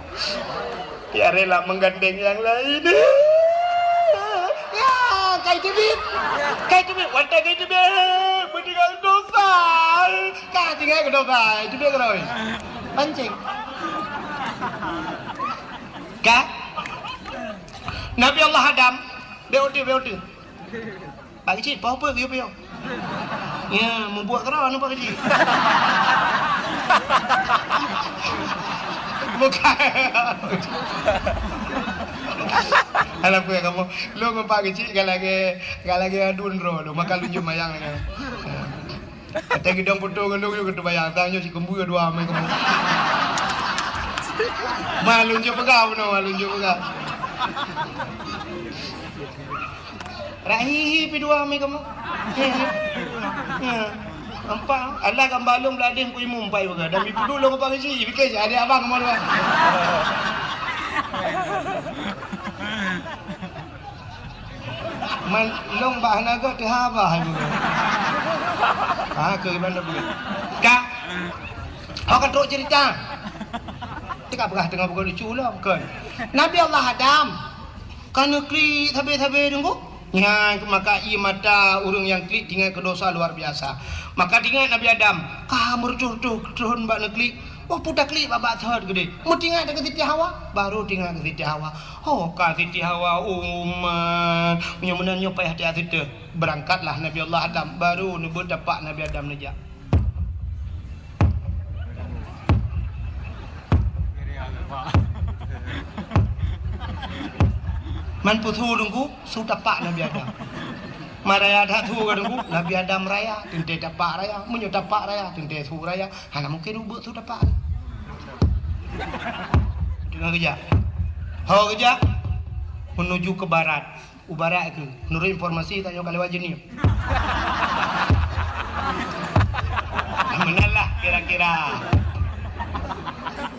Dia rela menggandeng yang lain. Ya, kai teubiet. Kai teubiet. Watée kai teubiet, beutinggal dosa. Ka tinggai keu dosa. Teubiet keu dosa. Pancing. Ka? Nabi Allah Adam, bék uteue, bék uteue. Pak Keuchik, poh peue geuyue piôh? Ya, mubuet keudroe aneuk Pak Keuchik. Bukan. Alah, peue kamoe? Lôn ngon Pak Keuchik ka lagée, ka lagée aduen droe lôn, maka lôn jeuet mayang dengan. Watèe geudong foto ngon lôn, yôh keubayang, tang nyoe si keumbui dua amai kamoe. Ma lôn jok peugah bunoe, ma lôn jok peugah. Rak hihi pi dua amai kamoe. Ya. Nampak? Alah gamba lôn bladeh ku imum pai peugah. Dan ipuduek lôn apa keuci, pike si adik abang kamoe dua. Man, lôn bak hana göt teuhaba hai bunoe. Ha, keu iban dah bunoe. Ka. Ho ka trok cerita. Teuka peugah teungoh buka lucu lom, kon. Nabi Allah Adam ka neuklik sabe-sabe deungoe. Nyan maka ie mata ureuëng nyang klik tingat keu dosa luar biasa. Maka tingat Nabi Adam ka meureutoh-reutoh thon bak neuklik. Oh, puta klik babah thon keudeh. Meutingat keu Siti Hawa, baru tingat keu Siti Hawa. Oh, ka Siti Hawa umat. Meunyoe meunan nyoe payah tiat siteue. Beurangkatlah Nabi Allah Adam, baru neubeuet tapak Nabi Adam neujak. Man peue su deungku, su tapak Nabi Adam. Man raya that su ka deungku, Nabi Adam raya, teuntèe tapak raya. Meunyoe tapak raya, teuntèe su raya. Hana mungken ubeuet su tapak. Deungoe geujak. Ho geujak menuju ke barat. U barat keuh. Menurut informasi tanyoe ka lewat jeunieb. Meunan lah kira-kira.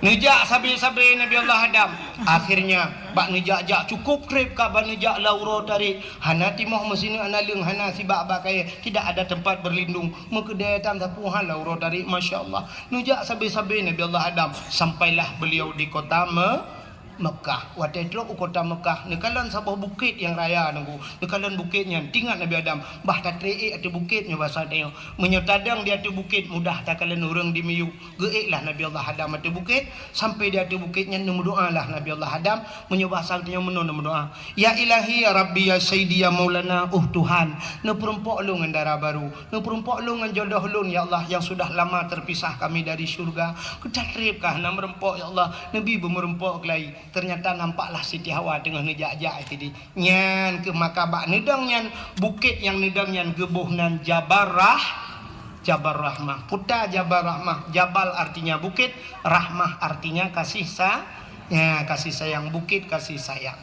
Neujak sabe-sabe Nabi Allah Adam. Akhirnya, bak neujak-jak cukup trép ka bak neujak lam uroe tarék. Hana timoh meusineuk hana leueng, hana sibak bak kayèe, tidak ada tempat berlindung. Meukeudè tam sapeue han lam uroe tarék, masya Allah. Neujak sabe-sabe Nabi Allah Adam, sampailah beliau di kota Me-, Mekah. Watèe trok u kota Mekah, neukalon saboh bukét nyang raya deungku. Neukalon bukét nyan, tingat Nabi Adam, bah tatré ék ateueh bukét nyoe basa tanyoe. Meunyoe tadong di ateueh bukét, mudah takalon ureuëng di miyueb. Geuéklah Nabi Allah Adam ateueh bukét, sampai di ateueh bukét nyan neumeudoalah Nabi Allah Adam, meunyoe basa tanyoe meunoe neumeudoa. Ya Ilahi, ya Rabbi, ya Sayyidi, ya Maulana, oh Tuhan, neupeurumpok lôn ngon dara barô, neupeurumpok lôn ngon jodoh lôn, ya Allah, yang sudah lama terpisah kami dari syurga. Keu tatrép ka hana meurumpok, ya Allah, neubi beumeurumpok keulai. Ternyata nampaklah Siti Hawa teungoh neujak-jak sideh. Nyan keuh maka bak neudong nyan, bukét nyang neudong nyan geuboh nan Jabal Rah-, Jabal Rahmah. Puta Jabal Rahmah, Jabal artinya bukét, Rahmah artinya kasih sa-, ya, kasih sayang, bukét kasih sayang.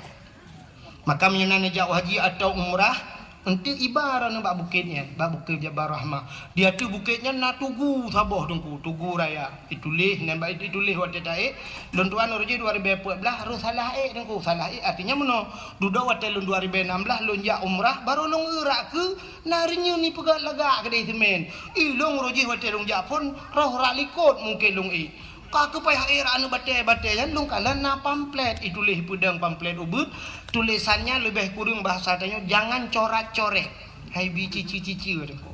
Maka meunyoe na neujak haji atau umrah, eunteuk iba droeneuh bak bukét nyan, bak bukét Jabal Rahmah. Di ateueh bukét nyan na tugu saboh teungku, tugu raya. Ituléh, nyan bak ituléh watèe taék. Lôn tuan uroe jih dua ribèe peuet blah, roh salah ék teungku, salah ék artinya meunoe. Dudoe watèe lôn dua ribèe nam blah, lôn jak umrah, barô lôn eurak keu na reunyeun ipeugöt lagak keudéh seumén. Ih, lôn uroe jih watèe lôn jak phôn, roh rak likôt mungken lôn ék. Ka keuh payah ék rak aneuk batèe-batèe nyan, lôn kalon na pamflet, ituléh peudong pamflet ubeuet, tulésan nyan leubeh kureueng bahasa tanyoe, jangan corat-coret. Hai bi cici-cici teungku.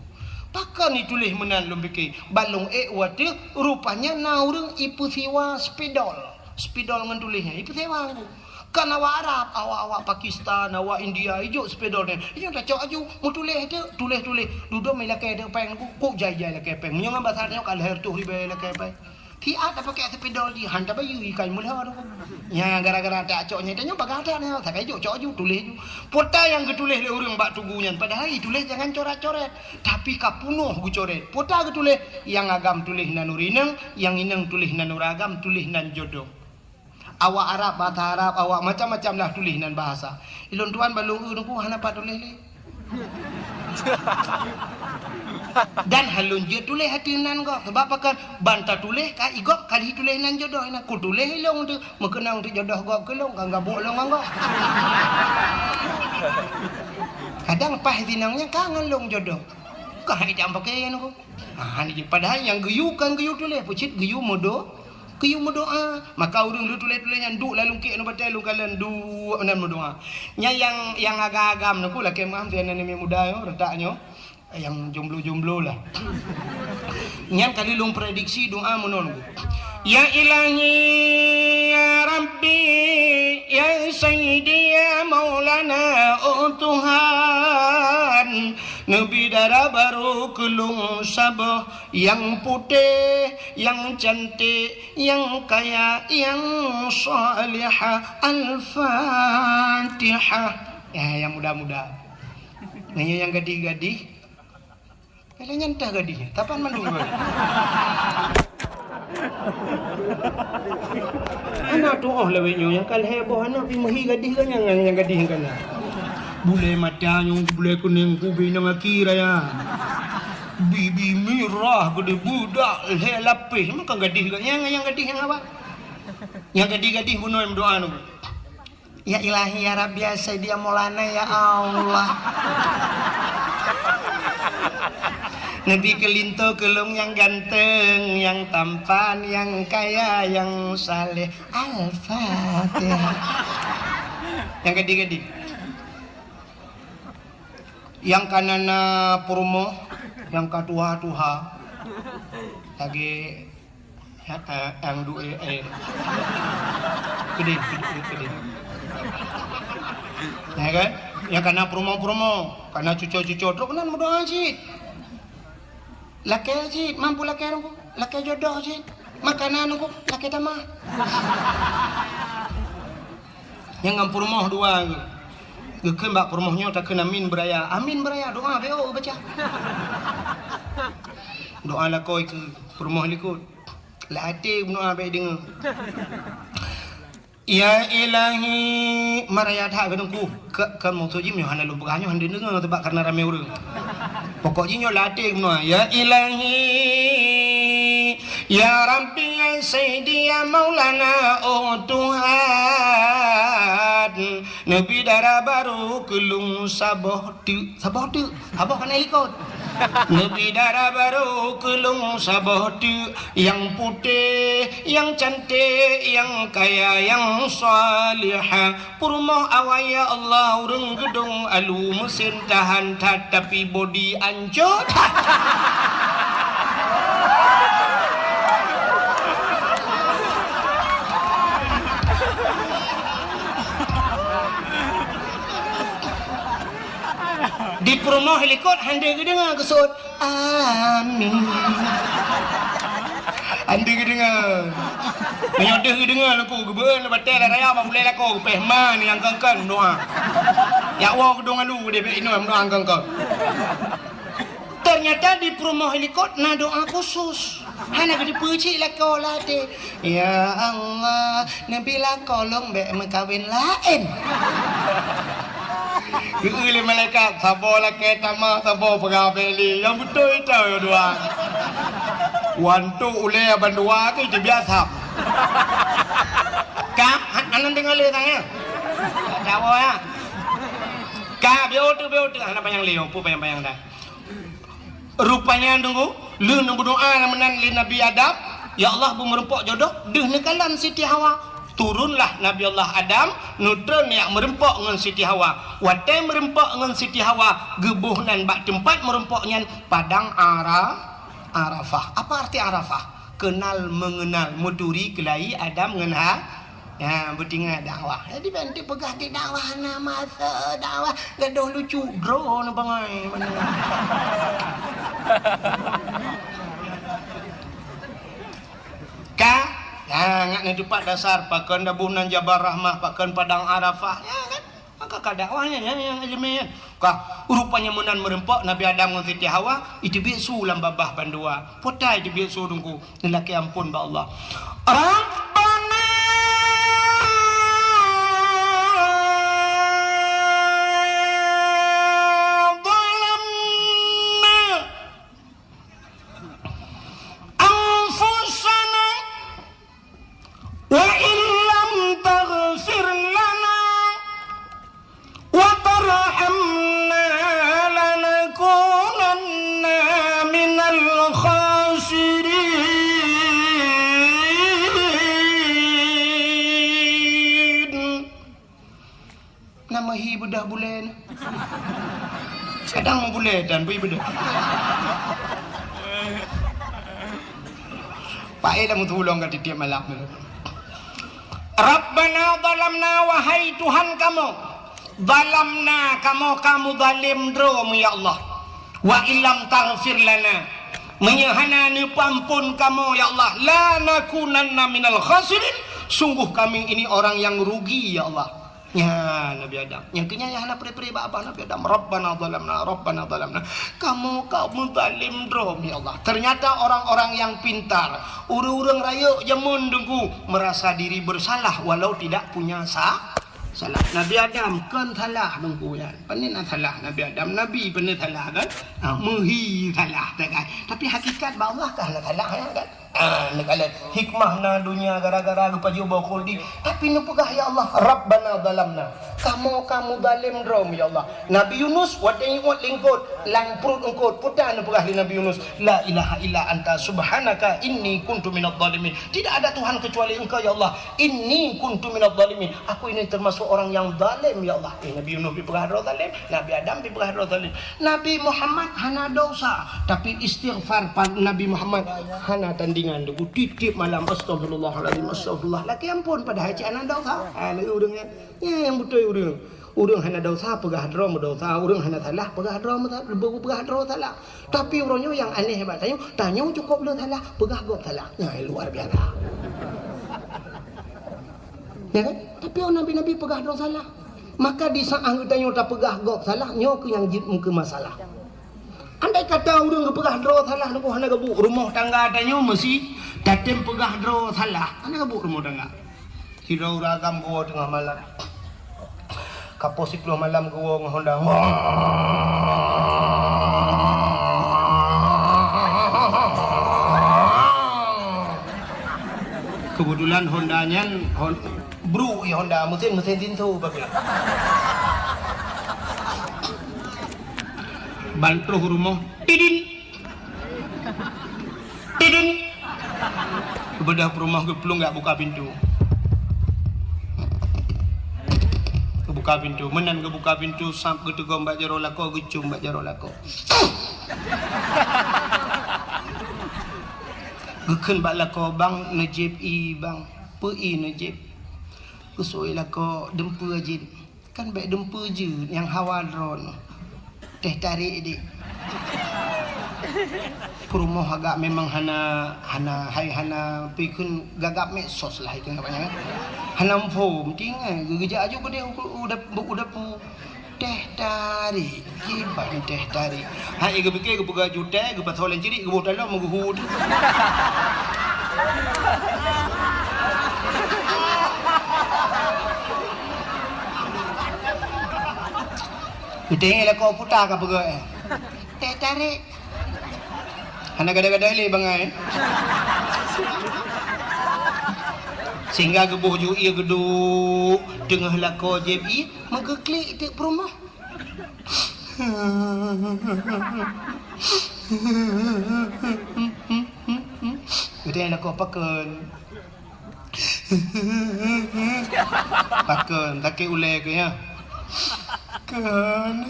Pakon ituléh meunan lôn pike, ban lôn ék watèe rupanya na ureuëng ipeusiwa spidol. Spidol ngon tuléh nyan ipeusiwa teungku. Kan awak Arab, awak-awak Pakistan, awak India, ijok spidol nyan. Ijok tacok aju, meutuléh teuk, tuléh-tuléh. Dudoe mé lakèe teuk péng, kok jai-jai lakèe péng. Meunyoe ngon basa nyoe ka lhèe reutôh ribèe lakèe péng. Siat tapakèk spidol jih, han tabayeue ikai meulhô tu. Nya gara-gara tacok nyan, tanyoe bagah that nyoe, sakai jok cok aju, tuléh aju. Pota nyang geutuléh lé ureuëng bak tugu nyan, padahai ituléh jangan coret-coret, tapi ka punoh geucoret. Pota geutuléh, nyang agam tuléh nan ureuëng inong, nyang inong tuléh nan ureuëng agam, tuléh nan jodoh. Awak Arab, bahasa Arab, awak macam-macam lah tuléh nan bahasa. Ilôn tuan balong eu nungku hana pat tuléh lé. Dan halôn jeuet tuléh ateueh nan gob. Sebab pakon ban tatuléh ka i gob ka lheueh tuléh nan jodoh inan. Kutuléh ilôn teuk meukeunong teuk jodoh gob keu lôn, ka gabuk lôn ngon gob. Kadang paih sinong nyan ka ngon lôn jodoh. Ka hai jam pakaian ku. Ha, ni jih. Padahai nyang geuyue kan geuyue tuléh, peucit geuyue meudo-, geuyue meudoa. Maka ureuëng lheueh tuléh-tuléh nyan duek lam lungkiek ngon batèe lôn kalon duek meunan meudoa. Nyan nyang, nyang agam-agam nyoe ku lakèe meu'ah sinan aneuk muda nyoe, reutak nyoe. Nyang jomblo-jomblo lah. Nyan ka lheueh lôn prediksi doa meunan ku. Ya Ilahi, ya Rabbi, ya Sayyidi, ya Maulana, oh Tuhan. Neubi dara barô keu lôn saboh, nyang putéh, nyang cantik, nyang kaya, nyang salihah. Al-Fatihah. Eh, nyang muda-muda. Nyoe nyang gadih-gadih. Lé nyan tah gadih, tapan mandum geuh. Hana tuoh lawét nyoe nyang ka lhèe boh aneuk pih meuhi gadih geuh nyang, nyang gadih kana. Bulèe mata nyoe, bulèe kunéng, kubi nang aki raya. Bibi mirah geude, beudak lhèe lapéh, meukan gadih geuh nyang, nyang gadih nyang haba. Nyang gadih-gadih bunoe meudoa nyoe. Ya Ilahi, ya Rabbi, ya Sayyidi, ya Maulana, ya Allah. Neubi keu linto keu lôn nyang ganteng, nyang tampan, nyang kaya, nyang saleh. Al-Fatihah. Nyang gadih-gadih. Nyang ka na-na peurumoh, nyang ka tuha-tuha. Lagèe Ya, eh, nyang duek, eh. Keudéh, keudéh, keudéh. Ya kan? Nyang kana peurumoh-peurumoh, kana cuco-cuco, trok keunan meudoa cit. Lakèe cit, mampu lakèe nungku, lakèe jodoh cit. Makanan nungku, lakèe tamah. Nyang ngon peurumoh dua geuh. Geukheun bak peurumoh nyoe takheun amin beuraya. Amin beuraya, doa bèk baca. Doa lakoe keu peurumoh likot. Lam até meudoa bèk deungoe. Ya Ilahi, maraya that keu teungku. Ka, ka maksud jih meunyoe hana lôn peugah nyoe hana deungoe, sebab karena ramé ureueng. Pokok jih nyoe lam até meudoa. Ya Ilahi, ya Rabbi, ya Sayyidi, ya Maulana, oh Tuhan, neubi dara barô keu lôn saboh teuk, saboh teuk. Saboh kana likot. Neubi dara barô keu lôn saboh teuk, nyang putéh, nyang cantik, nyang kaya, nyang salihah. Peurumoh awai ya Allah, ureueng geudong alu, meusén tahan that, tapi bodi ancô that. Di peurumoh likot hana geudeungoe geuseuôt, "Amin." Hana geudeungoe. Meunyoe deuh geudeungoe laku, geubeuet batèe lam raya bak ulèe lakoe, geupéh ma nyang kön-kön meudoa. Jak woe geudong alu deh bèk inoe meudoa kön-kön. Ternyata di peurumoh likot na doa khusus. Hana geuteupeue cit lakoe lam até. Ya Allah, neubi lakoe lôn bèk meukawen laén. Geu-eu lé malaikat, saboh lakèe tamah, saboh peugah bèk lé. Nyang beutôi itoe dua. Wantok ulèe bandua keu teubiasa. Ka, han-, hana deungoe lé sang, ya. Dawa, ya. Ka, biôh tu, biôh tu. Hana panyang lé, peue panyang-panyang dah. Rupanya nunggu, lheueh neumeudoa meunan lé Nabi Adam, "Ya Allah, beu meureumpok jodoh," deuh neukalon Siti Hawa. Turunlah Nabi Allah Adam, neutron jak meureumpok ngon Siti Hawa. Watèe meureumpok ngon Siti Hawa, geuboh nan bak teumpat meureumpok nyan Padang Ara-, Arafah. Apa arti Arafah? Kenal mengenal, meuturi keulai Adam ngon Ha-, Ya, beutingat dakwah. Jadi, ban teupeugah di dakwah na masa dakwah, gadoh lucu, droe na bangai. Ka? Ya, ngat na teupat dasar, pakon daboh nan Jabal Rahmah, pakon Padang Arafah. Ya, kan? Maka ka dakwah nyan, nyan, nyan, ileumèe nyan. Ka, rupanya meunan meureumpok Nabi Adam ngon Siti Hawa, iteubiet su lam babah bandua. Peue ta iteubiet su teungku, neulakèe amphon bak Allah. Rabbana zalamna anfusana wa illam taghfir lana wa tarhamna lanakunanna minal khasirin. Na meuhi beudoh bulèe nyoe. Kadang meubulèe dan bui beudoh. Paéh lam tulông ka tiep-tiep malam. Rabbana zalamna, wahai Tuhan kamoe, zalamna, kamoe ka meuzalim droe mu, ya Allah. Wa illam taghfir lana, meunyoe hana neupeuamphon kamoe, ya Allah, lanakunanna minal khasirin, sungguh kami ini orang yang rugi, ya Allah. Nyan Nabi Adam. Nyang keunyan nyang hana pre-pre bak babah Nabi Adam. "Rabbana zalamna, Rabbana zalamna." Kamoe ka meuzalim droe, ya Allah. Ternyata orang-orang yang pintar, ureuëng-ureuëng rayeuk jameun Teungku, merasa diri bersalah walau tidak punya sa-, salah. Nabi Adam kon salah Teungku nyan. Pane na salah Nabi Adam? Nabi pane salah kan? Ha, meuhi salah kan? Tapi hakikat bak Allah ka hana salah nyan kan? Ah, neukalon hikmah na donya gara-gara geupajoh boh khuldi. Tapi neupeugah, "Ya Allah, Rabbana zalamna." Kamoe ka meuzalim droe, ya Allah. Nabi Yunus watée iuet lingkot lam pruet eungkot, peue ta neupeugah lé Nabi Yunus, "La ilaha illa anta subhanaka inni kuntu minadh dhalimin." Tidak ada Tuhan kecuali Engkau, ya Allah. "Inni kuntu minadh dhalimin." Aku ini termasuk orang yang zalim, ya Allah. Eh, Nabi Yunus dipeugah droe zalim, Nabi Adam dipeugah droe zalim. Nabi Muhammad hana dosa, tapi istighfar pa-, Nabi Muhammad hana tandingan. Tiep-tiep malam, "Astagfirullahalazim, astagfirullah." Lakée ampôn, padahai cit hana dosa. Ha, lagée ureuëng nyan. Nyan nyang beutôi ureuëng. Ureuëng hana dosa, peugah droe meudosa. Ureuëng hana salah, peugah droe meusa-, peugah droe salah. Tapi uroe nyoe nyang aneh bak tanyoe, tanyoe cukôp le salah, peugah gob salah. Nyan luar biasa. Ya kan? Tapi nabi-nabi peugah droe salah. Maka di saat geutanyoe tapeugah gob salah, nyoe keuh nyang jeuet meukeue masalah. Andai kata ureuëng geupeugah droe salah, nyoe hana geubuet rumoh tangga tanyoe, meusi tatem peugah droe salah, hana geubuet rumoh tangga. Sidroe ureuëng agam geuwoe teungoh malam. Ka poh siploh malam geuwoe ngon honda. Keubeutulan honda nyan hon-, bruk, ya, honda, meusén, meusén tinso, bagus. Ban troh rumoh, tidin. Tidin. Geubeudôh peurumoh geuplueng jak buka pintoe. Geubuka pintoe. Meunan geubuka pintoe, sab geuteugom bak jaroe lakoe, geucôm bak jaroe lakoe. Geukheun bak lakoe, "Bang, neujieb ie, Bang." "Peue ie neujieb?" "Geuseuôt lakoe, dumpeue jih." "Kan bék dumpeue jeuet, nyang hawa droeneuh. Teh tarék, Dik." Peurumoh agak memang hana, hana, hai hana, peue kheun, gagap medsos lah itu namanya, kan. Hana muphom, tinggai, geujak aju keudeh u, u dap-, u dapu. "Teh tarék, kiban teh tarék." Hai geupike, geupeugah jutée, geupasoe lam cirik, geuboh taloe, meugeuhu. Geutanyoe lakoe puta ka peugah, eh. Teh tarék. Hana gada-gada lé bangai. Sehingga geuboh ju ie geuduek teungoh lakoe jieb ie, meugeuklik teuk peurumoh. Geutanyoe lakoe pakon. Pakon, sakét ulée keuh, ya? Kon.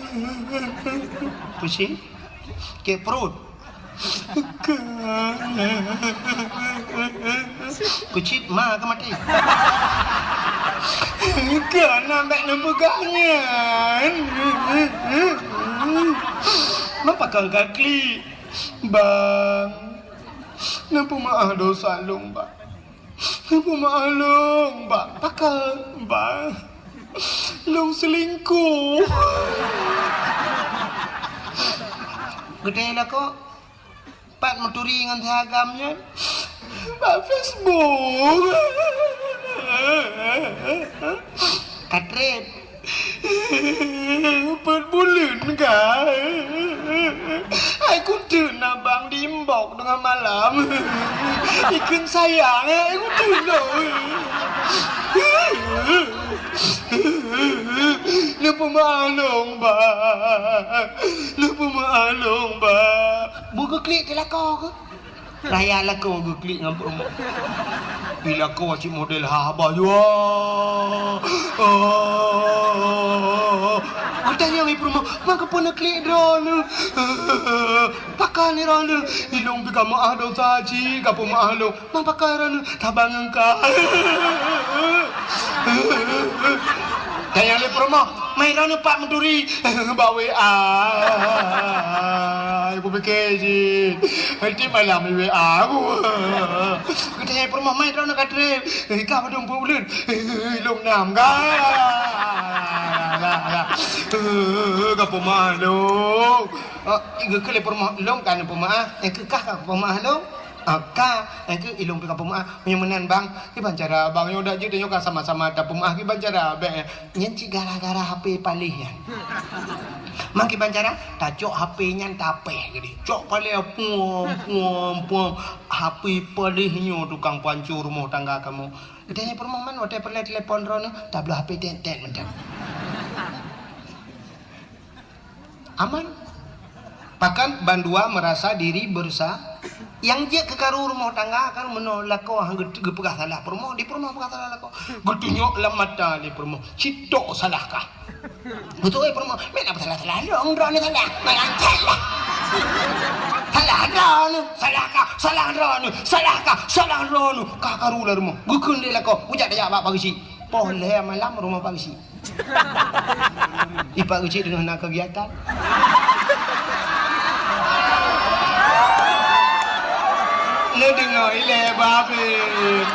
Pusing? Sakét pruet? Kon. Keucit ma ka maté. Kon, bék neupeugah nyan. Ma pakon ka klik, Bang. Neupeumeu'ah dosa lôn, Bang. Neupeumeu'ah lôn, Bang. Pakon, Bang? Lôn seulingkoh. Geutanyoe lakoe, pat meuturi ngon si agam nyan? Bak Facebook. Ka treb. Peuet buleuen ka. Hai kuteuk na bang di inbox teungoh malam. Ikheun sayang, hai kuteuk lôn. Neupeumeu'ah lôn, Bang. Neupeumeu'ah lôn, Bang. Beu geuklik di lakoe keuh. Raya lakoe geuklik ngon peurumoh. Di lakoe cit model haba jua. Oh. Geutanyong lé peurumoh, "Ma kapeue neuklik droeneuh?" "Pakon droeneuh?" "Ilôn pih ka meu'ah dosa cit, kapeumeu'ah lôn." "Ma pakon droeneuh?" "Saban ngon ka." Tanyong lé peurumoh, Mai droeneuh pat meuturi bak W A. Ibu pike jih. Nanti malam W A aku. Geutanyong peurumoh, "Mai droeneuh ka trép?" "Ka padum peuet buleuen?" "Lôn nam ka." Ka peumah lôn. Geukheun lé peurumoh, "Lôn ka neupeumeu'ah, eh, keu kah ka peumeu'ah lôn?" "Ah, ka, eh, keu ilôn pih ka peumeu'ah." "Meunyoe meunan, Bang, kiban cara, Bang, nyoe dak jeuet, nyoe ka sama-sama tapeumeu'ah, kiban cara, Bang?" "Nyan cit gara-gara H P paléh nyan." "Man kiban cara?" "Tacok H P nyan tapéh geude. Cok paléh puam, puam, puam. H P paléh nyoe tukang pancô rumoh tangga kamoe." Geutanyong peurumoh, "Man watèe peureulèe telepon droeneuh?" "Tabloe H P tét-tét mantong." Aman. Bahkan bandua merasa diri bersa-, nyang jeuet keu karu rumoh tangga kan meunoe lakoe han geu-, geupeugah salah peurumoh, di peurumoh peugah salah lakoe. Geutunyok lam mata lé peurumoh, "Cit tok salah kah?" Beutôi peurumoh, "Meunan peusalah-salah lôn, droeneuh salah. Meunan salah. Salah droeneuh, salah kah, salah droeneuh, salah kah, salah droeneuh." Ka karu lam rumoh. Geukheun lé lakoe, "Kujak tajak bak Pak Geuchik." Poh lhèe malam rumoh Pak Geuchik. Di Pak Geuchik teungoh na kegiatan. Neudeungoe ilèe babeh.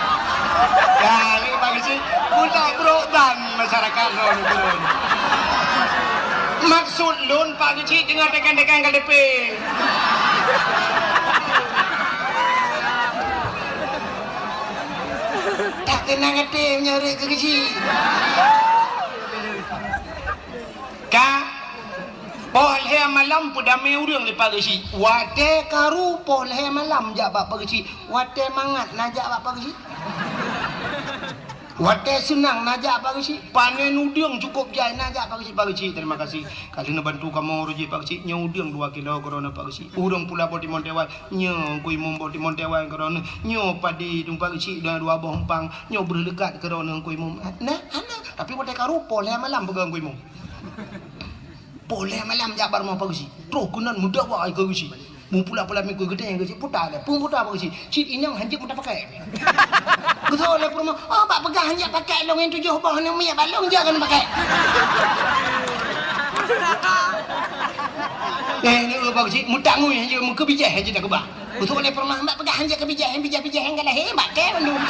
Ya, lé Pak Geuchik, buta brok ban masyarakat lôn. Maksud lôn Pak Geuchik teungoh tekan-tekan K T P. Tak tenang até meunyoe rhot keu Geuchik. Ka, poh lhèe malam peudamé ureueng lé Pak Geuchik. Watèe karu poh lhèe malam jak bak Pak Geuchik. Watèe mangat na jak bak Pak Geuchik. Watèe seunang na jak Pak Geuchik. Panen udeueng cukôp jai na jak Pak Geuchik. "Pak Geuchik, terima kasih. Ka lheueh neubantu kamoe rôh jih Pak Geuchik, nyoe udeueng dua kilo keu droeneuh Pak Geuchik. Ureueng pula boh timon teuwai, nyoe Teungku Imum boh timon teuwai keu droeneuh, nyoe padé Teungku Pak Geuchik dua, dua boh umpang, nyoe breuh leukat keu droeneuh Teungku Imum." Nah, hana. Tapi watèe karu poh lhèe malam peugah Teungku Imum. Poh lhèe malam jak bak rumoh Pak Geuchik. Troh keunan meudakwa keu Geuchik. Meupula-pula miseue geutanyoe Geuchik, "Peue ta lé? Peue ta Pak Geuchik?" "Cit inong hanjeuet meuta pakèk." Geutanyong lé peurumoh, "Oh, bak peugah hanjeuet pakèk lôn nyang tujoh boh nyoe miet bak lôn jak keuneuk pakèk." Eh, nyoe Pak Geuchik, meutangui hanjeuet, meukeubijèh hanjeuet takeubah. Geutanyong lé peurumoh, "Bak peugah hanjeuet keubijèh, bijèh-bijèh nyang ka lahé, bak kèe bandum."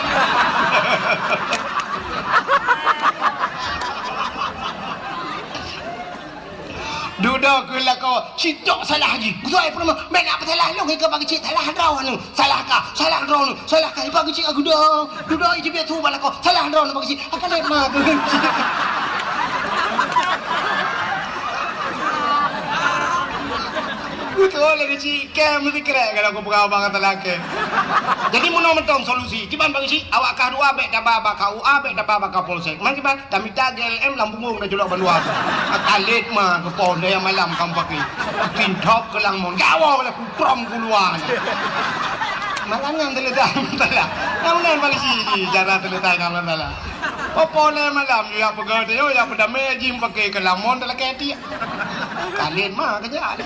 Dudoe keu lakoe, "Cit tok salah jih." Beutôi peurumoh, "Meunan peusalah lôn keu Pak Geuchik, salah droeneuh, salah kah, salah droeneuh, salah kah." Pak Geuchik ka geudong, dudoe jih bak lakoe, "Salah droeneuh Pak Geuchik." Akan lé ma keu Geuchik. Beutôi lé Geuchik, kèe meusikrek kalau kupeugah bak kata lakèe. Jadi meunoe mantong solusi. Kiban Pak Geuchik, awak kah dua bèk taba bak K U A, bèk taba bak Kapolsek. Man kiban? Tamita G L M lam punggong taculok bandua. Akan lé ma keu poh lhèe malam ka meupaké. Tinthok keu lam mon. Gawoe lé kukrom keuluwa. Malam nyan teuleutai masalah. Nyang meunan polisi jih cara teuleutai ngon masalah. Poh lhèe malam, ya peugah teuh, ya peudamé jih meupaké keu lam mon talakèe tiek. Akan lé ma keujak.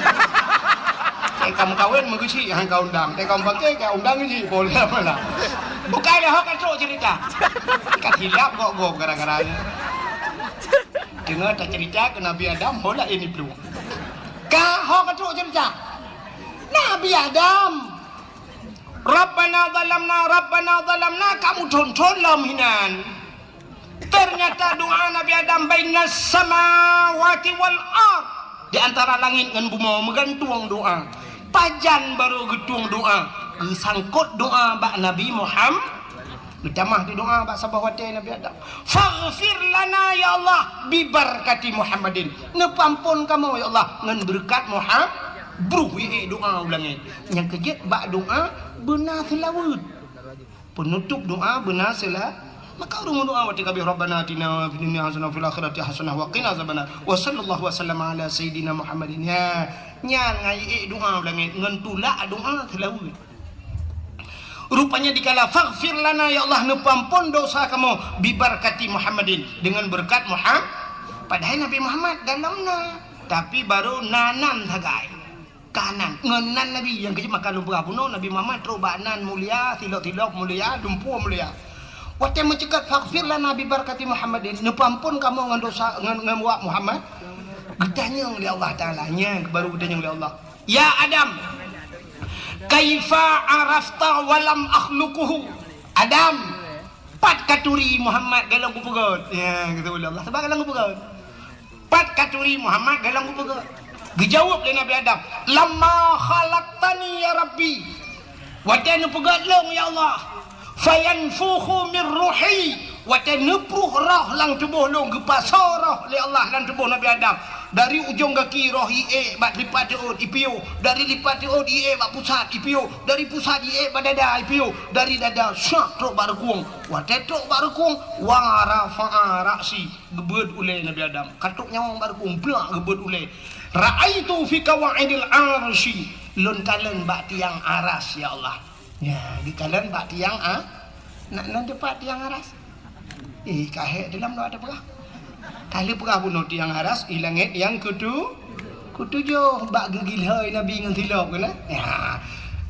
Teuka meukawen meuGeuchik han ka undang. Teuka meupaké ka undang jih poh lhèe malam. Bukai lé ho ka trok cerita. Ka hilap gok-gok gara-gara nyan. Teungoh tacerita keu Nabi Adam, ho laén iplueng. Ka ho ka trok cerita. Nabi Adam. Rabbana zalamna, Rabbana zalamna, ka meuthon-thon lom hinan. Ternyata doa Nabi Adam bainas samawati wal ard. Di antara langét ngon bumoe meugantueng doa. Pajan barô geutueng doa. Geusangkot doa bak Nabi Muhammad. Geutamah di doa bak saboh watèe Nabi Adam. "Faghfir lana ya Allah bi barakati Muhammadin." Neupeuampon kamoe ya Allah ngon beureukat Muhammad. Bruh ié doa u langét. Nyang keujeuet bak doa beuna seulaweuet. Peunutôp doa beuna seula-, maka ureueng meudoa watèe ka abéh, "Rabbana atina fid dunya hasanah wa fil akhirati hasanah wa qina azabannar. Wa sallallahu wa sallama ala sayyidina Muhammadin." Ya, nyan ngon ié doa u langét ngon tulak doa seulaweuet. Rupanya dikala, "Faghfir lana, ya Allah, neupeuampon dosa kamoe, bi barakati Muhammadin, dengan berkat Muhammad." Padahai Nabi Muhammad galom na, tapi barô na nan sagai. Ka nan, ngon nan Nabi nyang keujeuet maka lôn peugah bunoe, Nabi Muhammad trok bak nan mulia, silok-silok mulia, dumpeue mulia. Watée meuceukat, "Faghfir lana bi barakati Muhammadin," neupeuampon kamoe ngon dosa, ngon, ngon wak Muhammad. Geutanyong lé Allah Taala, nyan baru geutanyong lé Allah, "Ya Adam, kaifa arafta wa lam akhluquhu?" Adam, pat katuri Muhammad golom kupeugét? Ya, geutanyong lé Allah, sabab golom kupeugét. Pat katuri Muhammad golom kupeugét? Geujaweueb lé Nabi Adam, "Lamma khalaqtani ya Rabbi," watée neupeugét lôn, ya Allah, "fayanfukhu min ruhi," watée neupruh roh lam tuboh lôn, geupasoe roh lé Allah lam tuboh Nabi Adam. Dari ujong gaki roh iék bak lipat teuôt ipiôh, dari lipat teuôt iék bak pusat ipiôh, dari pusat iék bak dada ipiôh, dari dada syak trok bak reukung. Watée trok bak reukung, wa rafa'a ra'si, geubeuet ulée Nabi Adam. Ka trok nyawöng bak reukung, blak geubeuet ulée. "Ra'aitu fi qawaidil arsy," lôn kalon bak tiang aras, ya Allah. Ya, geukalon bak tiang a-, na, na teupat tiang aras. Eh, ka hék dalam doa teupeugah. Ka lheueh peugah bunoe tiang aras, i langét nyang keutu-, keutujoh bak geugilhôi Nabi ngon silop keunan. Ya.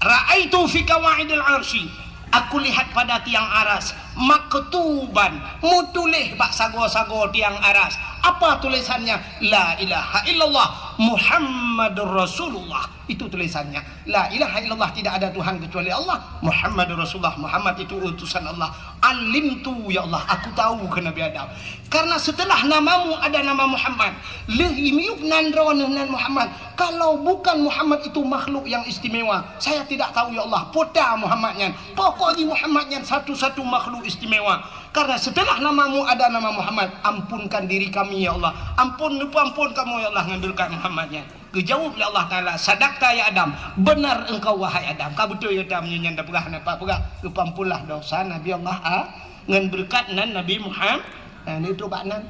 "Ra'aitu fi qawaidil arsy," aku lihat pada tiang aras, "maktuban," meutuléh bak sagoe-sagoe tiang aras. Apa tulisannya? "La ilaha illallah Muhammadur Rasulullah." Itu tulisannya. "La ilaha illallah, tidak ada Tuhan kecuali Allah, Muhammadur Rasulullah, Muhammad itu utusan Allah. Alimtu, ya Allah, aku tahu," kheun Nabi Adam. "Karena setelah namamu ada nama Muhammad, lheueh miyueb nan droeneuh nan Muhammad. Kalau bukan Muhammad itu makhluk yang istimewa, saya tidak tahu, ya Allah, peue ta Muhammad nyan. Pokok jih Muhammad nyan satu-satu makhluk istimewa. Karena setelah namamu ada nama Muhammad, ampunkan diri kami, ya Allah. Ampun, neupeuampon kamoe, ya Allah, ngon beureukat Muhammad nyan." Geujaweueb lé Allah Taala, "Sadaqta ya Adam, benar engkau wahai Adam." Ka beutôi gata meunyoe nyan tapeugah, na pat peugah, geupeuampunlah dosa Nabi Allah A-, ngon beureukat nan Nabi Muhammad. Nah, neutrok bak nan.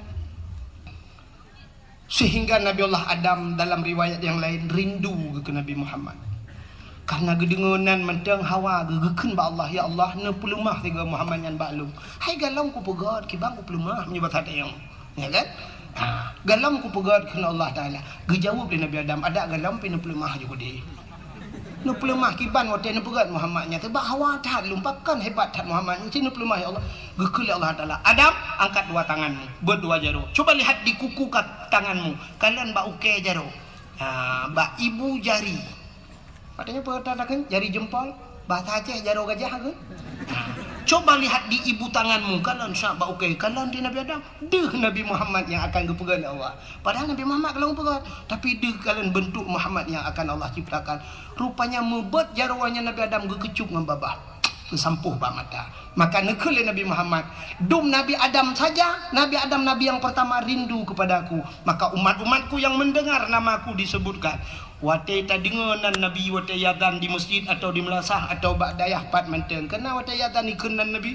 Sehingga Nabi Allah Adam dalam riwayat yang lain rindu keu Nabi Muhammad. Karena geudeungoe nan mantong hawa geu-, geukheun bak Allah, "Ya Allah, neupeuleumah sigoe Muhammad nyan bak lôn. Hai golom kupeugét, kiban kupeuleumoh meunyoe basa tayong." Ya kan? Ha, "Golom kupeugét," kheun Allah Taala. Geujaweueb lé Nabi Adam, "Adak golom pih neupeuleumah ju keudeh. Neupeuleumah kiban watée neupeugét Muhammad nyan, sabab hawa that lôn, pakon hebat that Muhammad nyan, ci neupeuleumah, ya Allah." Geukheun lé Allah Taala, "Adam, angkat dua tanganmu, beuet dua jaroe. Coba lihat di kuku ka-, tanganmu, kalon bak ukée jaroe. Ha, bak ibu jari." Katanya peue ta takheun, jari jempol, bahasa Aceh jaroe gajah ke? Nah, coba lihat di ibu tanganmu, kalon syak bak ukée, kalon di Nabi Adam. Deuh Nabi Muhammad nyang akan geupeugét lé Allah. Padahal Nabi Muhammad ka lheueh geupeugét, tapi deuh kalon beuntuk Muhammad nyang akan Allah ciptakan. Rupanya meubeuet jaroe nyan Nabi Adam geukeucup ngon babah. Geusampôh bak mata. Maka neukheun lé Nabi Muhammad, "Dum Nabi Adam saja, Nabi Adam nabi yang pertama rindu kepada aku. Maka umat-umatku yang mendengar nama aku disebutkan." Watée tadeungoe nan Nabi, watée iazan di meuseujid atawa di meulasah atawa bak dayah pat mantong. Keunan watée iazan ikheun nan Nabi,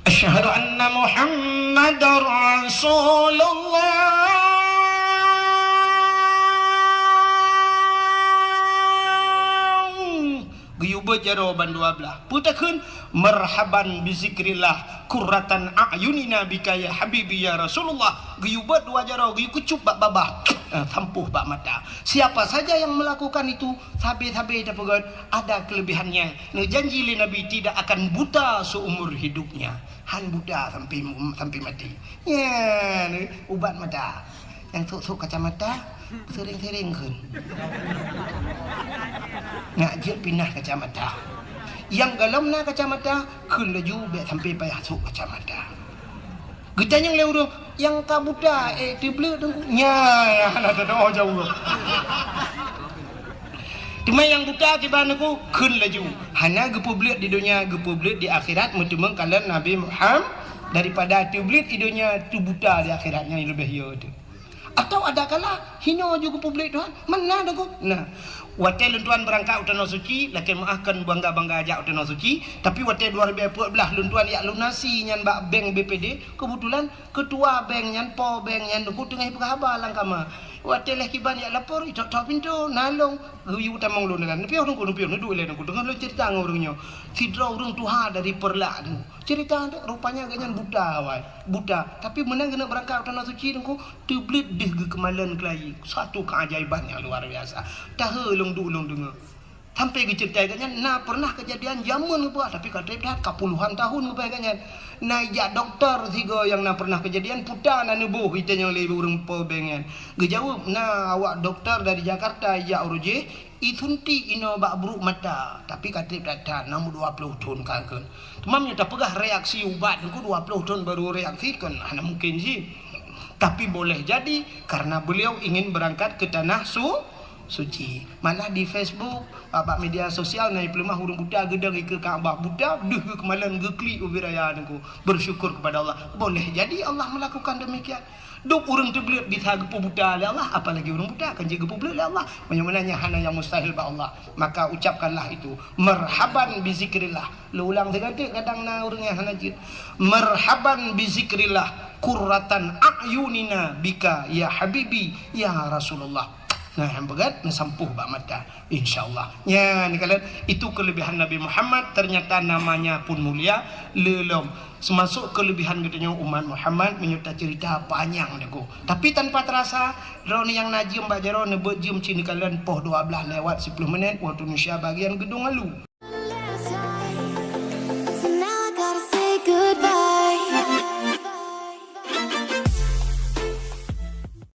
"Asyhadu anna Muhammadar Rasulullah." Geuyue beuet jaroe bandua blaih. Peue takheun? "Marhaban bi zikrillah, qurratan a'yunina bika ya habibi ya Rasulullah." Geuyue beuet dua jaroe, geuyue keucup bak babah, eh, sampôh bak mata. Siapa saja yang melakukan itu, sabe-sabe tapeugét ada kelebihannya. Neujanji lé Nabi tidak akan buta seumur hidupnya. Han buta sampai, sampai mati. Nyan, ubat mata. Nyang sôk-sôk kacamata, sering-sering kheun. Nak jeuet pinah kacamata. Nyang golom na kacamata, kheun laju bék sampai payah sôk kacamata. Geutanyong lé ureuëng, "Nyang ka buta, eh, teubleuet Teungku?" Nyan, hana teudoh jaweueb. Teuma nyang buta kiban Teungku, kheun laju. Hana geupeubleuet di donya, geupeubleuet di akhirat, meuteumé kalon Nabi Muhammad, daripada teubleuet di donya, teubuta di akhirat, nyan leubeh yo teuh. Atawa ada kala hino ju geupeubleuet Tuhan, mana Teungku? Nah, watée lôn tuan beurangkat u Tanoh Suci, lakée meuáh kon bangga-bangga jak u Tanoh Suci, tapi watée dua ribu empat belas lôn tuan jak lunasi nyan bak bank B P D, keubeutulan keutua bank nyan, po bank nyan Teungku teungoh peugah haba lam kama. Watée lheueh kiban jak lapor, ithok-thok pintoe, na lôn, geuyue tamong lôn nyan. Neupiôh Teungku, neupiôh, neuduek ilée Teungku, teungoh lôn ceurita ngon ureuëng nyoe. Sidroe ureuëng tuha dari Peureulak Teungku. Ceurita, rupanya gobnyan buta awai, buta. Tapi meunan geuneuk beurangkat u Tanoh Suci Teungku, teubleuet deuh geukeumalon keulayi. Satu keajaiban nyang luar biasa. Tahe lôn duek lôn deungoe. Sampai geuceuritai gobnyan na pernah keujadian jameun geupeugah, tapi ka trép that ka puluhan tahun geupeugah gobnyan. Na jak dokto sigoe nyang na pernah keujadian puta na neuboh ite nyang lé ureuëng po beng nyan. Geujaweueb na awak dokto dari Jakarta jak uroe jih, isuntik inoe bak brok mata, tapi ka trép that-that na dua ploh thon ka kheun. Teuma meunyoe tapeugah reaksi ubat nyan dua ploh thon baru reaksi kan hana mungkin jih. Tapi boleh jadi karena beliau ingin berangkat ke tanah su suci. Malah di Facebook, bak media sosial na peuleumah ureuëng buta geudong ikeue Ka'bah buta deuh geukeumalen geuklik ubit raya nengku. Bersyukur kepada Allah. Boleh jadi Allah melakukan demikian. Dub ureuëng teubleuet bisa geupeubuta lé Allah, apalagi ureuëng buta kan jeuet geupeubleuet lé Allah. Meunyoe meunan nyan hana nyang mustahil bak Allah, maka ucapkanlah itu, marhaban bizikrillah. Lôn ulang sigoe teuk, kadang na ureuëng nyang hana jeuet. Marhaban bizikrillah, qurratan a'yunina bika ya habibi ya Rasulullah. Nah, nyang peugah neusampôh bak mata, insya Allah. Nyan kalon, itu kelebihan Nabi Muhammad, ternyata namanya pun mulia, lelom. Semasuk kelebihan geutanyoe umat Muhammad meunyoe taceurita panyang lagoe. Tapi tanpa terasa, droeneuh nyang na jeuem bak jaroe neubeuet jeuem cit neukalon poh dua belas lewat sepuluh menit waktu Indonesia bagian geudong alu.